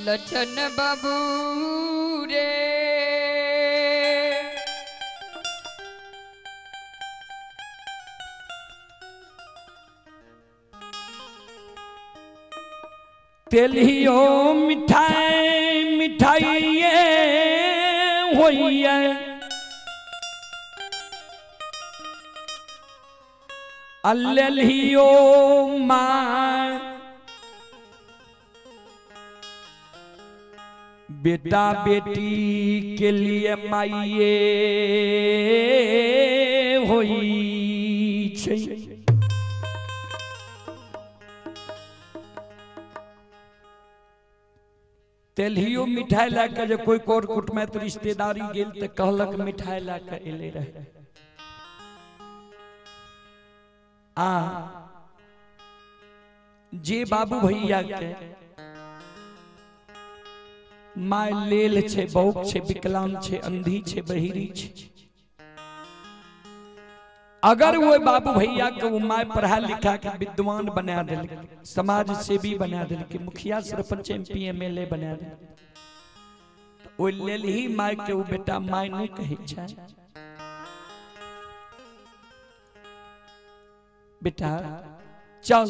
लछन बाबू रे तेलियो मिठाई मिठाइये होइए। अल्लियो माँ बेटा बेटी के लिए माइये होई छै। तेलहियो मिठाई लए के जे कोई कोर कुटमैत रिश्तेदारी गेल तऽ कहलक मिठाई लए के एले रहे। आ जे बाबू भैया के my लेल छे, बौक छे, विकलांग छे, अंधी छे, बहिरी छे, अगर वो बाबू भैया के वो my पढ़ा लिखा के विद्वान बना दिल, समाज सेवी बना दिल, मुखिया सरपंच एमपी एमएलए बना दिल, ओ लेल ही my के वो बेटा my नहीं कहै छै। बेटा चल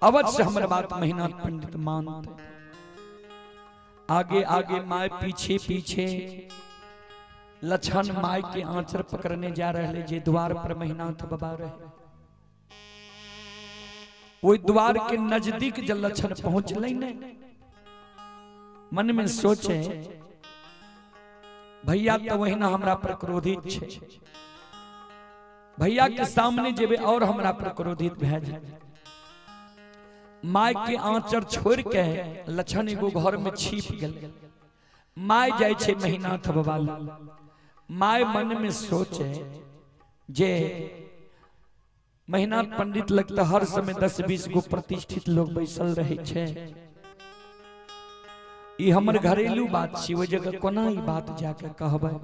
अवश्य हमर बात महीना पंडित मानते। आगे आगे my पीछे पीछे लछन my के आंचर पकड़ने जा रहे जे द्वार पर महिनाथ बाबा रहे। ओहि द्वार के नजदीक जब लछन पहुंचले ने मन में सोचे भैया तो वही ना हमरा पर क्रोधित छे, भैया के सामने जेबे और हमरा पर क्रोधित भए जाए। My के आंचर छोड़ के लछन एगो घर में छिप गेल। My जाय छे महिनाथ बाबा लग। My मन में सोचे जे महिनाथ पंडित लगता हर समय 10-20 गो प्रतिष्ठित लोग बैसल रहे छे, ई हमर घरेलू बात छी, ओहि जगह कोना ई बात जाके कहबै।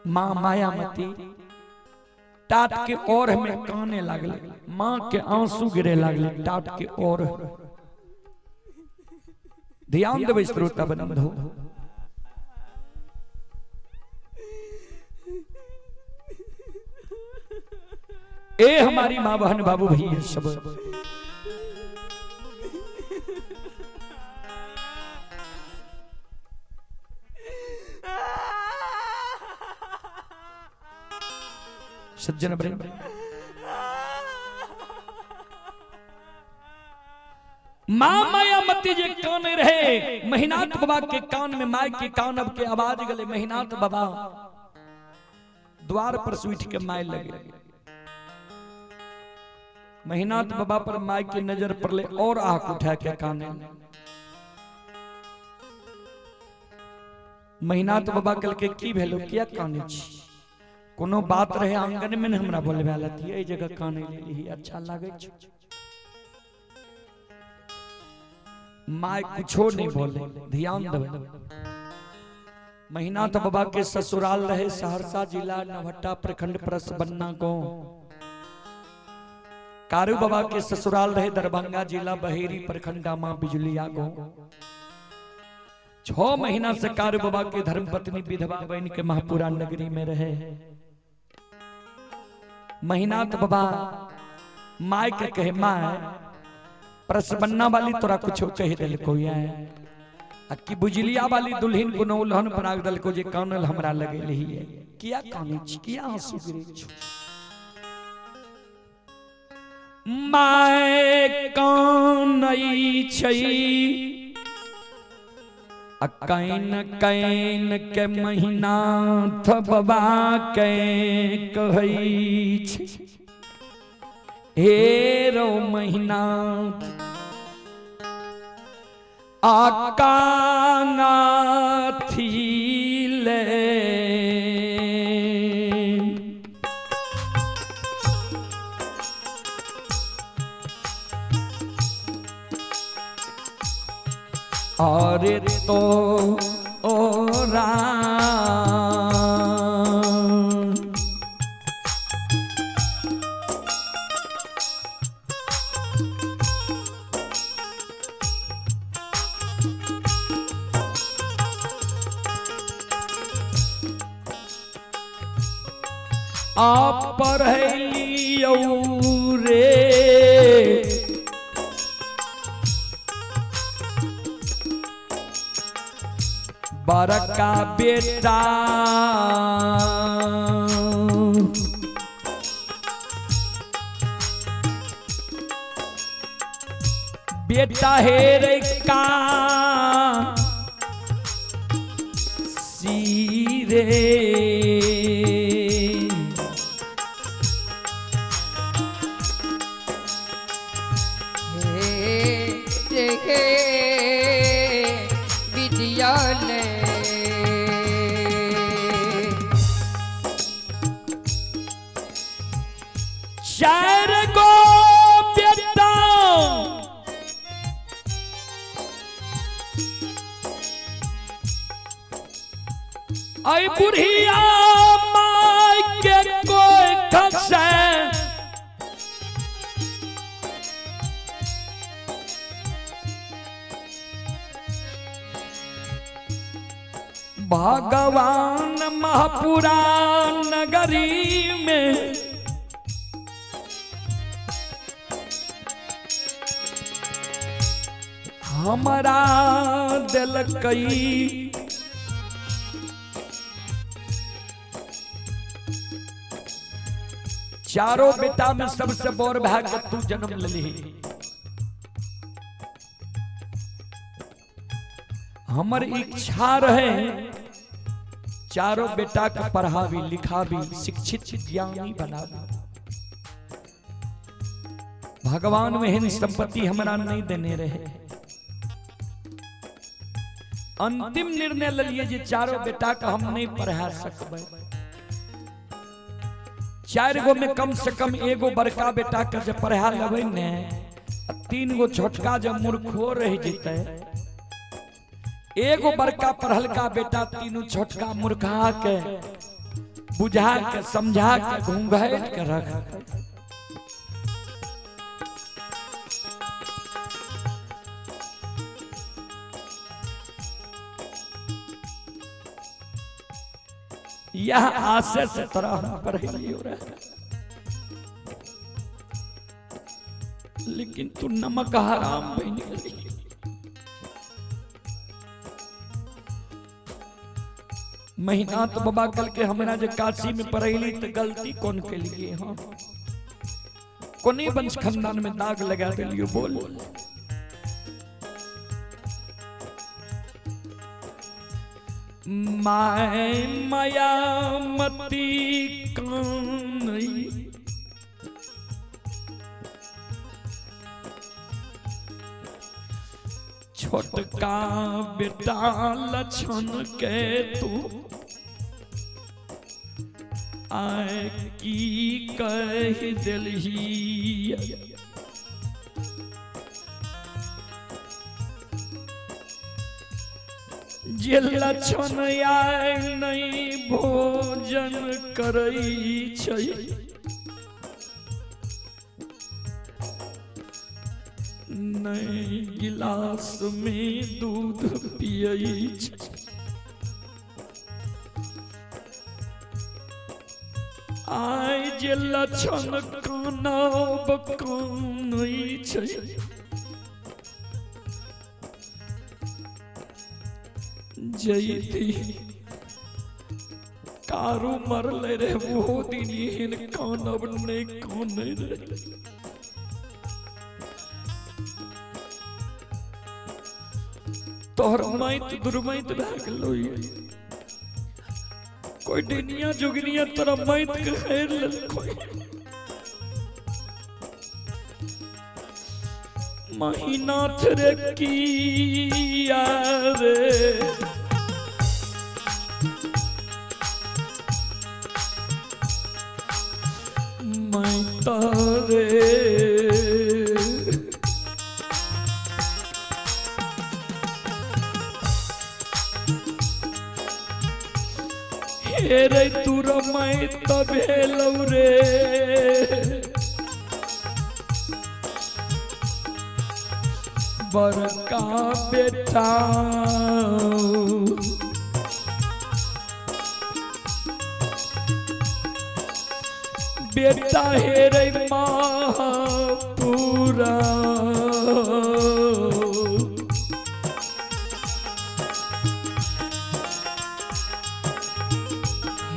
माँ मायामती टाट के ओर में काने लागले, माँ के आंसू गिरे लागले टाट के ओर। ध्यान देबै श्रोता बंधु, ए हमारी माँ बहन बाबू भैया सब, सज्जन वृंद, माँ मायामती जे कान रहे, महिनाथ बाबा के कान में माय के कान अब के आवाज गले। महिनाथ बाबा द्वार पर से उठ के my लगे। महिनाथ बाबा पर my के नजर पड़ले और आंख उठा के काने। महिनाथ बाबा कल के की भेलो, किया काने छी? कोनो बात रहे आंगन में न हमरा बोलबे लती, एहि जगह काने लेली अच्छा लागे छो। My कुछो नहीं बोले, ध्यान देवे। महिनाथ बाबा के ससुराल रहे सहरसा जिला नवहट्टा प्रखंड परसबन्ना को। कारू बाबा के ससुराल रहे दरभंगा जिला बहेरी प्रखंड मां बिजुलिया को। 6 महीना से कारू बाबा के धर्मपत्नी विधवा बन के महापुरा नगरी में रहे। महिनाथ बाबा my के कहे, my परसबन्ना वाली तोरा कुछ कह दिल को आ कि बुझलिया वाली दुल्हन कोनो उल्हन बना दिल को जे कानल हमरा लगे लही है, किया काने छी, किया आंसू गिरे छु? My कानई छै आ can can के महिनाथ बाबा के कहै छै, हे रो महिनाथ आकांगाथी ले। और तो ओरा आप पढ़लियौ रे बड़का बेटा, बेटा हे रे का सीरे। चार गो बेटा आई बुढ़िया माय के कोई खसे भगवान महापुरा नगरी में हमारा दिलकई चारों बेटा में सबसे बोर भाग तू जन्म लली। हमर इच्छा रहे चारों बेटा के पढ़ावी लिखावी शिक्षित ज्ञानी बनावी। भगवान एहन संपत्ति हमरा नहीं देने रहे। अंतिम निर्णय लिए जे चारों बेटा के हम नहीं पढ़ा सकबै। 4 गो में कम से कम एगो बड़का बेटा के जे पढ़ा लेबै ने, 3 गो छोटका जब मूर्खो रह जेतै, एगो बड़का पढ़लका बेटा 3 छोटका मूर्खा के बुझा के समझा के घूंघट के रख। यह आशय से तोरा हम पढ़ेलियो रहे, लेकिन तू नमक हराम बन गेली। महिनाथ बाबा कल के हमरा जे काशी में पढ़ैली तो गलती कौन के लिए? हाँ, कोने वंश खानदान में दाग लगा दिलियो? बोल। My मायामती कानई, छोटका बेटा लक्षण के तू आय की कह दिलही? जे लक्षण आय नहीं भोजन करै छै, नहीं गिलास में दूध पियै छै, आय जे लक्षण कानब कानै छै, जैती कारू मरले रे वो दिन एहन कानब नहीं कानै रे। तोहर माइत दुर्मैत भए गेलो, कोई दुनिया जोगनिया तोरा माइत के खैर लेलको। महिनाथ रे किया रे, मैं तारे हे रे तुर मैं तबेलौ रे, बड़का बेटा बेटा हे रे महापुरा।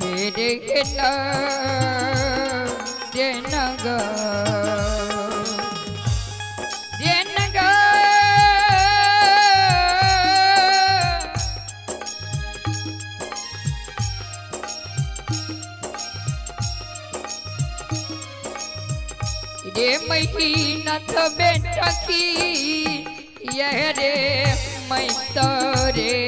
हे रे नग नग रे महीनाथ बेटा की यह रे मैतरे।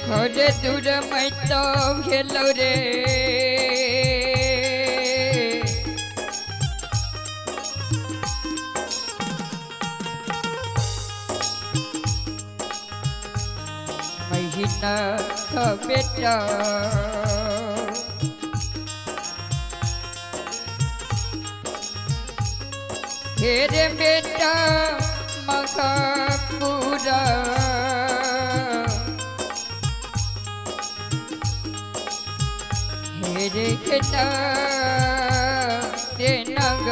हरे दूर मैं तो भेलो रे, महीना बेटा हेरे बेटा मखपुरा। हेरे खेता रे नग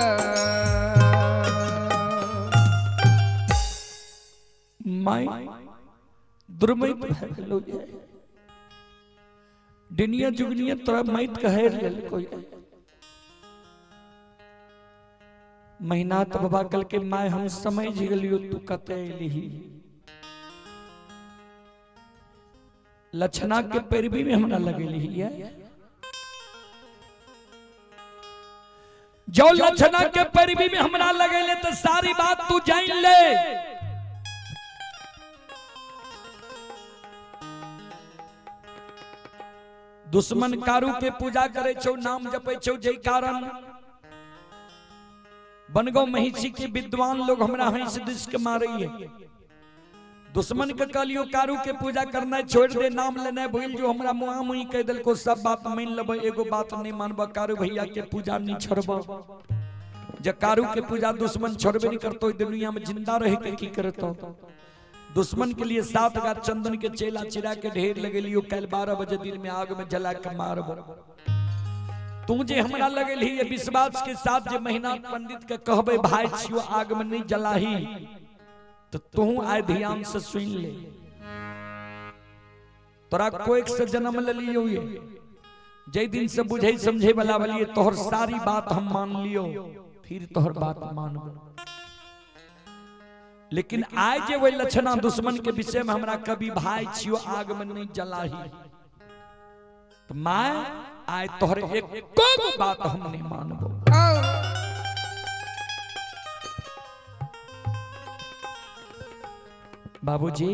my दुर्मैत भए गेलो, दुनिया जुगनिया तोरा माइत कहे लेलको। महिनाथ बाबा कल के my हम समझ गेलियो तू कते एलिही। लक्षणा के पैरवी में हमरा लगेली है, जो लक्षणा के पैरवी में हमरा लगेले तो सारी बात तू जान ले। दुश्मन कारू के पूजा करे छौ, नाम जपे छौ, जै कारण बनगांव महिषी के विद्वान लोग हमरा हंस this के मारे है। दुश्मन के कहलियो कारू के पूजा करना छोड़ दे, नाम लेना भूल जो, हमरा मुआ मुई कह दिलको सब बात मान लेबै, एगो बात नहीं मानब, कारू भैया के पूजा नहीं छोड़ब। जब कारू के पूजा दुश्मन छोड़बे नहीं करतो, दुनिया में जिंदा रह के की करतो? दुश्मन के लिए 7 गाछ चंदन के चेला चिरा के ढेर लगेलियो, कल 12 बजे दिन में आग में जला के मारब। तू जे हमरा लगेलही ये विश्वास के साथ जे महिनाथ पंडित के कहबे भाई छियो आग में नहीं जलाही, तो तू आय ध्यान से सुन ले। तोरा कोई से जन्म लियो, ये जै दिन से बुझे समझे वाला वाली तोहर सारी बात हम मान लियो, फिर तोहर बात मानबो। लेकिन आय जे वही लक्षणा दुश्मन के विषय में हमरा कभी भाई छियो आग में नहीं जलाही, तो my आय तोहर एक को बात हम नहीं मानबो। बाबूजी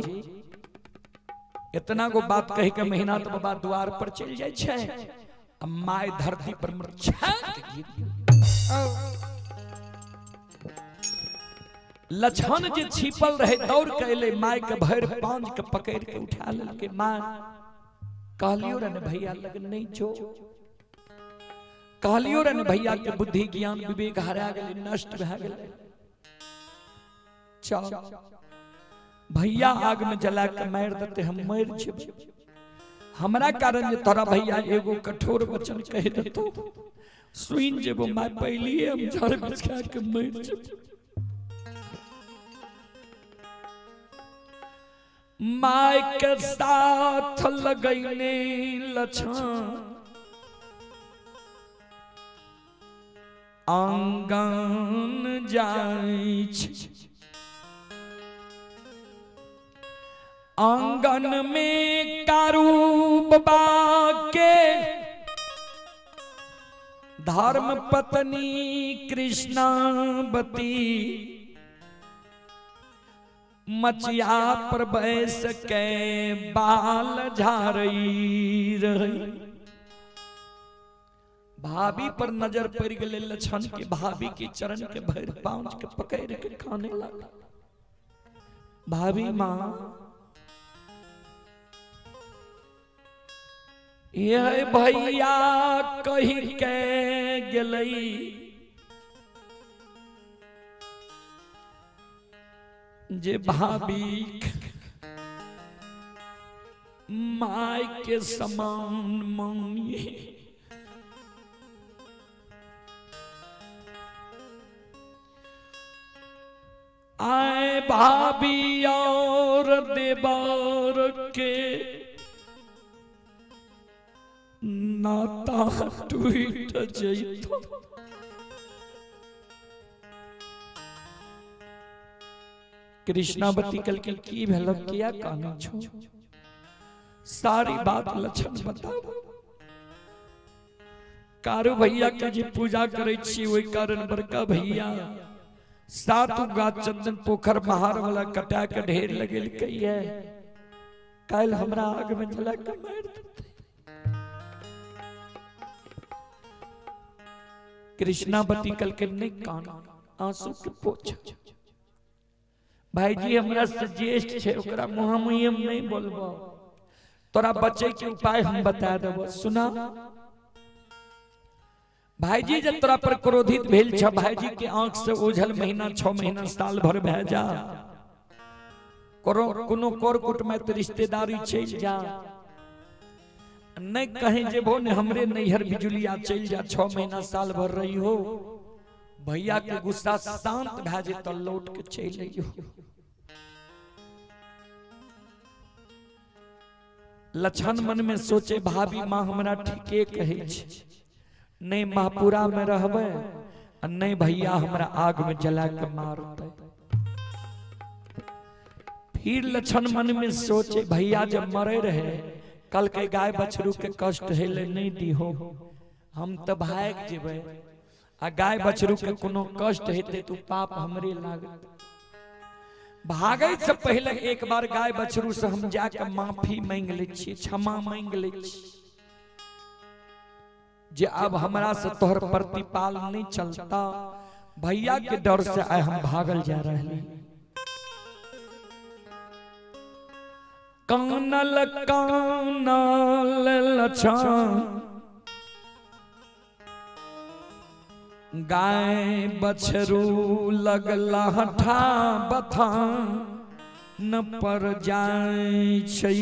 इतना गो बात कही के महीना तो बाबा द्वार पर चल जाय छै, आ my धरती पर मृच्छा के गिर गेल। लक्षण जे छिपल रहे दौड़ के एले, my के भरि पांज के पकड़ के उठा लेलके। My कहलियो रे ने भैया लग नहीं जो, कहलियो रे ने भैया के बुद्धि ज्ञान विवेक हरा गेलै, नष्ट भए गेलै। चल भैया आग में जला के मारि देते, हम मरि जेबै। हमरा कारण जे तोरा भैया एगो कठोर वचन कहि देतो, सुनि जेबो my पहलिए हम जड़ बिछा के मरि जेबै। My के साथ लगैने लक्षण आंगन जाइ छै, आंगन में कारू बाबा के धर्म पत्नी कृष्णावती मचिया पर बैस के बाल झारई रही। भाभी पर नजर पड़ गई लक्षण के, भाभी के चरण के भर पांच के पकड़ के खाने लगा। भाभी माँ यह भैया कही के गेलई जे भाभी my के समान मानी। आए भाभी और देवर के नाता टूट जैतो। कृष्णावती कल के की भेल किया काने छो, सारी बात लक्षण बताओ। कारू भैया के जे पूजा करे छी ओहि कारण बड़का भैया सात गाछ चंदन पोखर महार वाला कटा के ढेर लगेलकै है, काल्हि हमरा आग में जला के मारि देतै। कृष्णावती कल के नहीं कान आंसू के पोछ। भाईजी हमरा से ज्येष्ठ छे, ओकरा मुँह मुँह हम नहीं बोलबो, तोरा बचे के उपाय हम बता देबो। सुना भाईजी जब तोरा पर क्रोधित भेल छ, भाईजी के आंख से ओझल महीना 6 महीना साल भर भए जा, कोनो कर कुटमैत रिश्तेदारी चलि जा, नहीं कहीं जेबो ने हमरे नैहर बिजुलिया चलि जा, 6 महीना साल भर रही हो, भैया के गुस्सा शांत भए जेतौ लौट के चलि अइहो। लक्षण मन में सोचे भाभी माँ हमरा ठीके कहै छै, नहीं महापुरा में रहबै आ नहीं भैया हमरा आग में जला के मारतै। फिर लक्षण मन में सोचे भैया जब मरे रहे कल के गाय बछरू के कष्ट हेले नहीं दीहो, हम तो भाग जेबै आ गाय बछरू के कोनो कष्ट हेतै तो पाप हमरे लागत। भागै से पहले एक बार गाय बछरू से हम जाके माफी मांग लै छियै, क्षमा मांग लै छियै जे अब हमरा से तोहर प्रतिपाल नहीं चलता, भैया के डर से आए हम भागल जा रहे। कानल कानल लक्षण गाय बछरू लगला हठा बथा न पर जाय छै।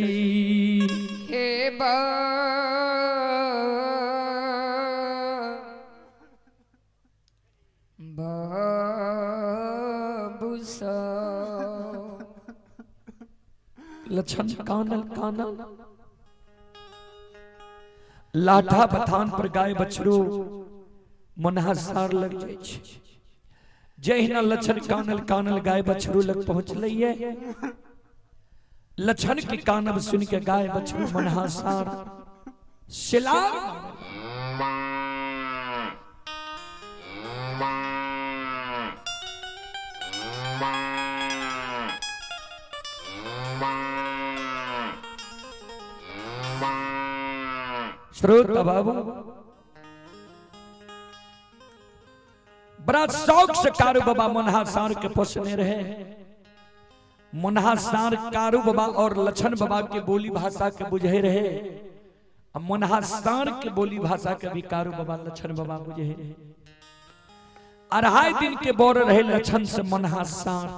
हे सब। लक्षण कानल कानल लाठा बथान पर गाय बछरू मुनहा सार लग जाइ छै। जहिना लक्षण कानल कानल गाय बछरू लग पहुँचलैये, लक्षण के कानब सुन के गाय बछरू मुनहा सार सिलार श्रोता बाबू बड़ा शौक से कारू बाबा मुन्हा सार के पोसने रहे। मुन्हा सार कारू बाबा और लछन बाबा के बोली भाषा के बुझे रहे, मुन्हा सार के बोली भाषा के भी कारू बाबा लछन बाबा बुझे रहे। 2.5 दिन के बोर रहे लछन से मुन्हा सार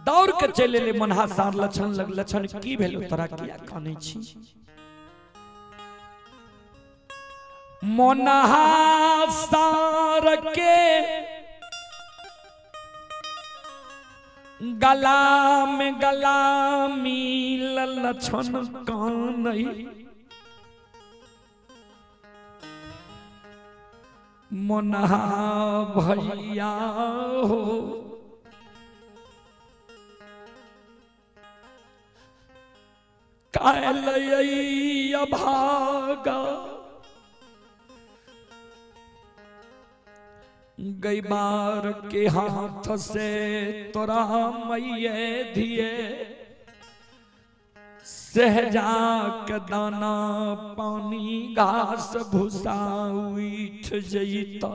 दौड़ के चले ले मुन्हा सार लछन लग। लछन की भेलो तोरा किया कानै छी? मुन्हा सार के गला में गला मिल लछन कानै मुन्हा भैया हो काल भागा गई बार के हाथ से तोरा मैये धिये सहजा के दाना पानी घास भूसा उठ जईता।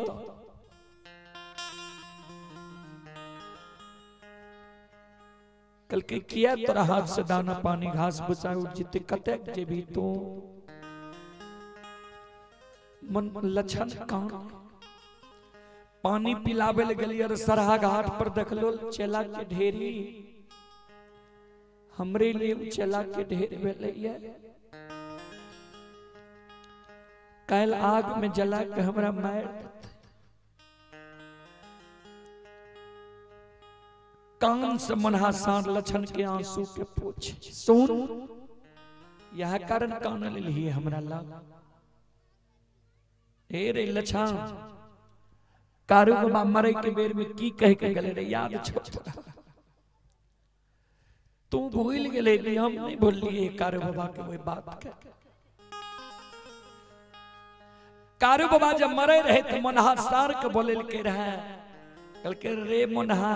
कल के किया तोरा हाथ से दाना पानी घास भूसा उठ जिते कतेक जेबी तू? मन लछन कान पानी पिलावे ले गेलियै रे सरहा घाट पर देखलो चेला के ढेरी, हमरे लिए चेला के ढेर भेलैया। काल्हि आग में जला के हमरा मारि देतै। कान से मुन्हा सार लछन के आंसू के पोछ सुन, यह कारण कान लेलियै हमरा लग। हे रे लछन, कारू बाबा मरे के बेर में की कह के गेले रे याद छौ तोरा? तू भूल गेले भी हम नहीं भूलिए कारू बाबा के वही बात के। कारू बाबा जब मरे रहे तो मुन्हा सार के बोले के रहे, कल के रे मुन्हा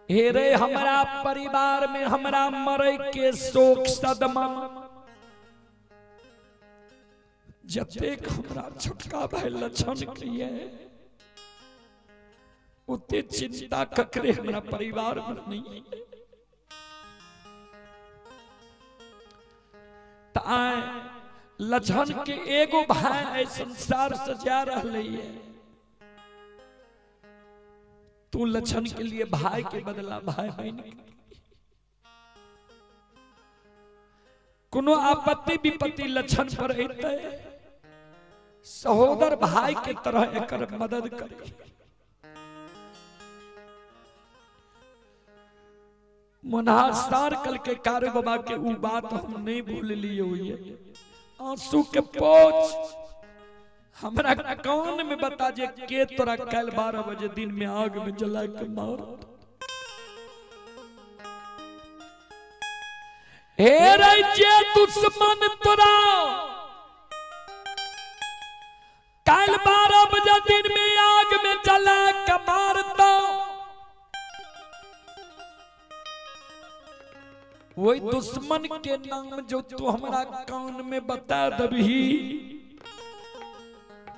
हे रे हमरा परिवार में हमरा मरे के शोक सदमा जतेक हमरा छोटका भाई लछन के ये उते चिंता ककरे हमरा परिवार में नहीं है। आए लछन के एगो भाई संसार से जा रहे है, तू लछन के लिए भाई के बदला भाई बन के कोनो आपत्ति विपत्ति लछन पर अइतै सहोदर भाई के तरह एकर मदद करे। मुन्हा सार कल के कारू बाबा के ऊ बात हम नहीं भूल लिए। आंसू के पोछ हमरा कान में बता जे के तोरा कल 12 बजे दिन में आग में जला के मार। हे रे जे दुश्मन तोरा कल 12 बजे दिन में आग में जला के मारता, वही दुश्मन के नाम जो तू हमरा कान में बता दबही,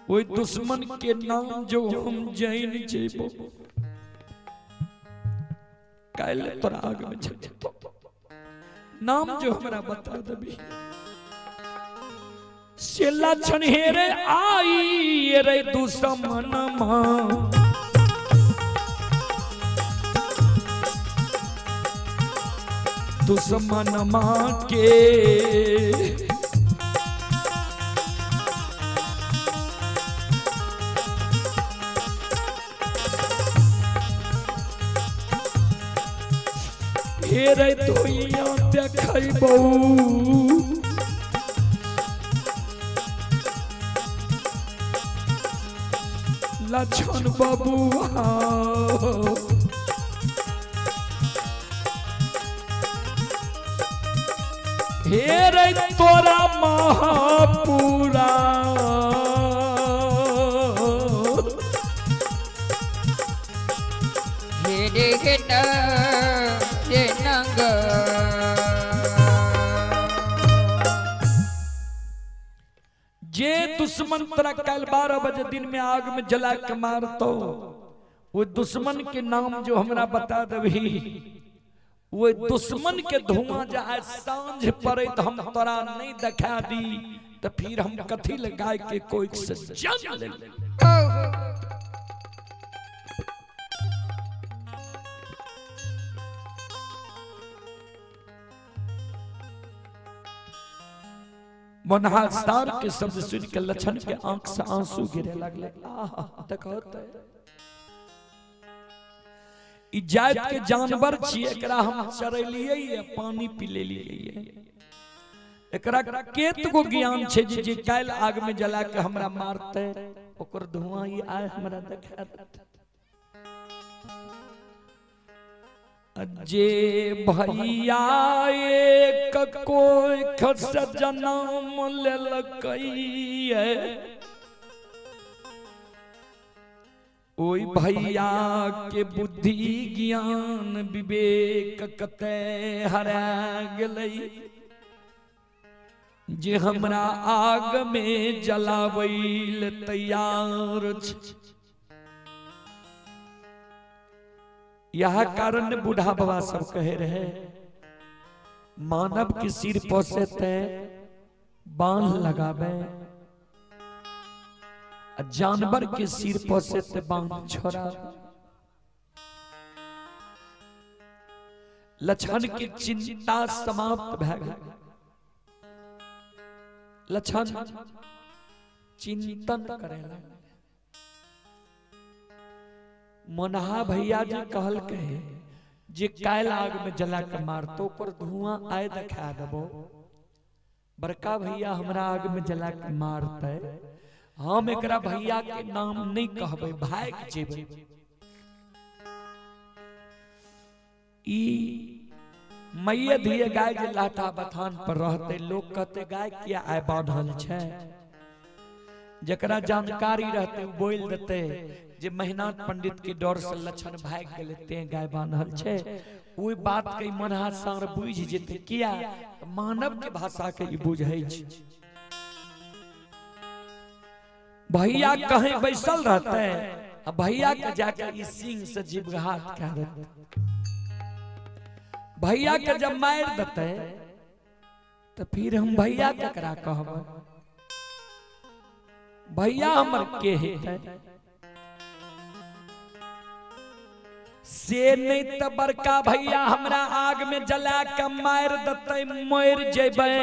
वही दुश्मन के नाम जो हम जैन जेबो कल तोरा आग में जल जेतो, नाम जो हमरा बता दबही। से लक्षण हेरे आई रे दुश्मन मां दुश्मन मां के हे रे धुइया देखबौ। लक्षण बबुआ हे रे तोरा महापुरा हे रे रे नंग। जे दुश्मन तोरा कल 12 बजे दिन में आग में जला के मारतो, वो दुश्मन के नाम जो हमरा बता दबही, वो दुश्मन के धुआं जा सांझ पड़े तो हम तोरा नहीं दिखा दी तो फिर हम कथी लगाए के कोई से जन्म ले। मनहासार के शब्द सुन के लक्षण के आंख से आंसू गिरे लगले। आहा देखत ई जात के जानवर छी, एकरा हम चरेलिए ये पानी पी लेलिए, एकरा केत गो ज्ञान छे जे काल आग में जला के हमरा मारते ओकर धुआं ई आए हमरा देखा देते। जे भैया एक कोई खस जन्म लेलकै, ओई भैया के बुद्धि ज्ञान विवेक कते हरा गेलै जे हमरा आग में जलाबै ले तैयार छै। यह कारण बूढ़ा बाबा सब कहे रहे मानव के सिर पोसे ते बांध लगावे, जानवर के सिर पोसे ते बांध छोड़ा। लक्षण की चिंता समाप्त भै गेल। लक्षण चिंतन करे लगल। मोनहा भैया जी कहल के जे कायल आग में जला के मारतो पर धुआं आए देखा देबो, बड़का भैया हमरा आग में जला के मारते, हम एकरा भैया के नाम नहीं कहबे, भाग जेबे। ई मैया धिये गाय जे लाठा बथान पर रहते, लोग कहते गाय किया आए बांधल छै, जकरा जानकारी रहते बोल देते जे महिनाथ पंडित के डर से लक्षण भाग गेले ते गाय बांधल छै। ओहि बात के मनहा सार बुझि जेते, किया मानव के भाषा के ई बुझै छै। भैया कहीं बैसल रहते आ भैया के जाके ई सिंह से जीवघात कह देते, भैया के जब मार देते तो फिर हम भैया केकरा कहबै, भैया हमर के हेतै से नहीं तो बड़का भैया हमरा आग में जला के मार देते मर जेबै,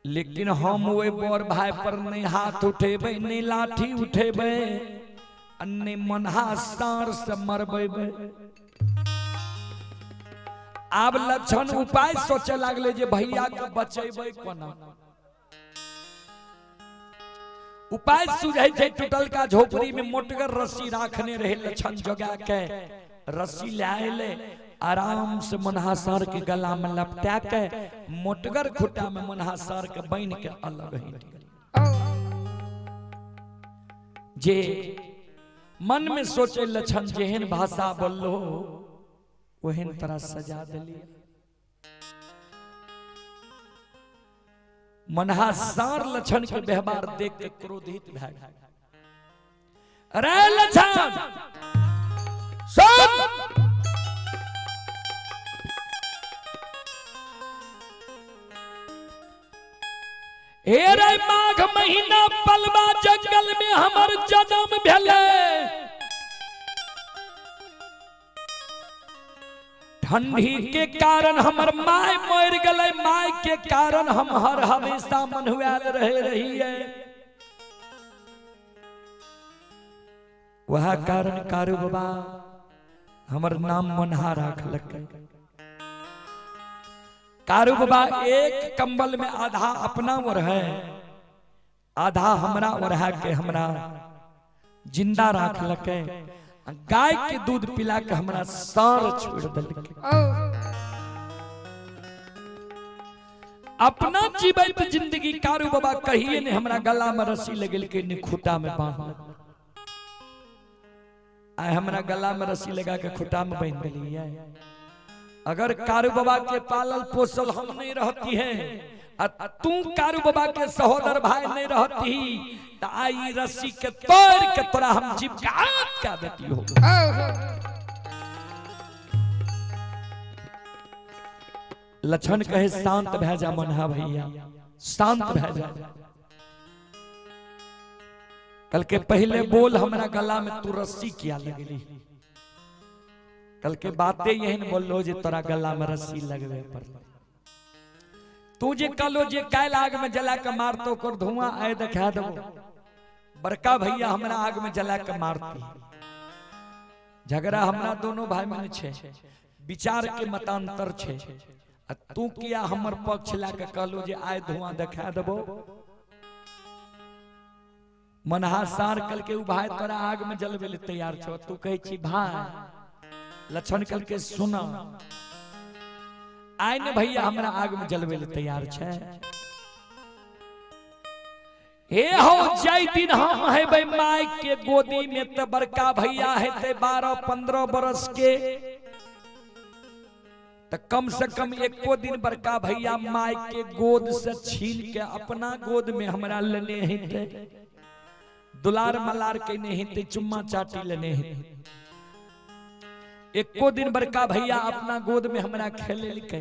लेकिन हम ओहि बड़ भाई पर नहीं हाथ उठेबै, नहीं लाठी उठेबै, नहीं मनहा सार से मरबै। आब लक्षण उपाय सोचे लागले जे भैया के बचेबै कोना। उपाय सुझै छै टूटलका झोपड़ी में मोटगर रस्सी राखने रहे लक्षण जोगा के, रस्सी ले ले आराम से मनहासार के गला में लपटा के मोटगर खुटा में मनहासार के बन के अलग हट गेल। जे मन में सोचे लक्षण जेहन भाषा बोललो ओहन तरह सजा दिलिए। मनहासार लक्षण के व्यवहार देख के क्रोधित भए गेल। अरे लक्षण सुन, हे रे माघ महीना पलवा जंगल में हमर जन्म भेलै, ठंडी के कारण हमर my मर गए, my के कारण हम हर हमेशा मनुआल रहे रही है। वह कारण कारू बाबा हमर नाम मनहा राखलकै। कारू बाबा एक कंबल में आधा अपना ओढ़ है, आधा हमरा ओढ़ा के हमरा जिंदा राखलकै। गाय के दूध पिला के हमरा सर छोड़ देलकै। अपना जीवित जिंदगी कारू बाबा कहिए ने हमरा गला में रस्सी लगेलकै, ने खूटा में बांधलकै। आइ हमरा गला में रस्सी लगा के खूटा में बांध देलियै। अगर कारू बाबा के पालल पोसल हम नहीं रहती है आ तू कारू बाबा के सहोदर भाई नहीं रहती तो आई रस्सी के तोड़ के तोरा हम जीव का देती हो। लक्षण कहे शांत भै जा मनहा भैया, शांत भै जा। कल के पहले बोल हमरा गला में तू रस्सी किया लगली। कल के बातें यही बोलो जे तोरा गला में रस्सी लगवे पर। तू जे कहलो जे काल आग में जला के मारतो कर धुआं आए देखा देबो। बड़का भैया हमरा आग में जला के मारती। झगड़ा हमरा दोनों भाई में छे, विचार के मतांतर छे। आ तू किया हमर पक्ष ला के कहलो जे आए धुआं देखा देबो। मनहा सार कल के उ भाई तोरा आग में जलवे ले तैयार छो, तू कहै छी भाई। लक्षण कल के सुना आइ ने भैया हमरा आग में जलवे ले तैयार छे। हे हो जाय दिन हम हेबै my के गोदी में त बड़का भैया हेतै 12-15 बरस के, त कम से कम एको दिन बड़का भैया my के गोद से छीन के अपना गोद में हमरा लेने हेतै, दुलार मलार केने हेतै, चुम्मा चाटी लेने हेतै। एको दिन बड़का भैया अपना गोद में हमरा खेलेलकै।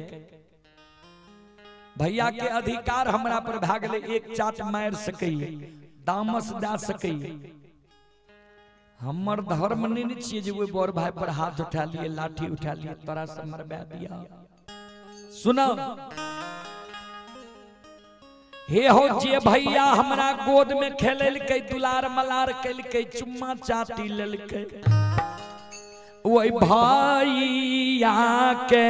भैया के अधिकार हमरा पर भए गेलै, एक चाट मारि सकैए, दामस दए सकैए। हमर धर्म नहीं ने छियै जे ओहि बड़ भाई पर हाथ उठा लिए, लाठी उठा लिए, तोरा से मरबा दिया। सुनो हे हो जे भैया हमरा गोद में खेलेलकै, दुलार मलार केलकै, चुम्मा चाटी लेलकै, ओहि भैया के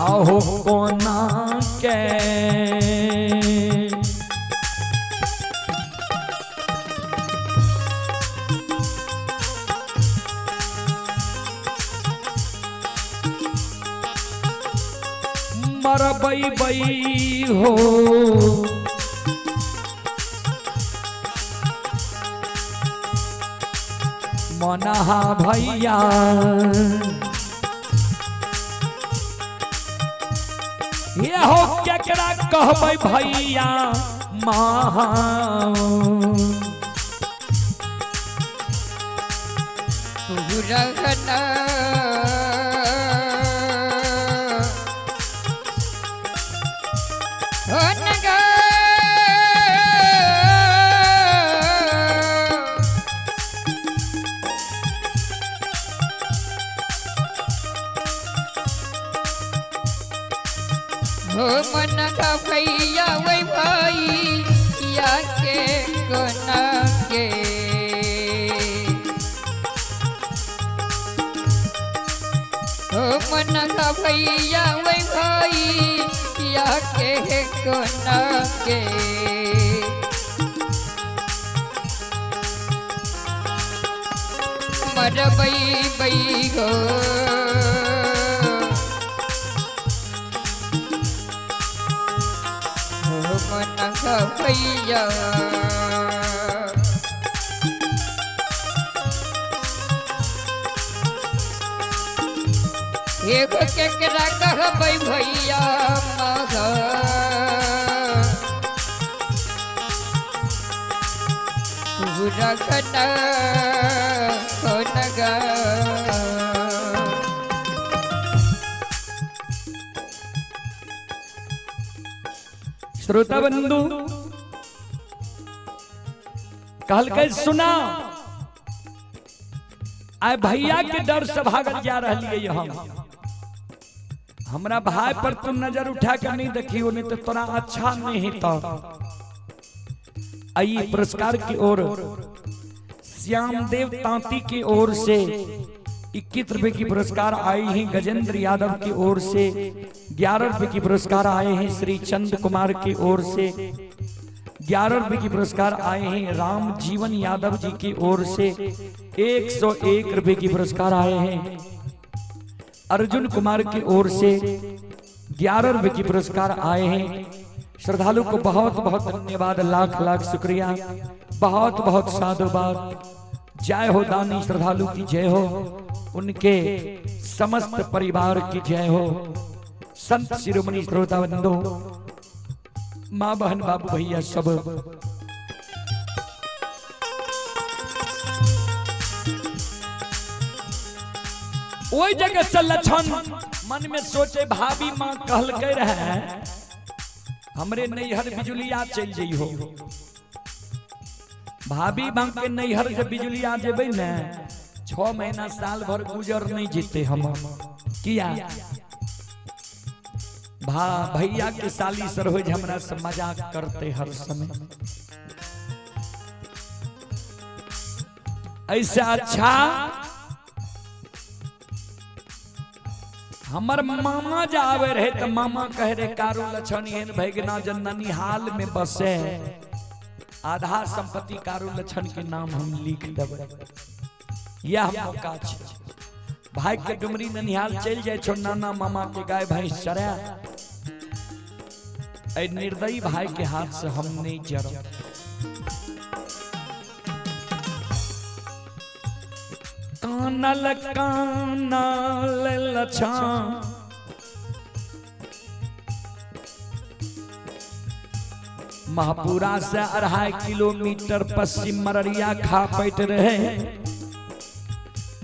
आहो कोना के मरबै बै हो। मनहा भैया ये हो केकरा कहबै भैया महा। मन का भैया वही भैया के कोना के हो मन का भैया वही भैया के कोना के मरबै बै हो। भैया एक केकरा कहबै भैया मग रखना गा। श्रोता बंधु कहलकै सुना आइ भैया के डर से भागल जा रही हम। हमरा भाई पर तू नजर उठा के नहीं देखियो, नहीं तो तोरा अच्छा नहीं हेतौ। आई पुरस्कार की ओर श्यामदेव तांती की ओर से 21 रुपए की पुरस्कार आई हैं। गजेंद्र यादव की ओर से 11 रुपए की पुरस्कार आए हैं। श्री चंद कुमार की ओर से 11 रुपए की पुरस्कार आए हैं। राम जीवन यादव जी की ओर से 101 रुपए की पुरस्कार आए हैं। अर्जुन कुमार की ओर से 11 रुपए की पुरस्कार आए हैं। श्रद्धालु को बहुत बहुत धन्यवाद, लाख लाख शुक्रिया, बहुत बहुत साधुवाद। जय हो दानी श्रद्धालु की जय हो, उनके समस्त परिवार की जय हो। संत शिरोमणि श्रोता बंधु, माँ बहन बाबू भैया सब, ओहि जगह से लक्षण मन में सोचे, भाभी माँ कहलकै रहे हमरे नैहर बिजुलिया चल जइहो। भाभी माँ के नैहर जब बिजुलिया जेबै ने, 6 महीना साल भर गुजर नहीं जीते हम। किया भा भैया के साली सर हो हमरा से मजाक करते हर समय। ऐसा अच्छा हमर मामा जावे रहे तो मामा कहे रे कारू लक्षण एहन भैगना जननी हाल में बसे, आधा संपत्ति कारू लक्षण के नाम हम लिख देबै। यह मौका छै भाई के डुमरी ननिहाल चल जाए छो, नाना मामा के गाय भैंस चरा, ऐ निर्दयी भाई के हाथ से हम नहीं जरब। कानल कानल लक्षण महापुरा से 2.5 किलोमीटर पश्चिम मररिया खापैट रहे।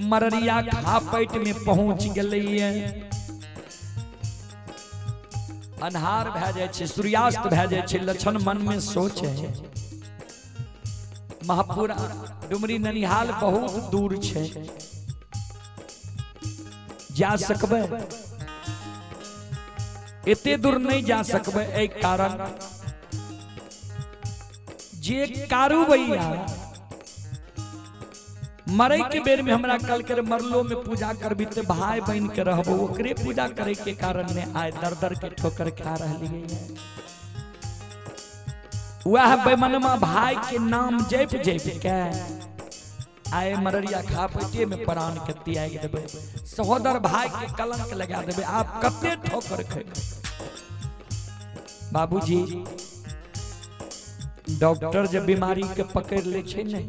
मररिया खापैट में पहुंच गए। अन्हार भै जाय छै, सूर्यास्त भै जाय छै। लक्षण मन में सोचे महापुरा डुमरी ननिहाल बहुत दूर छै, जा सकबै? एते दूर नहीं जा सकबै। एहि कारण जे कारू भैया मरे के बेर में हमरा कल के मरलो में पूजा करबी ते भाई बहन के रहबो, ओकरे पूजा करे के कारण ने आय दर दर के ठोकर खा रहलियै। वह बेमनमा भाई के नाम जप जप के आए मररिया खा पेटे में प्राण के त्याग देबै, सहोदर भाई के कलंक लगा देबै। आप कते ठोकर खेबै बाबूजी। डॉक्टर जब बीमारी के पकड़ ले छै ने,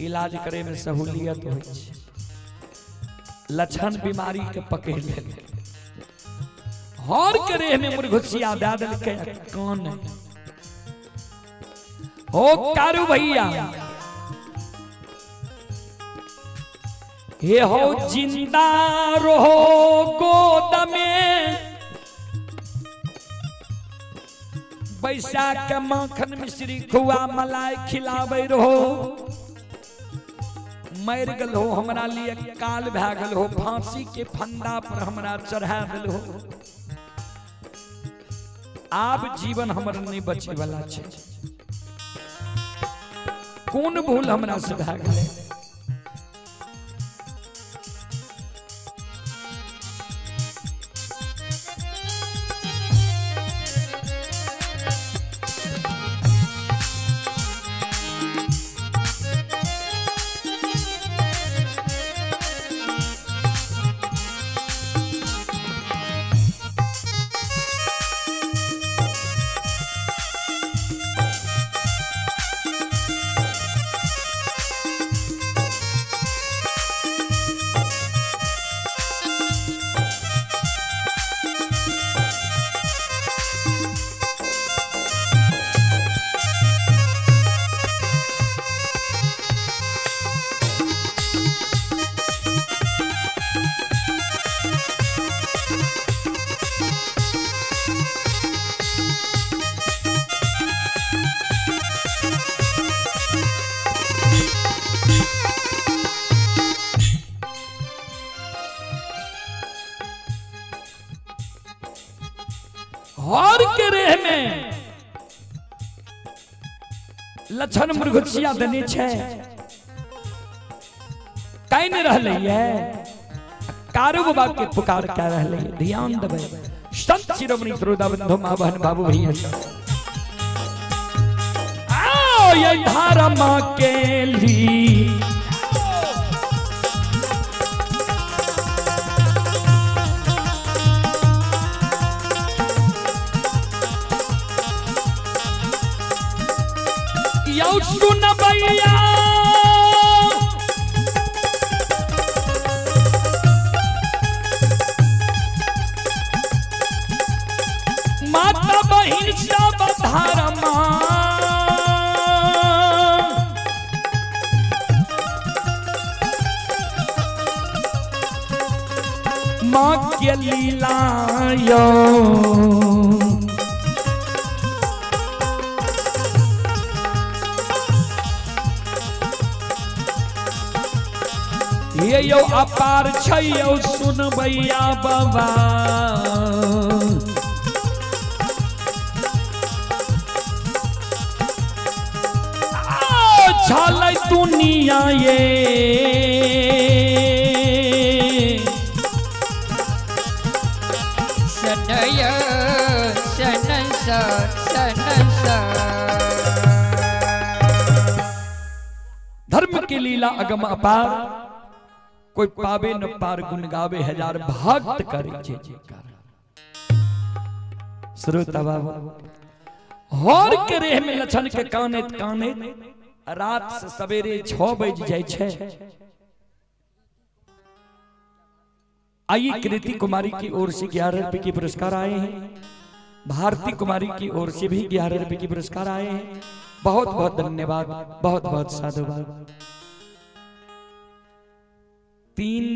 इलाज करे में सहूलियत होइ छै। लक्षण बीमारी के पकड़ ले, हर के रेह में मुरघुसिया दे देलकै। कान हो कारू भैया, हे हो जिंदा रहो गोद में बैसा के माखन मिश्री खुआ मलाई खिलावे रहो। मर गल हो हमरा लिए काल भै गल हो, फांसी के फंदा पर हमरा चढ़ा दिल हो। आब जीवन हमर नहीं बचे वाला छै। कोन भूल हमरा से भै गेलै? हर के रेह में लक्षण मुर्गुचिया देने छै, काइन रहलै ये कारू बाबा के पुकार कह रहलै। ध्यान देबै संत शिरोमणि श्रोता बंधु माँ बहन बाबू भैया सब। आओ ये धर्म के लिए यौ सुनबैया माता बहिन सब धर्मा माँ के लीला यौ। ये यौ अपार छै यौ सुनबैया बाबा। छलै दुनिया ये सनय सन सन सन। धर्म की लीला अगम अपार, कोई पावे न पार, गुण गावे हजार भक्त करे जय जयकार। श्रोता बाबा हर के रेह में लछन के कानैत कानैत रात से सवेरे 6 बज जाय छै। आइए कृति कुमारी की ओर से 11 रुपए के पुरस्कार आए हैं, भारती कुमारी की ओर से भी 11 रुपए के पुरस्कार आए हैं। बहुत बहुत धन्यवाद, बहुत बहुत साधुवाद। 3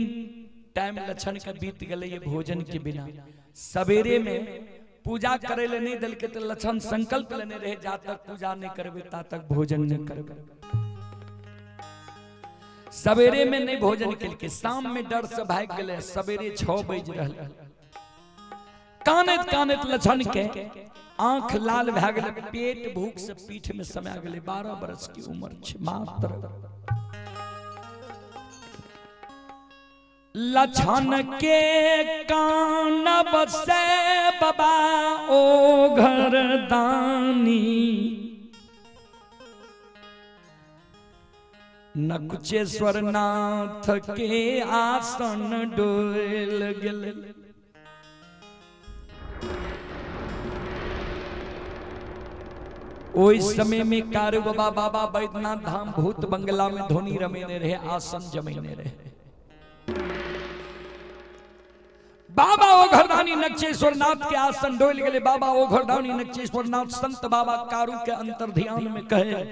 टाइम लक्षण का बीत गए ये भोजन के बिना। सवेरे में पूजा करे ले नहीं दिल के तो लक्षण संकल्प लेने रहे जा तक पूजा नहीं करबे ता तक भोजन नहीं करबे। सवेरे में नहीं भोजन के शाम में डर से भाग गए। सवेरे 6 बज रहा, कानैत कानैत लक्षण के आंख लाल भए गेलै, पेट भूख से पीठ में समा गेलै। 12 बरस की उम्र छै मात्र। लक्षण के कान बसे बाबा ओ घर दानी, नकुचेश्वर नाथ के आसन डोल गेलै। ओहि समय में कारू बाबा बाबा बैद्यनाथ धाम भूत बंगला में धोनी रमेने रहे, आसन जमेने रहे। बाबा ओ घरदानी नक्षेश्वर नाथ के आसन डोल गए। बाबा ओ घरदानी नक्षेश्वर नाथ संत बाबा कारू के अंतर ध्यान में कहे,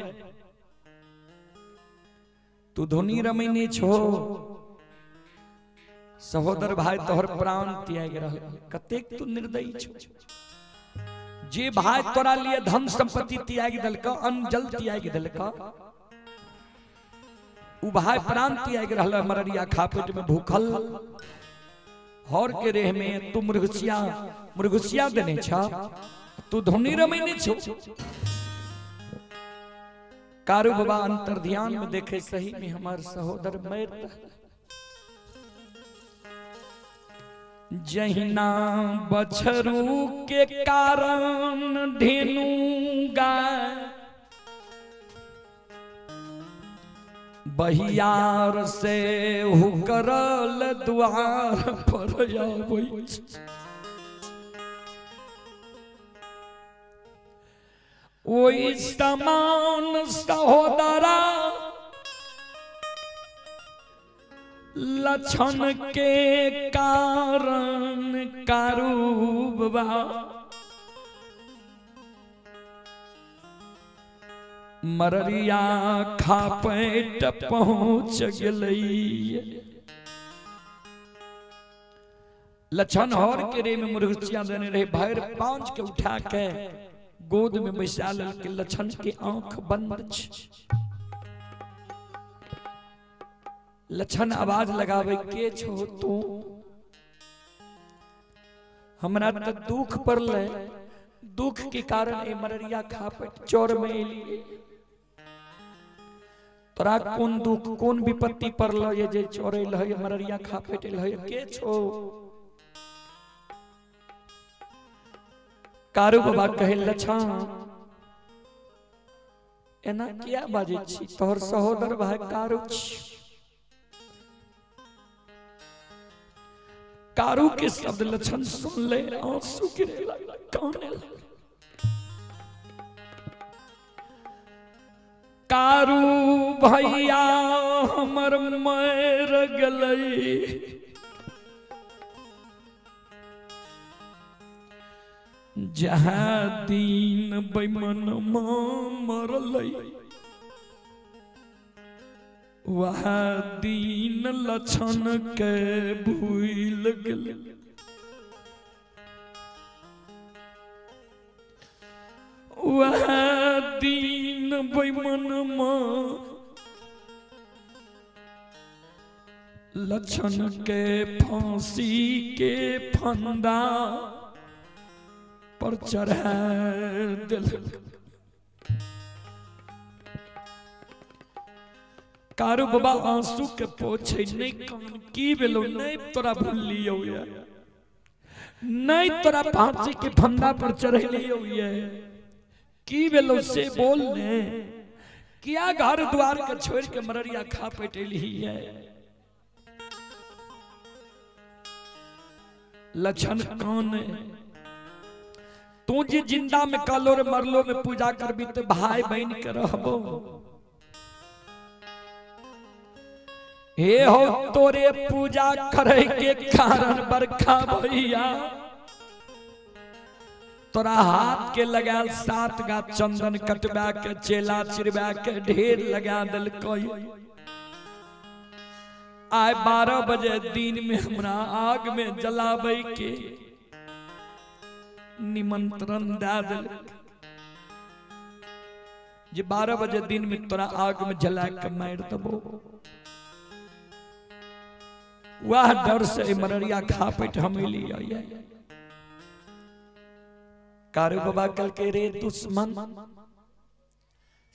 तू धोनी रमेने छो सहोदर भाई, तोहर प्राण त्याग रहल, कतेक तू निर्दयी छो। जे भाई तोरा लिए धन संपत्ति त्याग देलक, अन्न जल त्याग देलक, उ भाई प्राण त्याग रहल मररिया खापेट में भूखल हर के रेह में। तू मृगसिया मृगसिया देने छा, तू धोनी रमेने छो। कारू बाबा अंतर ध्यान में देखे सही में हमार सहोदर मर। जहिना बछरू के कारण धेनु गाय बहियार से हुकरल द्वार पर आबै। ओहि समान सहोदरा लक्षण के कारण कारू बाबा मररिया खापेट पहुंच गेलै। लक्षण हर के रे में मुर्गचिया देने रहे, भैर पांच के उठा के गोद में बैसा लेलकै। लक्षण के आंख बंद छै। लक्षण आवाज लगावे, के छो तू, हमरा त दुख पड़ले, दुख के कारण ए मररिया खापट चोर में एलिए। तोरा कोन दुख कोन विपत्ति पड़ल ये जे चोरैल है मररिया खापट एल है के छो? कारू बाबा कहे लछा एना किया बाजै छी, तोहर सहोदर भाई कारू छी। कारू के शब्द लक्षण सुन ले आंसू गिरे लगल, काने लगल। कारू भैया हमर मर गेलै, जहाँ दिन बैमनमा मरलै वह दिन लक्षण के भूल गेलै। वह दिन बैमनमा लक्षण के फांसी के फंदा पर चढ़ा देलक। कारू बाबा आंसू के पोछे नहीं कान की भेलो, नहीं तोरा भूलियो ये, नहीं तोरा फांसी के फंदा पर चढ़लियो ये, की भेलो से बोल ने, किया घर द्वार के छोड़ के मररिया खा पेटेली है। लक्षण कान तू जे जिंदा में कालो रे मरलो में पूजा करबी तो भाई बहन के रहबो। हे हो तोरे पूजा करे के कारण बरखा भैया तोरा हाथ के लगाल 7 गा चंदन कटबा के चेला चिरबा के ढेर लगा दिलकै। आय 12 बजे दिन में हमरा आग में जलाबै के निमंत्रण दे दिलकै जे 12 बजे दिन में तोरा आग में जला के मार देबो। वह डर से मररिया खा पेट हम लिया। कारू बाबा कल के रे दुश्मन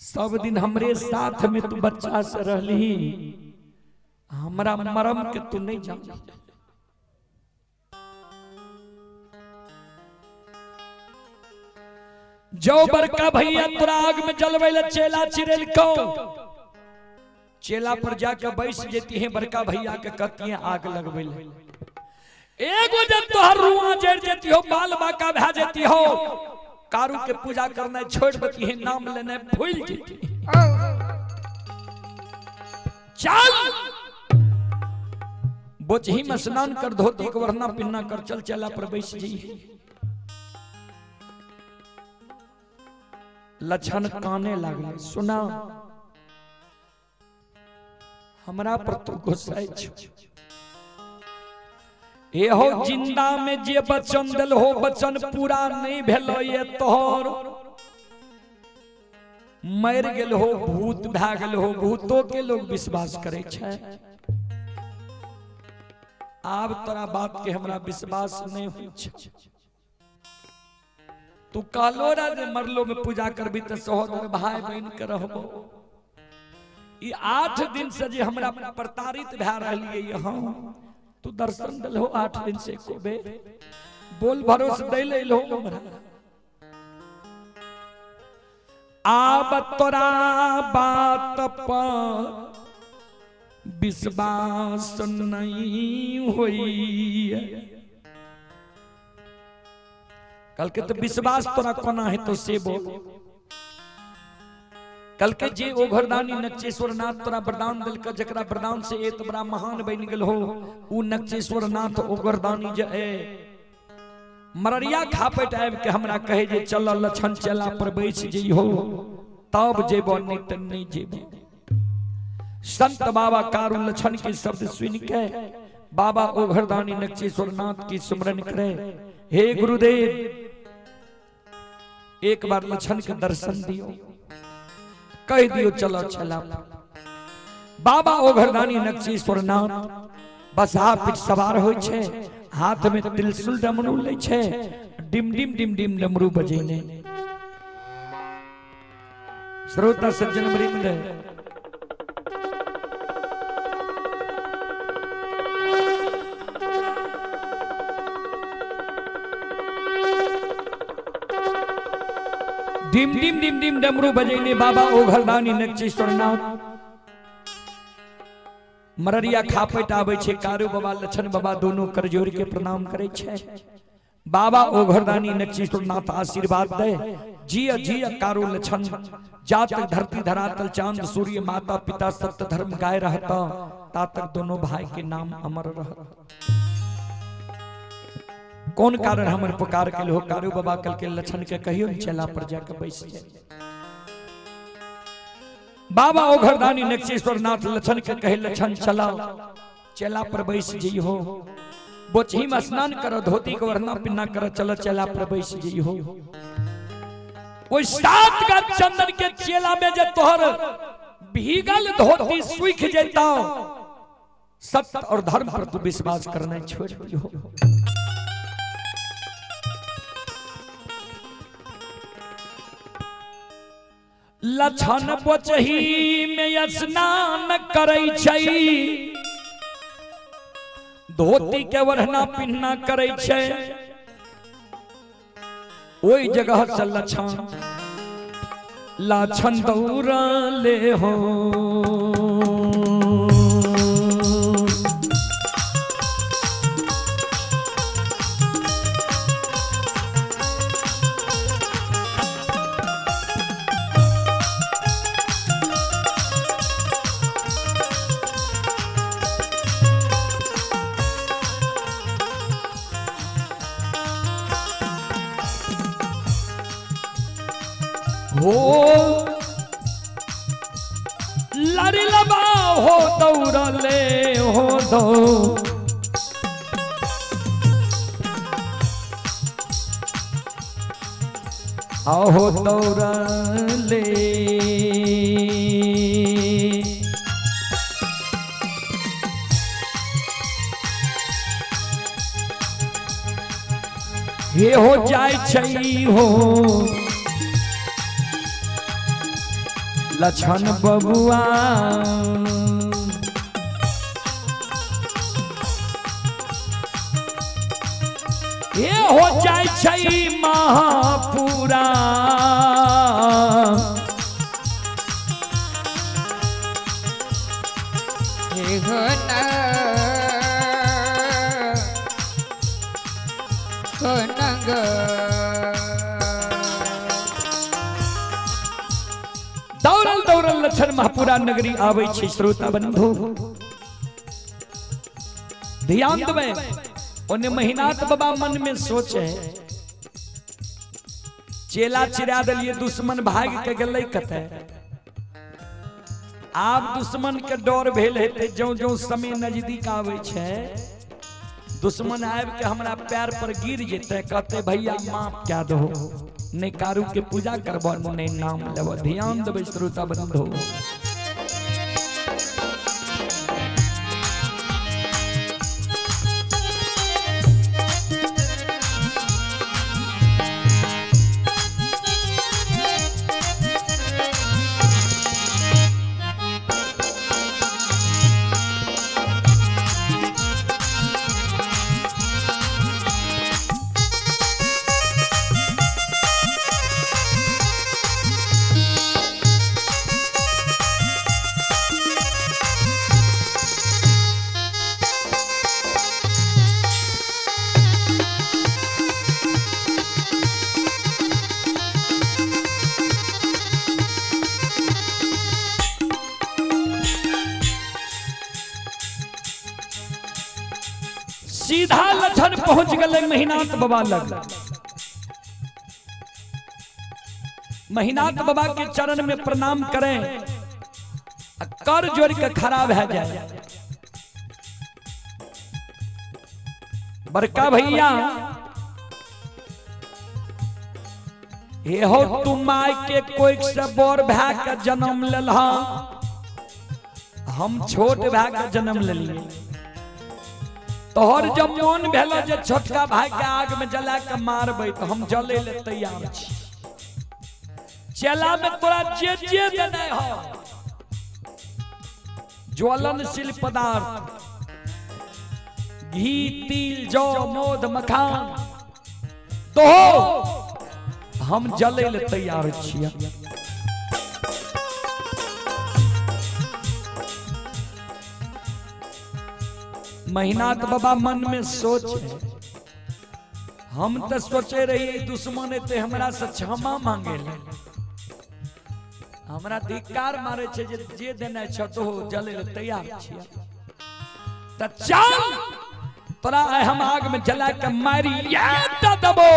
सब दिन हमरे साथ में तू बच्चा से रहली, हमरा मरम के तू नहीं जान। जो बड़का भैया तोरा आग में जलवे ले चेला चिरेल को चेला पर जाके बैस जेती है, बड़का भैया के कहती है आग लगवे ले। एगो जब तोहर रुआ जड़ जेती हो, बाल बाका भा जेती हो, कारू के पूजा करना छोड़ देती है, नाम लेने भूल जेती है। चल बोचही में स्नान कर, धोती के वरना पिन्ना कर, चल चेला पर बैस जी। लक्षण काने लागले, सुना हमरा पर तू गुस्साइ छो, ए हो जिंदा में जे वचन दिल हो वचन पूरा नहीं भेलो ये तोहर, मर गेल हो भूत भए गेल हो, भूतो के लोग विश्वास करे छै। आब तोरा बात के हमरा विश्वास नहीं होइ छै। तू कहलो रा जे मरलो में पूजा करबी त सहोदर भाई बहन के रहबो। ई 8 दिन से जे हमरा प्रताड़ित भए रहलियै यहाँ, तू दर्शन दिलहो 8 दिन से एको बेर बोल भरोस दै ले लो हमरा। आब तोरा बात पर विश्वास नहीं होई। कल के तो विश्वास तोरा कोना है तो से बोल। कल के जे ओ घरदानी नक्चेश्वर नाथ तोरा वरदान दिलक, जकरा वरदान से एत बड़ा महान बन गेल हो, उ नक्चेश्वर नाथ ओ घरदानी जे ए मररिया खापट आबि के हमरा कहे जे चल लछन चला पर बैस जइहो तब जेबो नहीं त नहीं जेबो। संत बाबा कारू लछन के शब्द सुन के बाबा ओ घरदानी नक्चेश्वर नाथ की सुमरन करे, हे गुरुदेव एक बार लछन के दर्शन दियो, कह दियो चलो चला। बाबा ओ घरदानी नक्चेश्वर नाथ बसहा पीठ सवार होइ छे, हाथ में त्रिशूल डमरू लै छै, डिम डिम डिम डिम डमरू बजेने। श्रोता सज्जन वृंद, डिम डिम डिम डिम डमरू बजेने बाबा ओघरदानी नक्षेश्वरनाथ मररिया खापैत आबै छै। कारू बाबा लछन बाबा दोनों कर जोड़ के प्रणाम करै छै। बाबा ओघरदानी नक्षेश्वरनाथ आशीर्वाद दे, जिय जिय कारू लछन, जा तक धरती धरातल चांद सूर्य माता पिता सत्य धर्म गाय रहता, ता तक दोनों भाई के नाम अमर रहता। कौन कारण हमर पुकार के हो कारू बाबा? कल के लछन के कहियो चेला पर जाके बैस जाए। बाबा ओघरदानी नक्षेश्वर नाथ लछन के कहे, लछन चला चेला पर बैस जई हो, बोचही में स्नान करो, धोती के वरना पिन्ना करो, चलो चेला पर बैस जई हो। ओइ 7 गज चंदन के चेला में जे तोहर भीगल धोती सूख जेता, सत्य और धर्म पर तू विश्वास करना छोड़ दियो। लछन बोचही में स्नान करै छै, धोती के ओढ़ना पिन्हना करै छै। ओहि जगह से लछन लछन दौड़ले हो। हो लड़ी लबा हो दौड़ले हो दौ आहो दौड़ले। हे हो जाय छै हो लछन बबुआ, हे हो जाय छै महापुरा। हे हो ना हो नंग। दौड़ल दौड़ल लछन महापुरा नगरी आबै छै। श्रोता बंधु ध्यान देबै, ओने महिनाथ बाबा मन में सोचे, चेला चिरा देलिए, दुश्मन भाग के गेलै कतै। आब दुश्मन के डर भेल हेतै, ज्यों ज्यों समय नजदीक आबै छै दुश्मन आबि के हमरा पैर पर गिर जेतै, कहते भैया माफ क्या दो, नहीं कारू के पूजा करबो नहीं नाम लेबो। ध्यान देबै श्रोता बंधु। सीधा लछन पहुंच गए महिनाथ बाबा लग। महिनाथ बाबा के चरण में प्रणाम करें, कर जोड़ के खड़ा भै जाए। बड़का भैया हे हो तू my के कोई से बड़ भै के जन्म लेलहा, हम छोट भै के जन्म लेलिए। तोहर जब मन भेल जे छोटका भाई के आग में जला के मारबै तो हम जले ले तैयार छी। चेला में तोरा जे जे देने हो ज्वलनशील पदार्थ, घी तिल जौ मोद मखान, तो हम जले ले तैयार छियै। महिनाथ बाबा मन में सोच, हम तो सोचे रही दुश्मन एते हमरा से क्षमा मांगे ले, हमरा धिक्कार मारे छे जे जे देने छ तो जले ले तैयार छियै। त चल तोरा आइ हम आग में जला के मारी याद दबो।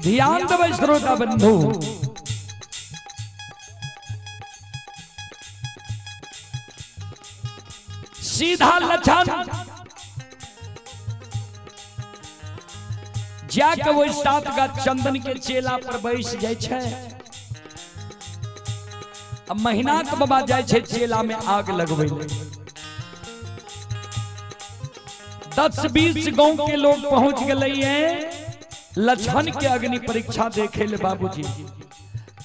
ध्यान देबै श्रोता बंधु, सीधा लक्षण जाके वही सात गाछ चंदन के चेला पर बैस जाय छै। आ महिनाथ बाबा जाय छै चेला में आग लगबै ले। 10-20 गांव के लोग पहुंच गए हैं लक्ष्मण के अग्नि परीक्षा देखे ले। बाबूजी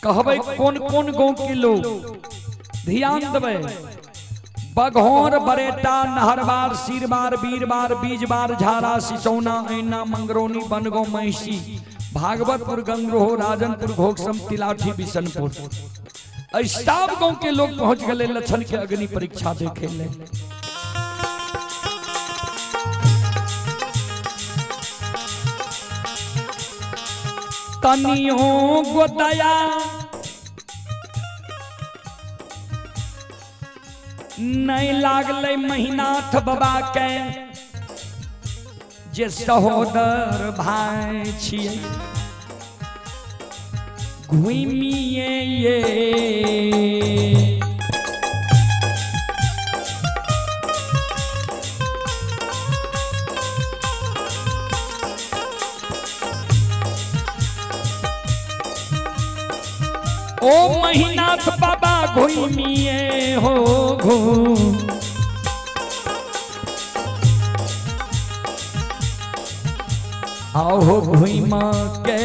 कहबै कौन कौन गांव के लोग, ध्यान देबै। बघौर, बरेटा, नहरबार, सिरबार, बीरबार, बीजबार, झारा, सिसौना, ऐना, मंगरौनी, बनगांव, महिषी, भागवतपुर, गंगरोह, राजनपुर, घोकसम, तिलाठी, बिशनपुर, सब गांव के लोग पहुंच गए लक्ष्मण के अग्नि परीक्षा देखे ले। तनियो गोदया नहीं लागले महिनाथ बाबा के जे सहोदर भाई छियै, घुमिए ये ओ महिनाथ बाबा घुमिए हो घूम। आओ घुमा के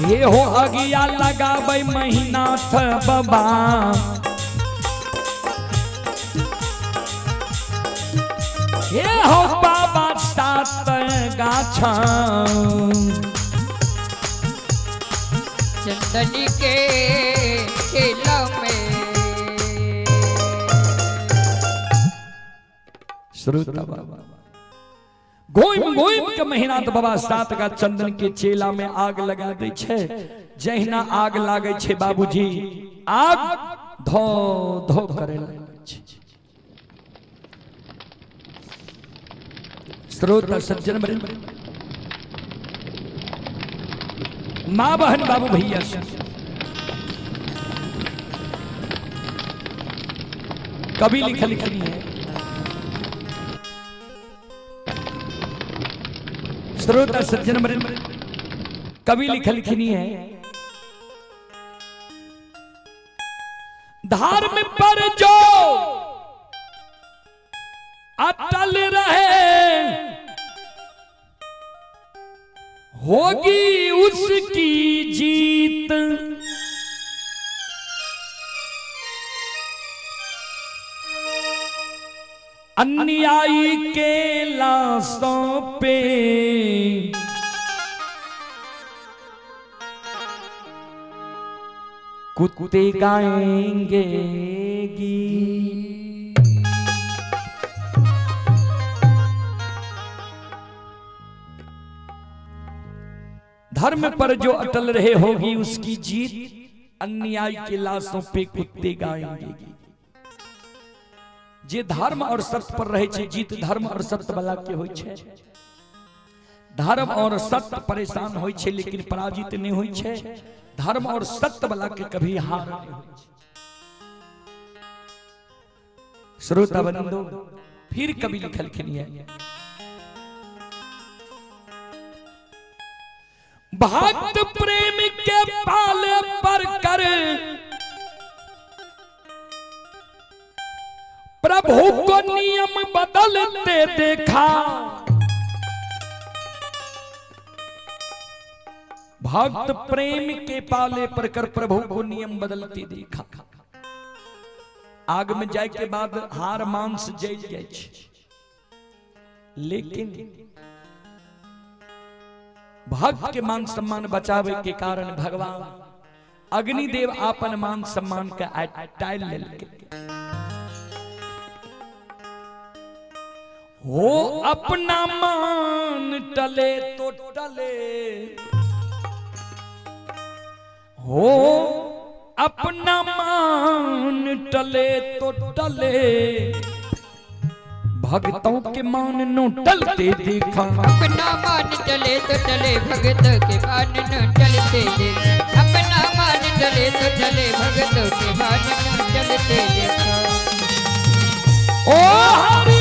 ये हो अगिया लगाबै महिनाथ बाबा, हे हो बाबा सात गाछ चंदनी के चेला में। श्रोता बाबा घूम घूम के महिनाथ बाबा सात गाछ चंदन के चेला में आग लगा दै छै। जहिना आग लागै छै बाबूजी, आग धो धो करे लागै छै। श्रोता सज्जन माँ बहन बाबू भैया, कभी लिखल लिखनी है। श्रोता सज्जन वृंद, कवि लिखलखिन है, धर्म पर जो अटल रहे होगी उसकी जीत। अन्यायी के लाशों पे कुत्ते गाएंगे गीत। धर्म पर जो अटल रहे होगी उसकी जीत, अन्याय के लाशों पे कुत्ते गाएंगे गीत। जे धर्म और सत्य पर रहे छे, जीत धर्म और सत्य वाला के होई छे। धर्म और सत्य परेशान होई छे लेकिन पराजित नहीं होई छे। धर्म और सत्य वाला के कभी हार नहीं होई छे। श्रोता बंधु, फिर कभी लिखलखिन है, भक्त प्रेम के पाले पर कर प्रभु को नियम बदलते देखा। भक्त प्रेम के पाले पर कर प्रभु को नियम बदलते देखा। आग में जाए के बाद हार मांस जल जाए छे, लेकिन भक्त के मान सम्मान बचावे के कारण भगवान अग्निदेव आपन मान सम्मान के टाइल लेलके। हो अपना मान टले तो टले, हो अपना मान टले तो टले, भक्तों के मान नो टलते देखा। अपना मान टले तो टले, भगत के मान नो टलते देखा। अपना मान टले तो टले, भगत के मान नो टलते देखा। ओ हरि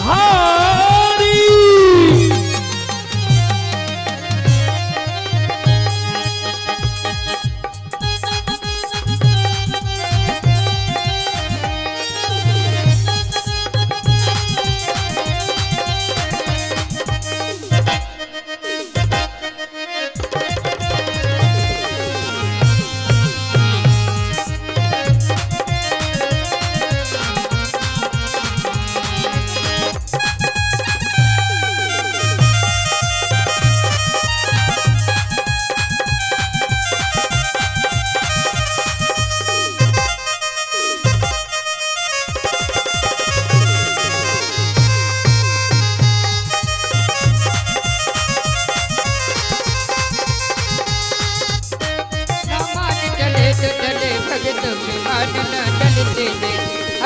हरि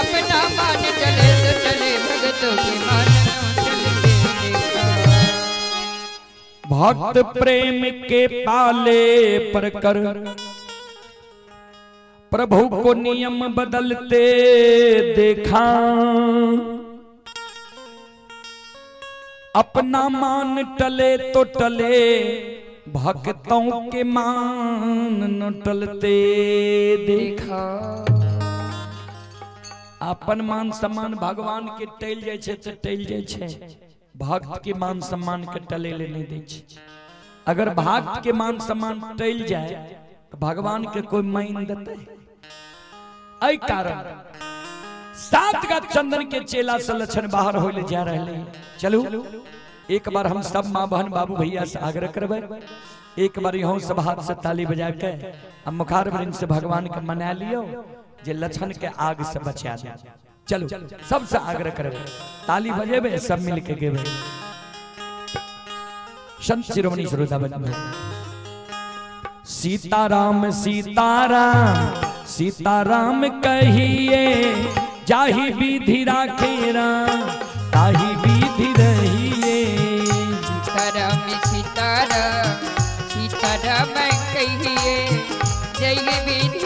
अपना मान चले तो चले, भगतों के मान चलते देखा। भक्त प्रेम के पाले पर कर प्रभु को नियम बदलते देखा। अपना मान टले तो टले, भक्तों के मान न टलते देखा। अपन मान सम्मान भगवान के टल जाए छे तो टल जाए छे, भक्त के मान सम्मान के टले ले नहीं दे छे। अगर भक्त के मान सम्मान टल जाए तो भगवान के कोई मान देते। एहि कारण सात का चंदन के चेला से लक्षण बाहर होले जा रहे। चलू एक बार हम सब माँ बहन बाबू भैया से आग्रह करबै, एक बार यहाँ सब हाथ से ताली बजा के हम मुखार वृंद से भगवान के मना लियो जे लक्षण के आग से बचा दे। चलो सबसे आग्रह करबै, ताली बजेबे सब मिल के गेबे। संत शिरोमणि श्रोता बंधु, सीताराम सीताराम सीताराम कहिए, जाहि विधि राखे राम ताहि विधि रहिए। सीताराम सीताराम सीताराम कहिए, जय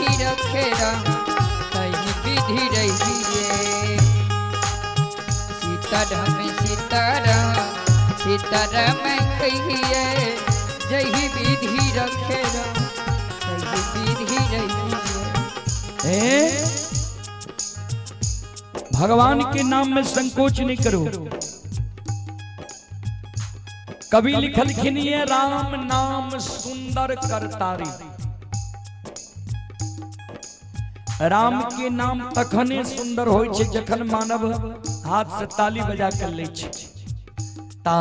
विधि रखे राम तही विधि रहिए। सीताराम सीताराम सीताराम कहिए जही विधि रखे राम तही विधि रहिए। ए? भगवान के नाम में संकोच नहीं करो। कवि लिखलखिन ये राम नाम सुंदर करतारी। राम के नाम तखने सुंदर होइ छै जखन मानव हाथ से ताली बजा कर लै छै। ता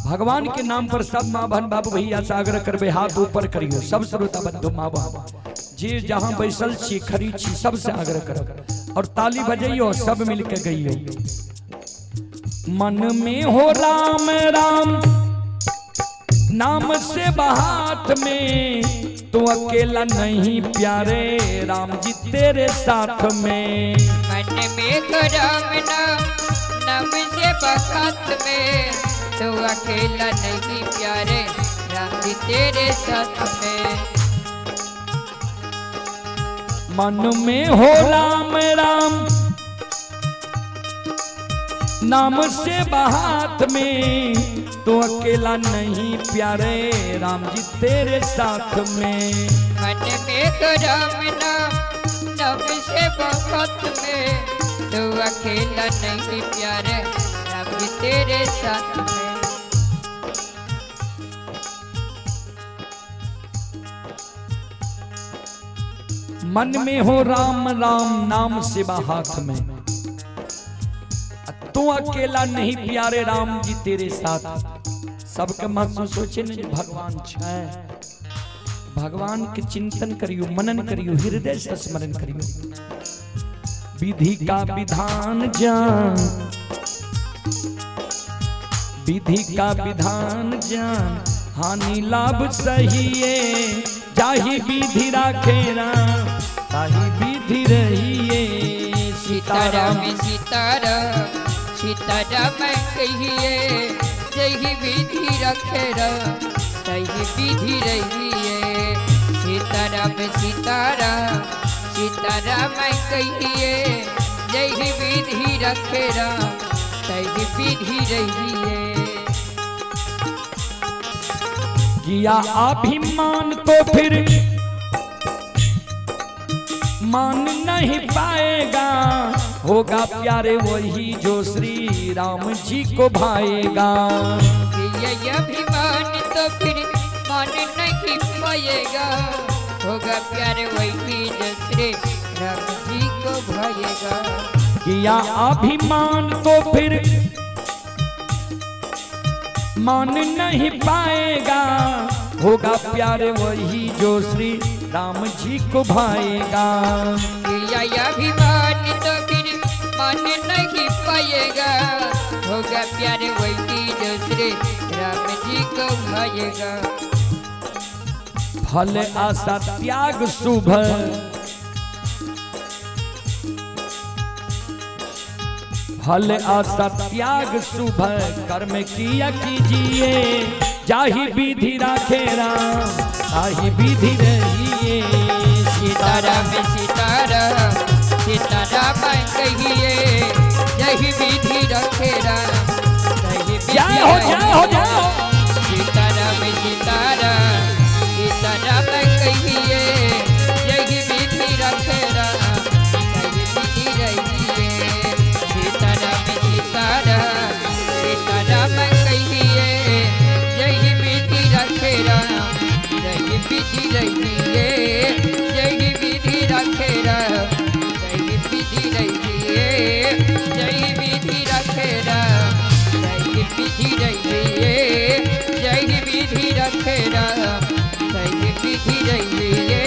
भगवान के नाम पर सब माँ बहन बाबू भैया से आग्रह करबे, हाथ ऊपर करियो। सब श्रोता बंधु माँ बहन जे जहां बैसल छी खड़ी छी सबसे आग्रह करब और ताली बजैयो, सब मिलके गइयो। मन में हो राम राम नाम से हाथ में, तू अकेला नहीं प्यारे राम जी तेरे साथ में। मन में हो राम नाम नाम से बखात में, तू अकेला नहीं प्यारे राम जी तेरे साथ में। मन में हो राम राम नाम से हाथ में, तू अकेला नहीं प्यारे राम जी तेरे साथ में। मन में हो राम नाम नाम से बखात में, तू अकेला नहीं प्यारे राम जी तेरे साथ में। मन में हो राम राम नाम सेवा हाथ में, तू अकेला नहीं प्यारे राम जी तेरे साथ। सबके महसूस हो छे ने जे भगवान छै। भगवान के चिंतन करियो, मनन करियो, हृदय से स्मरण करियो। विधि का विधान जान, विधि का विधान जान, हानि लाभ सहिए, जाहि विधि राखे राम ताहि विधि रहिए। सीताराम सीताराम सीताराम कहिए जही विधि रखे राम तही विधि रहिए। सीताराम सीताराम सीताराम कहिए जही विधि रखे राम तही विधि रहिए। किया अभिमान तो फिर मान नहीं पाएगा, होगा प्यारे वही जो श्री राम जी को भाएगा। ये अभिमान तो फिर मान नहीं पाएगा, होगा प्यार वही जो श्री राम जी को भाएगा। किया अभिमान तो फिर मान नहीं पाएगा, होगा प्यारे वही जो श्री राम जी को भाएगा। किया अभिमान तो फिर मान नहीं पाएगा, होगा प्यार वही जो श्री राम जी को भाएगा। फल आशा त्याग शुभ, फल आशा त्याग शुभ कर्म किया कीजिए, जाहि विधि राखे राम ताहि विधि रहिए। सीताराम सीताराम सीताराम कहिए जही विधि रखे राम तही विधि। जय हो जय हो जय हो। सीताराम सीताराम सीताराम कहिए जही विधि रखे राम तही विधि रहिए। सीताराम सीताराम सीताराम कहिए जही विधि रखे राम जही विधि रहिए। जही विधि रखे राम जही विधि रहिए। जही विधि रखे राम जही विधि रहिए। जही विधि रखे राम जही विधि रहिए।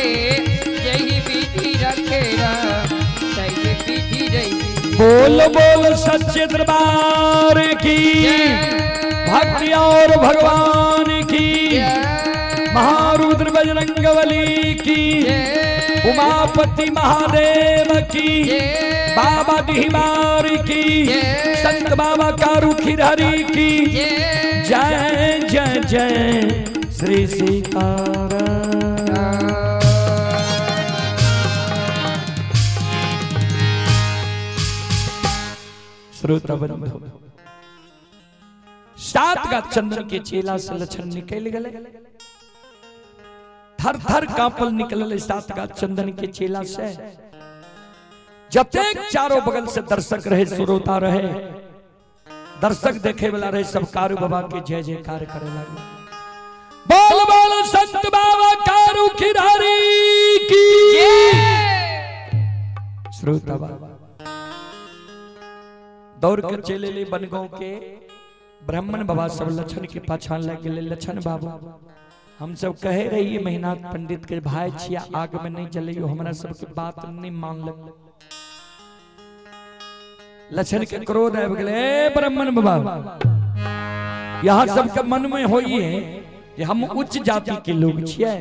जही विधि रखे राम जही विधि रहिए। बोल बोल सच्चे दरबार की, भक्ति और भगवान की, महारुद्र बजरंगबली की, उमापति महादेव की, बाबा डिहिमार की, संत बाबा कारू खिरहरी की जय जय जय श्री सीताराम। श्रोता बंधु, 7 गाछ चंदन के चेला से लक्षण निकल गए। थर थर कांपल निकलल 7 गाछ चंदन के चेला से। जतेक चारों बगल से दर्शक रहे, श्रोता रहे, दर्शक देखे वाला रहे, सब कारू बाबा के जय जयकार करे लगे। बोल बोल संत बाबा कारू खिरारी की। श्रोता बाबा दौड़ के चले ले बनगांव के ब्राह्मण बाबा सब लक्षण के पाछा लग गए। लक्षण बाबू, हम सब कहे रहिए महिनाथ पंडित के भाई छिया, आग में नहीं जलियो, हमरा सबके बात नहीं मानलक। लक्षण के क्रोध आबि गेलै, ब्राह्मण बाबा यहाँ सबके मन में होई है कि हम उच्च जाति के लोग छियै,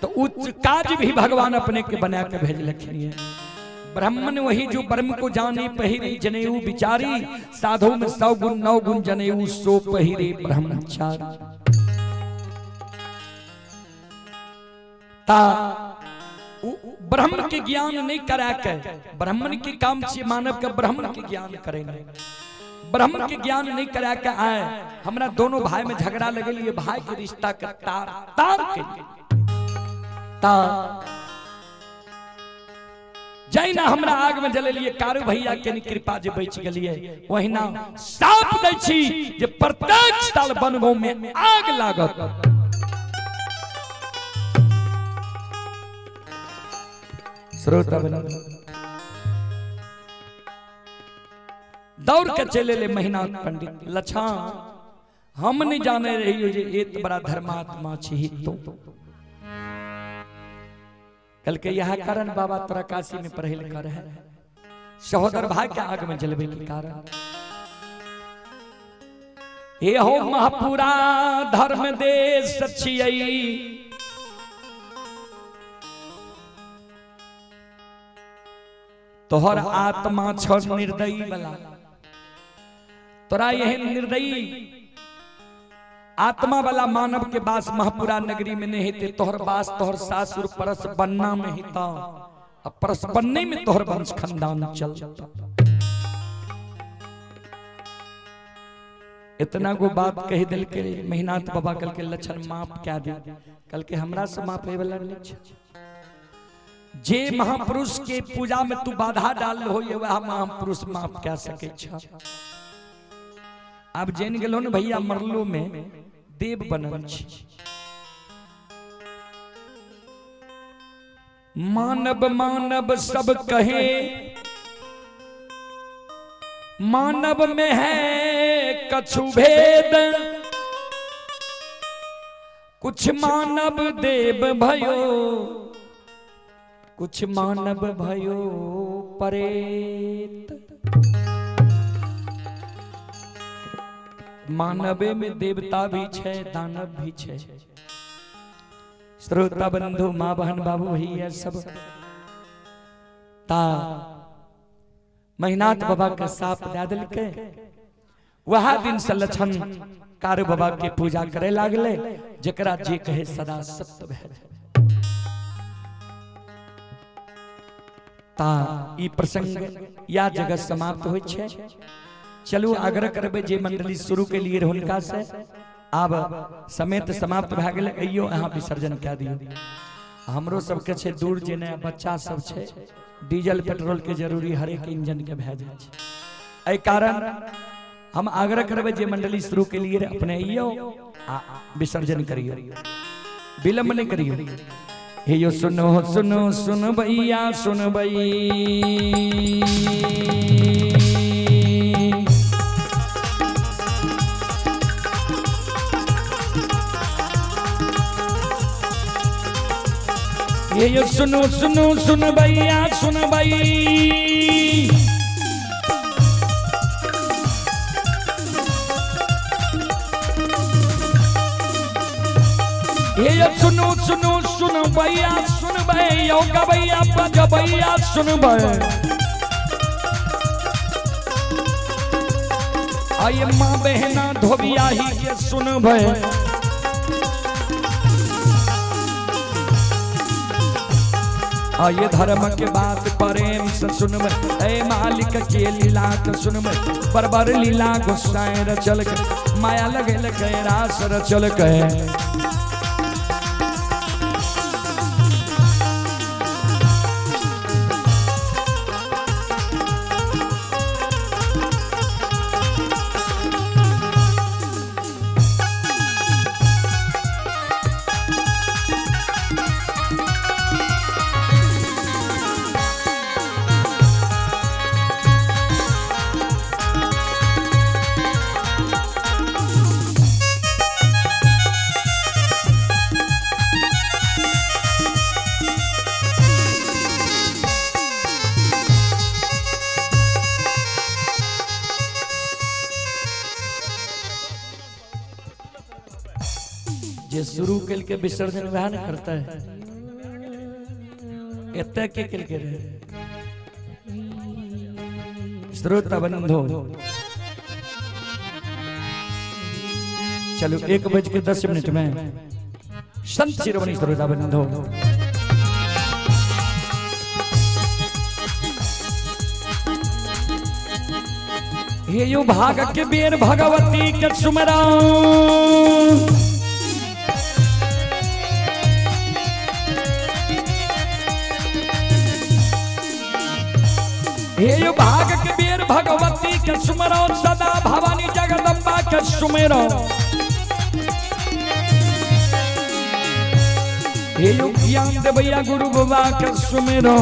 तो उच्च काज भी भगवान अपने के बना के भेजलखिन है। ब्राह्मण वही जो ब्रह्म को जाने पहिरे जनेऊ बिचारी, साधु में 100 गुण 9 गुण जनेऊ सो पहिरे ब्रह्मचारी। ता ब्रह्म के ज्ञान नहीं करा के, ब्राह्मण के काम छे मानव के ब्राह्मण के ज्ञान करे, ब्रह्म के ज्ञान नहीं करा के आए हमरा दोनों भाई में झगड़ा लगल, ये भाई के रिश्ता के तार तार के ता जैना हमरा आग में जलेलिए कारू भैया के कृपा जे बच गेलिए, वहिना साप दै छी जे प्रत्येक साल बनगांव में आग लागत। श्रोता बन दौड़ के चले ले महिनाथ पंडित। लछा हम नहीं जाने रही जे एत बड़ा धर्मात्मा छी तो कल के यह कारण बाबा तोरा काशी में पढ़ल कर है, सहोदर भाई के आग में जलवे के कारण। हे हो महापुरा धर्म देश छियै, तोहर आत्मा छ निर्दयी वाला, तोरा एहन निर्दयी आत्मा वाला मानव के बास महापुरा नगरी में नहीं हेते, तोहर बास तोहर सासुर परस बन्ना में हिता, अब परस बन्ने में तोहर वंश खानदान चलता। इतना गो बात कही दिल के महिनाथ बाबा कल के लक्षण माफ क्या दे, कल के हमरा से माफ होय वाला नहीं छे। जे महापुरुष के पूजा में तू बाधा डाल हो, वह महापुरुष माफ क्या सके छ। अब जैन गेलो ने भैया मरलो में देव बनल छी। मानव मानव सब कहे, मानव में है कछु भेद, कुछ मानव देव भयो, कुछ मानव भयो परेत। मानवे में देवता भी छे, दानव भी छे। श्रोता बंधु, माँ बहन बाबू भैया सब ता महिनाथ बाबा के साप दे दिलके। वह दिन से लक्षण कारू बाबा के पूजा करे लागले, जकरा जे कहे सदा सत्य भए। ता ई प्रसंग या जगह समाप्त होइ छे। चलू आग्रह करबे जे मंडली शुरू के लिए हुनका से आब समेत समाप्त भए गेलै, अइयो अहाँ विसर्जन कए दियौ। हमरो सबके छे दूर जेने बच्चा सब छे, डीजल पेट्रोल के जरूरी हरेक इंजन के भए जाइ छै। एहि कारण हम आग्रह करबे जे मंडली शुरू के लिए अपने अइयो आ विसर्जन करियो, विलंब नहीं करियो। हे यो सुनो सुनो सुन भैया सुन भई, ये सुनो सुनो सुन भैया सुन भई, ये सुनो सुनो सुन भैया सुन भई, यो गवैया पज भैया सुन भई, आये माँ बहना धोबिया ही के सुन भई। ये धर्म के बात प्रेम से सुनबै, ए मालिक के लीला के सुनबै। बरबर लीला गुस्साए रचल के, माया लगेल के रास रचल के। जे शुरू के विसर्जन वह न करता है, एते के के रहे। श्रोता बंधु चलो 1:10 में संत शिरोमणि श्रोता बंधु हे यो भाग के बेर भगवती के सुमरा, हे भाग के बेर भगवती के सुमरो, सदा भवानी जगदम्बा के सुमेरो। हे ज्ञान देवैया गुरु बाबा के सुमेरो।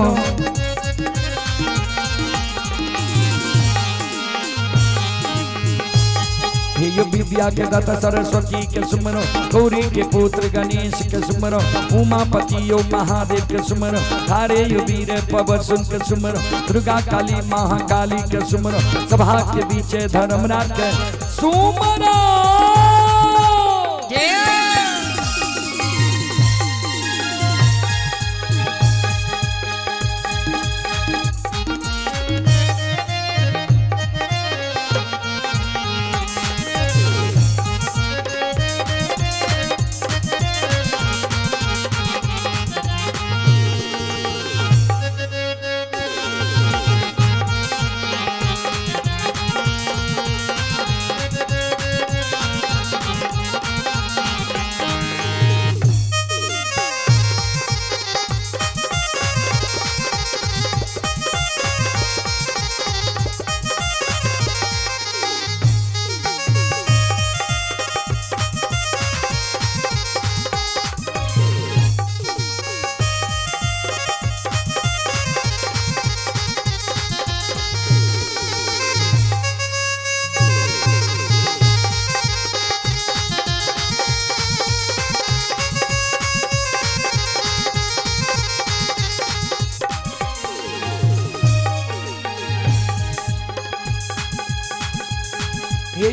हे विद्या के दाता सरस्वती के सुमरो, गौरी के पुत्र गणेश के सुमरो, उमापति यो महादेव के सुमरो, थारे यो वीर पवन के सुमरो, दुर्गा काली महाकाली के सुमरो, सभा के बीचे धर्मराज के सुमरो।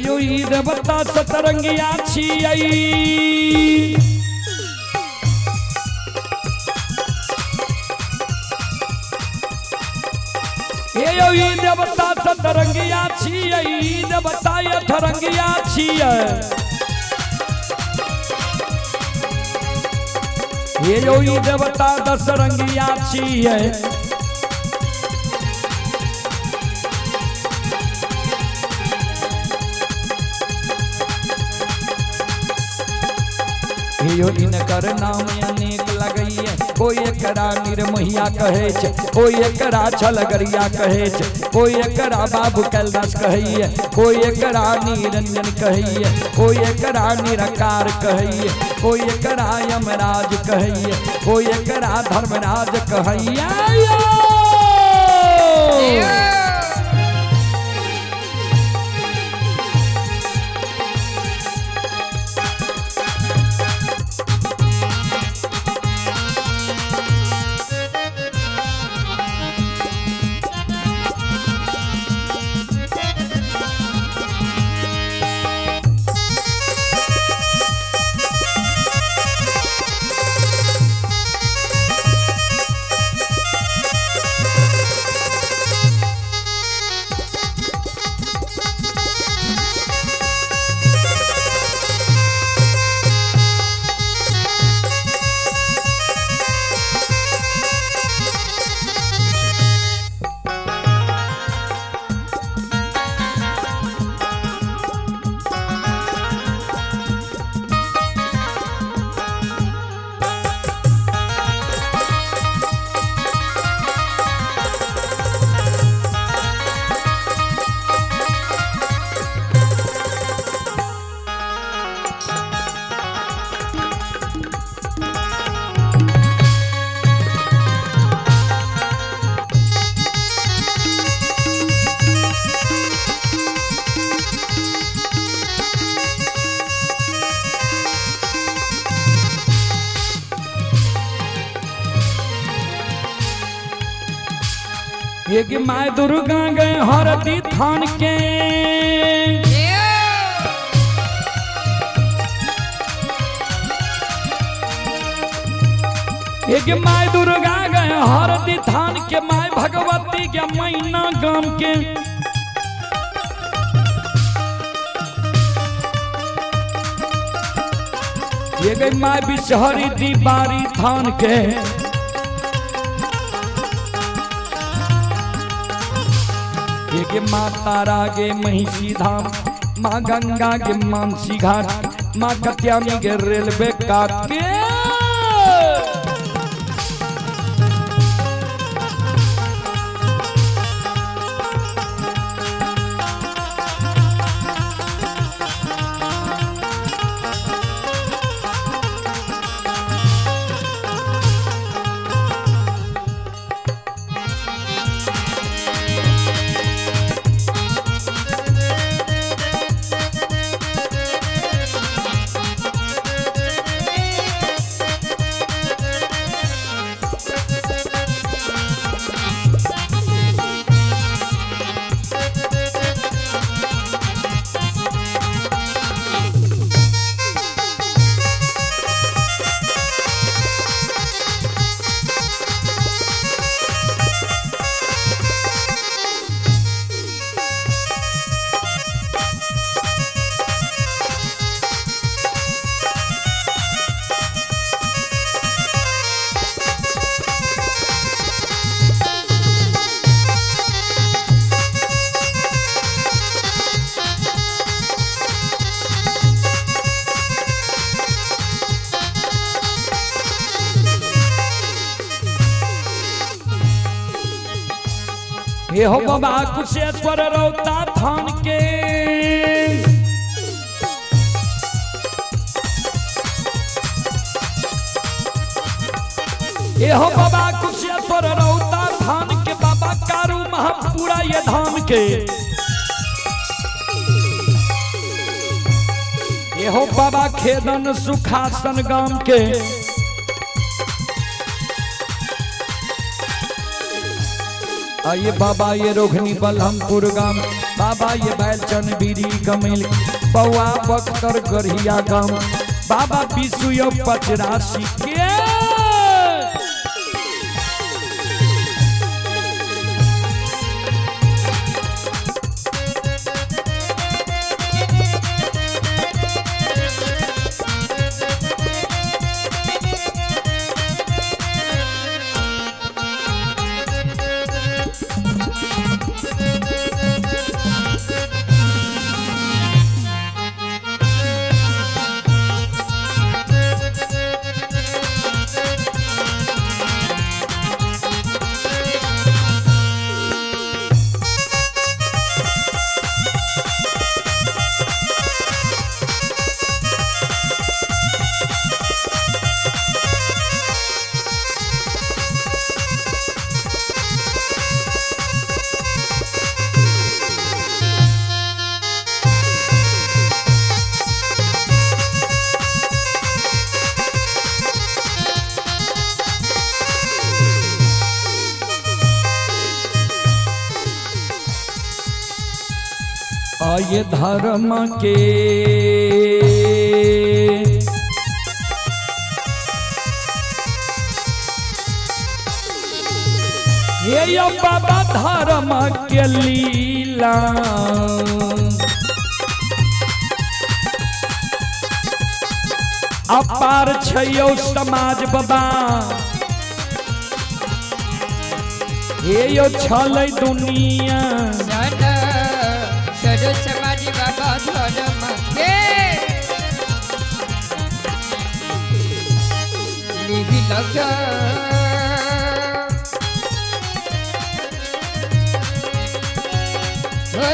यो ई देवता सतरंगिया छियै, हे यो ई देवता सतरंगिया छियै, ई देवता अठरंगिया छियै। हे यो ई देवता दसरंगिया छियै। यो इनकर नाम अनेक लगैये, कोई एकरा निर्मोहिया कहै छै, कोई एकरा छलगरिया कहै छै, कोई एकरा बाबू कैलाश कहैये, कोई एकरा निरंजन कहैये, कोई एकरा निराकार कहैये, कोई एकरा यमराज कहैये, कोई एकरा धर्मराज कहैये। एक my Durga गए हरदी थान के। एक my Durga गए हरदी थान के, my Bhagwati के मैना गाम के। ये गई my Bishahari दीवारी थान के। ये गे माँ तारा गे महिषी धाम, माँ गंगा के मानसी घाट, माँ कत्यानी के रेलवे काट के। हे हो बाबा कुशेश्वर रौता थान के। हे हो बाबा कुशेश्वर रौता थान के, बाबा कारू महापुरा ये धाम के। हे हो बाबा खेदन सुखासन गाम के। आइए बाबा ये रोघनी बलहमपुर गाम, बाबा ये बैलचन बीरी गमेल, बउआ बख्तर गढ़िया गाम, बाबा बिसुयो पचरासी के। ये धर्म के ये बाबा धर्म के लीला अपार छो समाज बाबा, ये यो छल दुनिया समाज बाबा धर्म के लिखी लग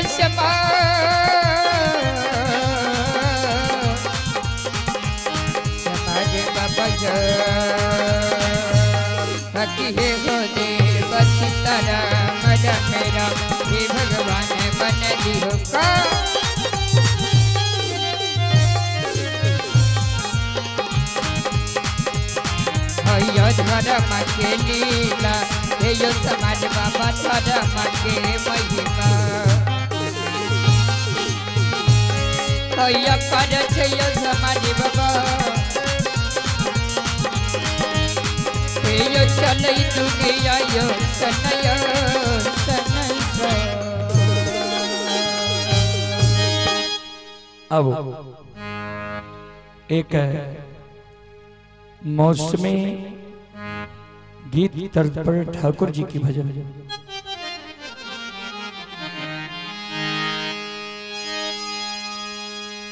समाज बाबा भक्ति हे हो देव सीताराम राम राम हे भगवान बन दिहो का। धर्म के लीला हे हे यो समाज बाबा धर्म के महिमा। हैया कर छै यो समाज बाबा, हे यो चलै दुनिया यो सनय सनय। अब एक मौसमी गीत तर्ज पर ठाकुर जी की भजन।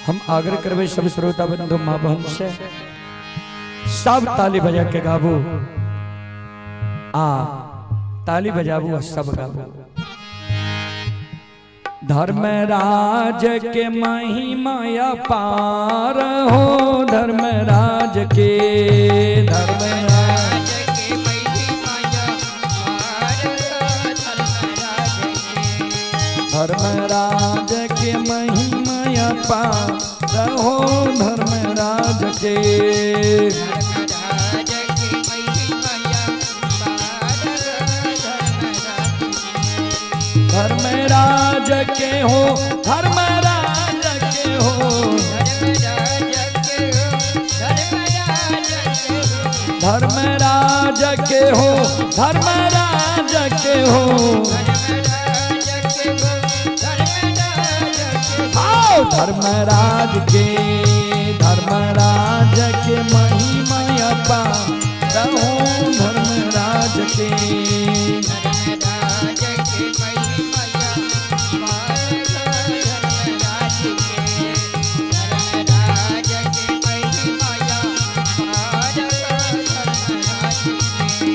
हम आग्रह करबे सब श्रोता बंधु माँ बहन से सब ताली बजा के गाबू, आ ताली बजाबू आ सब गाबू। धर्मराज के महिमा अपार हो, धर्मराज के, धर्मराज के महिमा अपार धर्मराज के, धर्मराज के महिमा अपार हो, धर्मराज के, धर्मराज के महिमा अपार धर्मराज धर्मराज के हो, धर्मराज के हो, धर्मराज के हो, धर्मराज के हो, धर्मराज के हो, धर्मराज के हो, धर्मराज के हो, आओ धर्मराज के, धर्मराज के महिमा अपार हो, धर्मराज के, धर्मराज के महिमा अपार धर्मराज के, धर्मराज के महिमा अपार धर्मराज के।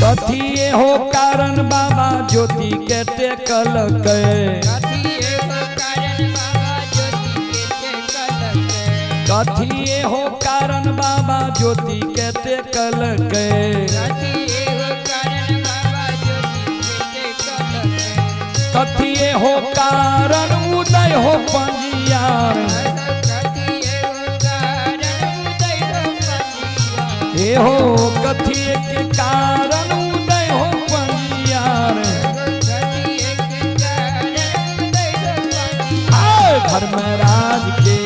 कथिए हो कारण बाबा ज्योति के टेकल के, कथिए हो कारण बाबा ज्योति के टेकल के, कथिए हो कारण बाबा ज्योति के टेकल के, कथिए हो कारण बाबा ज्योति के टेकल के, कथिए हो कारण उदय हो पंजियार, कथिए हो कारण उदय हो पंजियार, हे हो कथिए के कारण उदय हो पंजियार, कथिए के कारण उदय हो पंजियार। आए धर्मराज के,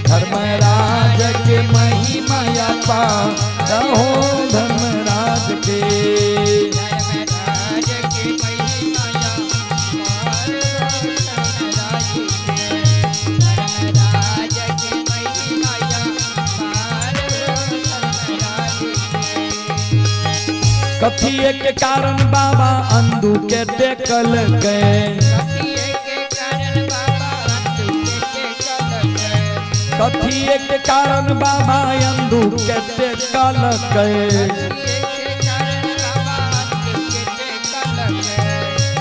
धर्मराज के महिमा अपार हो, धर्मराज के, धर्मराज के महिमा अपार धर्मराज के, धर्मराज के महिमा अपार धर्मराज के। कथिए के कारण बाबा अंधू के टेकल के, कथिए के कारण बाबा अंधू के टेकल के, कथिए के कारण बाबा अंधू के टेकल के, कथिए के कारण बाबा अंधू के टेकल के,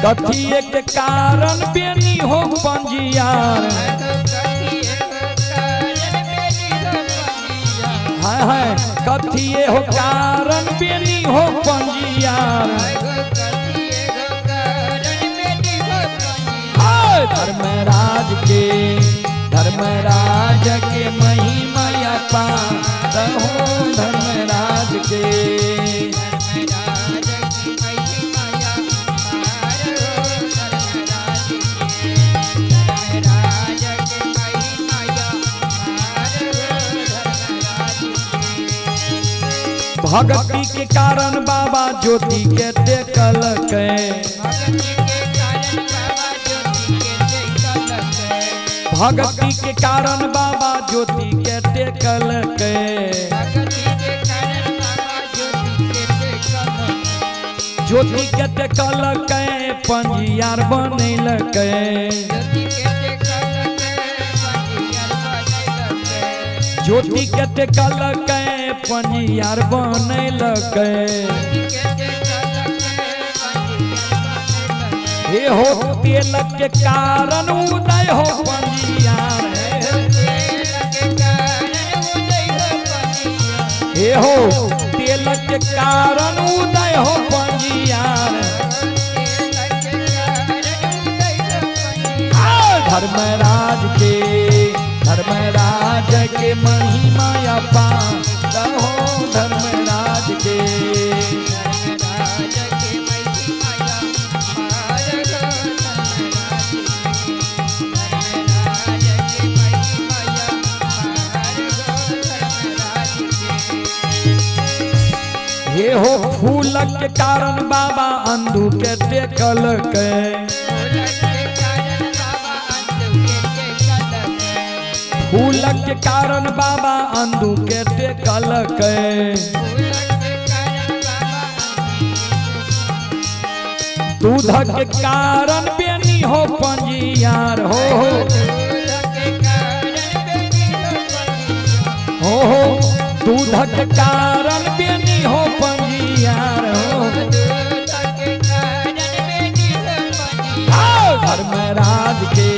कथिए के कारण बेनी हो पंजियार, कथिए के कारण बेनी हो पंजियार, हाय हाय कथिए हो कारण बेनी हो पंजियार, कथिए के कारण बेनी हो पंजियार। हाय धर्मराज के, धर्मराज के महिमा अपार हो, धर्मराज के, धर्मराज की महिमा अपार हो, धर्मराज के, धर्मराज की महिमा अपार हो, धर्मराज के। भक्ति के कारण बाबा ज्योति के टेकल के, भक्ति के कारण बाबा ज्योति के टेकल के, भक्ति के कारण बाबा ज्योति के टेकल के, भक्ति के कारण बाबा ज्योति के टेकल के, ज्योति के टेकल के पंजियार बनैल के, ज्योति के टेकल के पंजियार बनैल के, ज्योति के टेकल के पंजियार बनैल के, ज्योति के टेकल के पंजियार बनैल के। हे हो तेलक के कारण उदय हो पंजियार, हे हो तेलक के कारण उदय हो पंजियार, धर्मराज के, धर्मराज के महिमा अपार हो, धर्मराज के, धर्मराज फूलक के कारण बाबा अंधू के टेकलकै। फूलक के कारण बाबा अंधू के टेकलकै। दूधक के कारण बेनी हो पंजियार हो हो हो। दूधक के कारण बेनी हो पंजियार हो। धर्मराज के,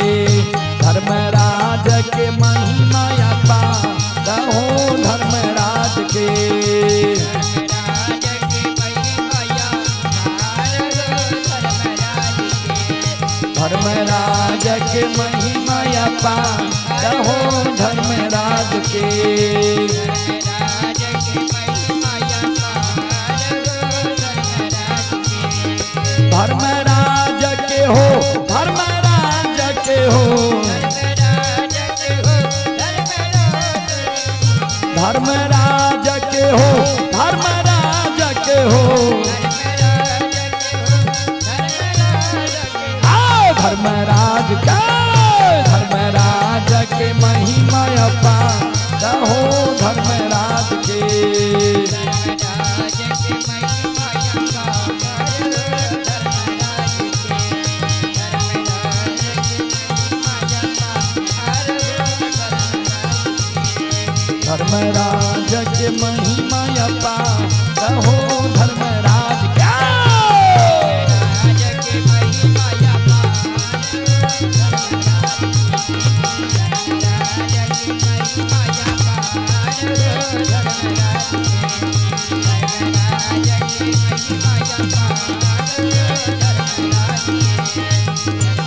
धर्मराज के महिमा अपार हो। धर्मराज के, धर्मराज के महिमा अपार हो। धर्मराज के, धर्मराज के हो, धर्मराज के हो, धर्मराज के हो, धर्मराज के हो। धर्मराज का, धर्मराज के महिमा अपार हो। धर्मराज के, धर्मराज के महिमा अपार हो। धर्मराज का,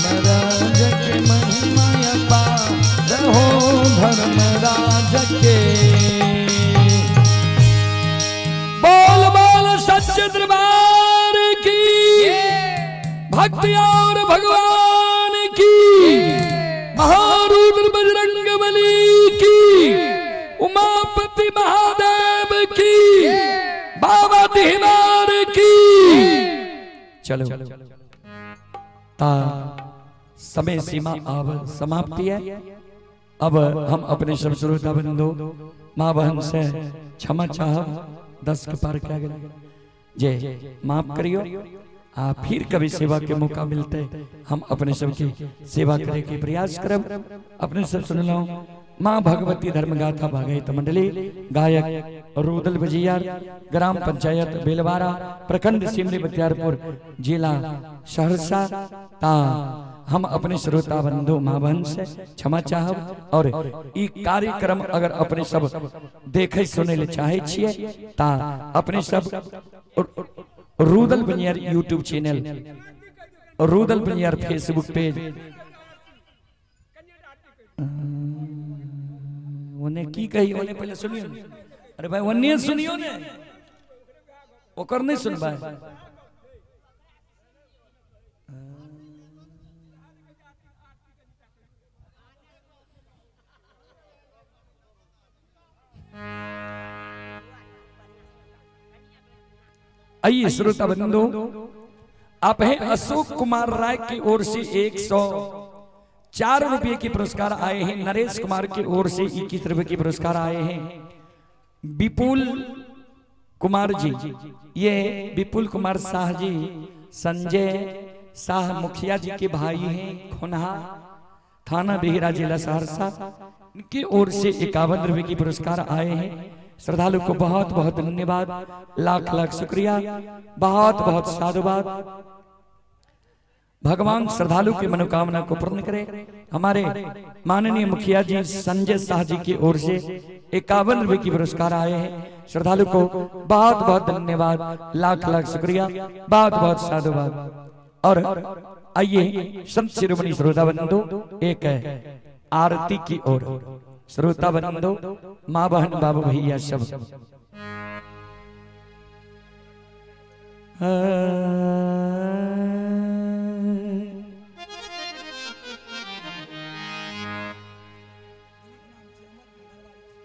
धर्मराज के महिमा अपार हो। धर्मराज के। बोल बोल सच्चे दरबार की, भक्ति और भगवान की, महारुद्र बजरंग बली की, उमापति महादेव की, बाबा दिहवार की। चलो ता समय सीमा अब समाप्ति है। अब हम अपने सब श्रोता बंधु माँ बहन से क्षमा चाह, 10 के पार क्या गए जे माफ करियो। आ फिर कभी सेवा के मौका मिलते हम अपने सबकी सेवा करे के प्रयास करब। अपने सब सुन लो माँ भगवती धर्म गाथा भागवत मंडली, गायक रुदल बजियार, ग्राम पंचायत बेलवारा, प्रखंड सिमरी बख्तियारपुर, जिला सहरसा। ता हम अपने श्रोता बंधु माँ बहन से क्षमा चाहब और ई कार्यक्रम अगर अपने सब देखे सुने ले चाहे छिए ता अपने सब Rudal Baniyar YouTube channel, Rudal Baniyar Facebook page, उन्हें की कही उन्हें पहले सुनियो। अरे भाई उन्हें सुनियो ने, ओकर नहीं सुन भाई। आइए श्रोता बंधु, आप हैं अशोक कुमार राय की ओर से 104 रुपये के पुरस्कार आए हैं। नरेश कुमार की ओर से 21 रुपए के पुरस्कार आए हैं। विपुल कुमार जी, ये विपुल कुमार शाह जी संजय शाह मुखिया जी के भाई हैं, खोनहा थाना बिहरा जिला सहरसा, इनकी ओर से 51 रुपए के पुरस्कार आए हैं। श्रद्धालु को बहुत बहुत धन्यवाद, लाख लाख शुक्रिया, बहुत बहुत साधुवाद। भगवान श्रद्धालु की मनोकामना को पूर्ण करे। हमारे माननीय मुखिया जी संजय शाह जी की ओर से 51 रुपए की पुरस्कार आए हैं। श्रद्धालु को बहुत बहुत धन्यवाद, लाख लाख शुक्रिया, बहुत बहुत साधुवाद। और आइए संत शिरोमणि श्रोता बंधु एक है आरती की ओर। श्रोता बंधु, माँ बहन बाबू भैया सब,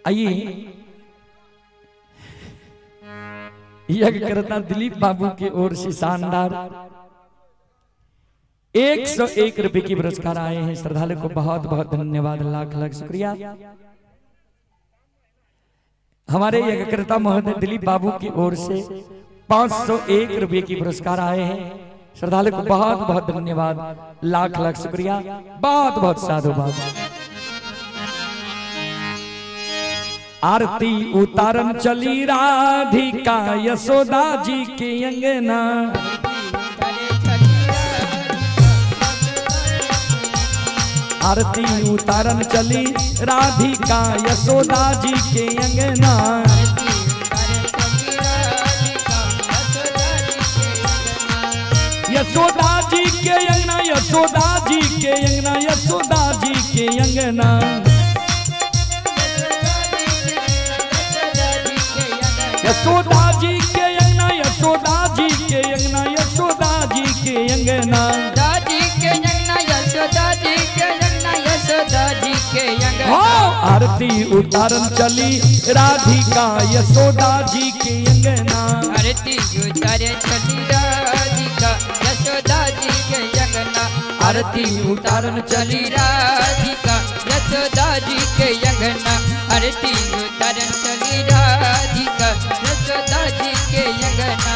आइए यज्ञकर्ता दिलीप बाबू की ओर से शानदार 101 रुपए की पुरस्कार आए हैं। श्रद्धालु को बहुत बहुत धन्यवाद, लाख लाख शुक्रिया। हमारे यज्ञकर्ता महोदय दिलीप बाबू की ओर से 501 रुपए की पुरस्कार आए हैं। श्रद्धालु को बहुत बहुत धन्यवाद, लाख लाख शुक्रिया, बहुत बहुत साधुवाद। आरती उतारन चली राधिका यशोदा जी के अंगना। आरती उतारन चली राधिका यशोदा जी के अंगना। यशोदा जी के अंगना, यशोदा जी के अंगना, यशोदा जी के अंगना। यशोदा जी के अंगना, यशोदा जी के अंगना, यशोदा जी के अंगना। दादी के अंगना, यशोदा जी के अंगना, यशोदा जी के अंगना। आरती उतारन चली राधिका यशोदा जी के अंगना। आरती उतारे चली राधिका यशोदा जी के अंगना। आरती उतारन चली राधिका यशोदा जी के अंगना। आरती उतारन चली राधिका यशोदा जी के अंगना।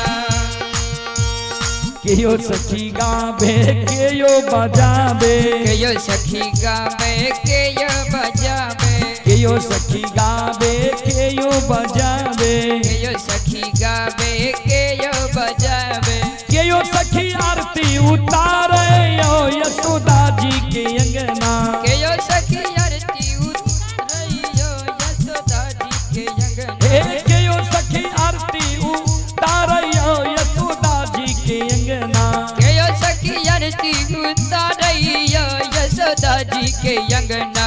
केयो सखी गावे केयो बजावे, केयो सखी गावे केयो बजावे, केयो सखी गावे केयो बजावे, केयो सखी गावे केयो बजावे। केयो सखी आरती उतारे यो यशोदा जी के अंगना। केयो सखी आरती उतारे यो यशोदा जी के अंगना। हे केयो सखी आरती उतारे यो यशोदा जी के अंगना। केयो सखी आरती उतारे यो यशोदा जी के अंगना।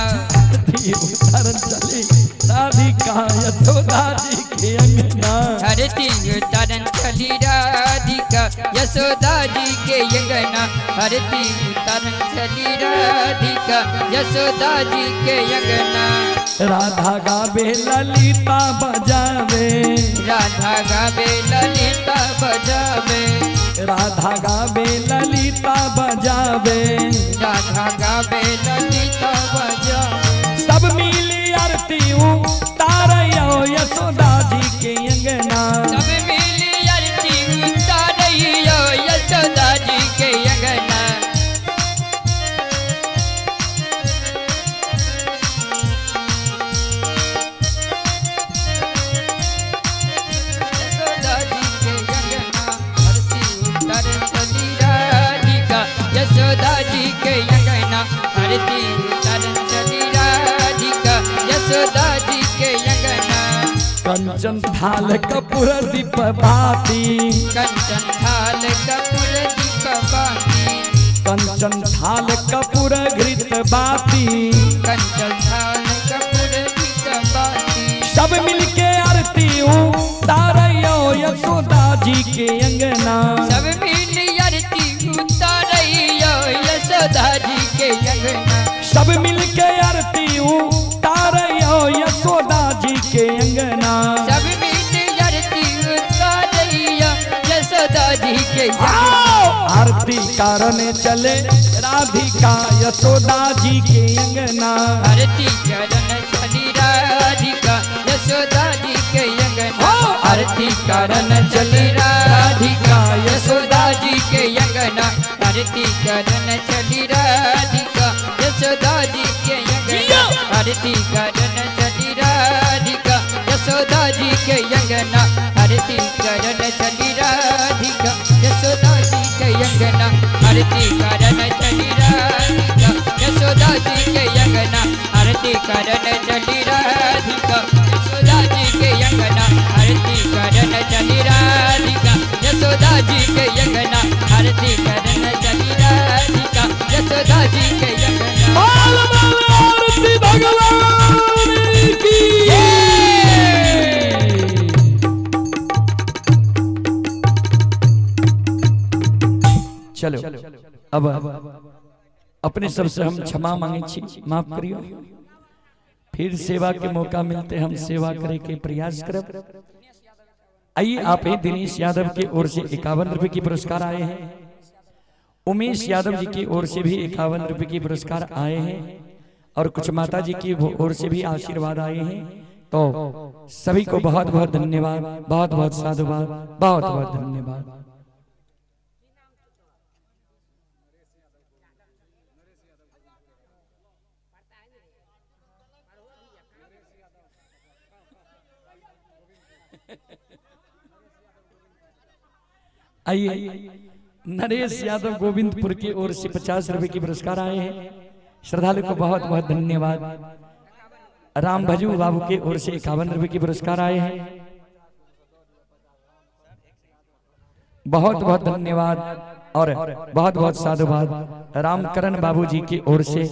आरती उतारन चली राधिका यशोदा जी के अंगना। आरती उतारन चली राधिका यशोदा जी के अंगना। आरती उतारन चली राधिका यशोदा जी के अंगना। राधा गावे ललिता बजावे, राधा गावे ललिता बजावे, राधा गावे ललिता बजावे, राधा गावे ललिता बजावे। सब मिली आरती उतारे यशोदा जी के अंगना। सब मिली आरती उतारे यशोदा जी के अंगना। यशोदा जी के अंगना। आरती उतारे चली राधिका यशोदा जी के अंगना। आरती उतारे चली राधिका यशोदा जी के अंगना। कंचन थाल कपूर दीप बाती, कंचन थाल कपूर दीप बाती, कंचन थाल कपूर घृत बाती, कंचन थाल कपूर दीप बाती। सब मिलके आरती उतारे यशोदा जी के अंगना। सब मिली आरती उतारे यशोदा जी के अंगना। सब मिलके आरती उतारे यशोदा जी के अंगना। सब मिली आरती उतारे यशोदा जी के अंगना। आरती कारण चले राधिका यशोदा जी के अंगना। आरती कारण चली राधिका यशोदा जी के अंगना। आरती कारण चली राधिका यशोदा जी के अंगना। आरती कारण चली राधिका यशोदा जी के अंगना। आरती कारण चली राधिका यशोदा जी के अंगना। आरती कारण चली राधिका यशोदा जी के अंगना। आरती कारण चली राधिका यशोदा जी के अंगना। आरती कारण चली राधिका यशोदा जी के अंगना। आरती कारण चली राधिका यशोदा जी के अंगना। आरती कारण चली राधिका यशोदा जी के अंगना। बोल बोल आरती भगवान की। चलो अब अपने सबसे हम क्षमा मांगे छी, माफ करियो। फिर सेवा के मौका मिलते हम सेवा करे के प्रयास करब। आइए आप ही दिनेश यादव की ओर से 51 रुपए की पुरस्कार आए हैं। उमेश यादव जी की ओर से भी 51 रुपए की पुरस्कार आए हैं और कुछ माता जी की ओर से भी आशीर्वाद आए हैं। तो सभी को बहुत बहुत धन्यवाद, बहुत बहुत साधुवाद, बहुत बहुत धन्यवाद। आइए नरेश यादव गोविंदपुर की ओर से 50 रुपए की पुरस्कार आए हैं। श्रद्धालु को बहुत बहुत धन्यवाद। राम भजू बाबू की ओर से 51 रुपए की पुरस्कार आए हैं। बहुत बहुत धन्यवाद और बहुत बहुत साधुवाद। रामकरण बाबू जी की ओर से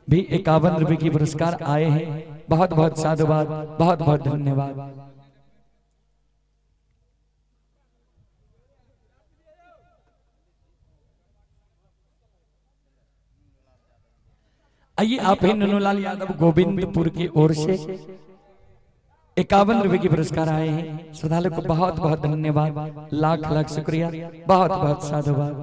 भी 51 रुपए की पुरस्कार आए हैं। बहुत बहुत साधुवाद, बहुत बहुत धन्यवाद। आइए आप ही नन्नूलाल यादव गोविंदपुर की ओर से 51 रुपए की पुरस्कार आए हैं। श्रद्धालु को बहुत बहुत धन्यवाद, लाख लाख शुक्रिया, बहुत बहुत साधुवाद।